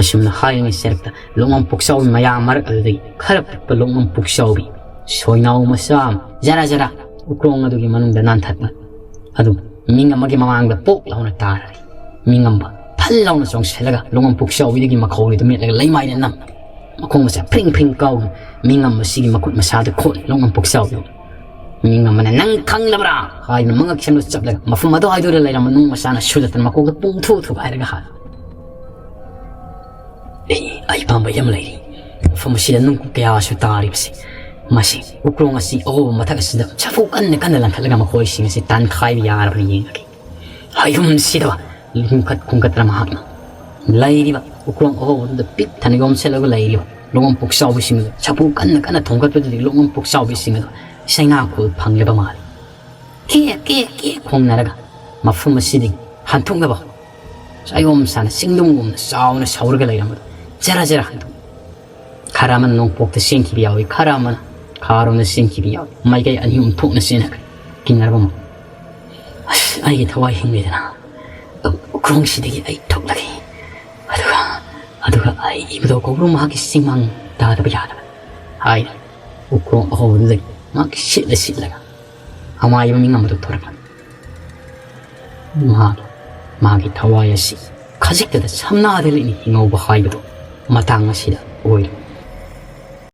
ꯑꯁꯨꯝꯅ ꯍꯥꯏꯔꯤꯉꯩ ꯁꯔꯛꯇ ꯂꯣꯡꯉꯝ ꯄꯨꯛꯆꯥꯎꯕꯤ ꯃꯌꯥꯝ ꯃꯔꯛ ꯑꯗꯨꯗꯒꯤ ꯈꯔ ꯄꯤꯛꯄ ꯂꯣꯡꯉꯝ ꯄꯨꯛꯆꯥꯎꯕꯤ ꯁꯣꯏꯅꯥꯎ ꯃꯆꯥ ꯑꯃ ꯖꯔꯥ ꯖꯔꯥ ꯎꯀ꯭ꯔꯣꯡ ꯑꯗꯨꯒꯤ ꯃꯅꯨꯡꯗ ꯅꯥꯟꯊꯠꯄ ꯑꯗꯨ ꯃꯤꯡ ꯑꯃꯒꯤ ꯃꯃꯥꯡꯗ ꯄꯣꯛ ꯂꯥꯎꯅ ꯇꯥꯔꯔꯤ꯫ ꯃꯤꯡ ꯑꯃ ꯐꯜ ꯂꯥꯎꯅ ꯆꯣꯡꯁꯤꯜꯂꯒ ꯂꯣꯡꯉꯝ ꯄꯨꯛꯆꯥꯎꯕꯤꯗꯨꯒꯤ ꯃꯈꯧꯔꯤꯗꯨ ꯃꯦꯠꯂꯒ ꯂꯩꯃꯥꯏꯗ ꯅꯝ ꯃꯈꯣꯡ ꯃꯁꯥ ꯐ꯭ꯔꯤꯡ ꯐ꯭ꯔꯤꯡ ꯀꯥꯎꯗꯨꯅ ꯃꯤꯡ ꯑꯃ ꯑꯁꯤꯒꯤ ꯃꯈꯨꯠ ꯃꯁꯥꯗ ꯈꯣꯠꯂꯤ ꯂꯣꯡꯉꯝ ꯄꯨꯛꯆꯥꯎꯕꯤꯗꯨ꯫ ꯃꯤꯡ ꯑꯃꯅ "ꯅꯪ ꯈꯪꯂꯕ꯭ꯔꯥ?" ꯍꯥꯏꯗꯨꯅ ꯃꯉꯛꯁꯝꯗ ꯆꯞꯂꯒ ꯃꯐꯝ ꯑꯗꯨꯋꯥꯏꯗꯨꯗ ꯂꯩꯔꯝꯕ ꯅꯨꯡ ꯃꯆꯥꯅ ꯁꯨꯗꯠꯇꯅ ꯃꯀꯣꯛꯇ ꯄꯨꯡꯊꯨ ꯊꯨꯒꯥꯏꯔꯒ ꯍꯥꯏ꯫ "ꯑꯩ, ꯑꯩ ꯄꯥꯝꯕꯩ ꯑꯃ ꯂꯩꯔꯤ꯫ ꯃꯐꯝ ꯑꯁꯤꯗ ꯅꯨꯡ ꯀꯌꯥꯁꯨ ꯇꯥꯔꯤꯕꯁꯤ, ꯃꯁꯤ ꯎꯀ꯭ꯔꯣꯡ ꯑꯁꯤ ꯑꯍꯣꯕ ꯃꯊꯛ ꯑꯁꯤꯗ ꯁꯥꯐꯨ ꯀꯟꯅ ꯀꯟꯅ ꯂꯪꯈꯠꯂꯒ ꯃꯈꯣꯏꯁꯤꯡ ꯑꯁꯤ ꯇꯥꯟꯈꯥꯏꯕ ꯌꯥꯔꯕ꯭ꯔꯥ ꯌꯦꯡꯉꯒꯦ꯫ ꯍꯥꯏꯔꯨꯝ ꯁꯤꯗꯕ ꯈꯨꯡꯀꯠ ꯈꯨꯡꯀꯠꯇꯅ ꯃꯍꯥꯛꯅ ꯂꯩꯔꯤꯕ ꯎꯀ꯭ꯔꯣꯡ ꯑꯍꯣꯕꯗꯨꯗ ꯄꯤꯛ ꯊꯟꯅ ꯌꯣꯝꯁꯤꯜꯂꯒ ꯂꯩꯔꯤꯕ ꯂꯣꯡꯉꯝ ꯄꯨꯛꯆꯥꯎꯕꯤꯁꯤꯡ ꯑꯗꯨ ꯁꯥꯐꯨ ꯀꯟꯅ ꯀꯟꯅ ꯊꯣꯝꯒꯠꯄꯗꯨꯗꯒꯤ ꯂꯣꯡꯉꯝ ꯄꯨꯛꯆꯥꯎꯕꯤꯁꯤꯡ ꯑꯗꯨ ꯆꯩꯅꯥ ꯈꯨꯜ ꯐꯪꯂꯕ ꯃꯥꯜꯂꯤ꯫ ꯀꯦ ꯀꯦ ꯀꯦ ꯈꯣꯡꯅꯔꯒ ꯃꯐꯝ ꯑꯁꯤꯗꯒꯤ ꯍꯟꯊꯣꯛꯅꯕ ꯆꯥꯌꯣꯝ ꯁꯥꯅ ꯆꯤꯡꯗꯨꯝꯒꯨꯝꯅ ꯆꯥꯎꯅ ꯁꯧꯔꯒ ꯂꯩꯔꯝꯕꯗꯨ ꯖꯔ ꯖꯔ ꯍꯟꯊꯣꯛ ꯈꯔ ꯑꯃꯅ ꯅꯣꯡꯄꯣꯛꯇ ꯆꯦꯟꯈꯤꯕ ꯌꯥꯎꯏ, ꯈꯔ ꯑꯃꯅ ꯈꯥꯔꯣꯝꯗ ꯆꯦꯟꯈꯤꯕ ꯌꯥꯎꯏ꯫ ꯃꯥꯏꯀꯩ ꯑꯅꯤ ꯑꯍꯨꯝ ꯊꯣꯛꯅ ꯆꯦꯟꯈ꯭ꯔꯦ꯫ ꯀꯤꯅꯔꯕ ꯑꯃ, "ꯑꯁ, ꯑꯩꯒꯤ ꯊꯋꯥꯏ ꯍꯤꯡꯂꯦꯗꯅ, ꯎꯈ꯭ꯔꯣꯡꯁꯤꯗꯒꯤ ꯑꯩ ꯊꯣꯛꯂꯒꯦ꯫ ꯑꯗꯨꯒ, ꯑꯗꯨꯒ ꯑꯩ ꯏꯕꯨꯙꯧ ꯀꯧꯕ꯭ꯔꯨ ꯃꯍꯥꯛꯀꯤ ꯆꯤꯡꯃꯥꯡ ꯇꯥꯗꯕ ꯌꯥꯗꯕ" ꯍꯥꯏꯅ ꯎꯈ꯭ꯔꯣꯡ ꯑꯍꯧꯕꯗꯨꯗꯒꯤ ꯃꯍꯥꯛ ꯁꯤꯠꯂ ꯁꯤꯠꯂꯒ ꯑꯃꯥꯏꯕ ꯃꯤꯡ ꯑꯃꯗꯨ ꯊꯣꯔꯛꯂꯝꯃꯤ꯫ ꯃꯍꯥꯛ, ꯃꯥꯒꯤ ꯊꯋꯥꯏ ꯑꯁꯤ ꯈꯖꯤꯛꯇꯗ ꯁꯝꯅꯥꯗ ꯂꯤꯠꯅ ꯍꯤꯡꯍꯧꯕ ꯍꯥꯏꯕꯗꯨ ꯃꯇꯥꯡ ꯑꯁꯤꯗ ꯑꯣꯏꯔꯦ꯫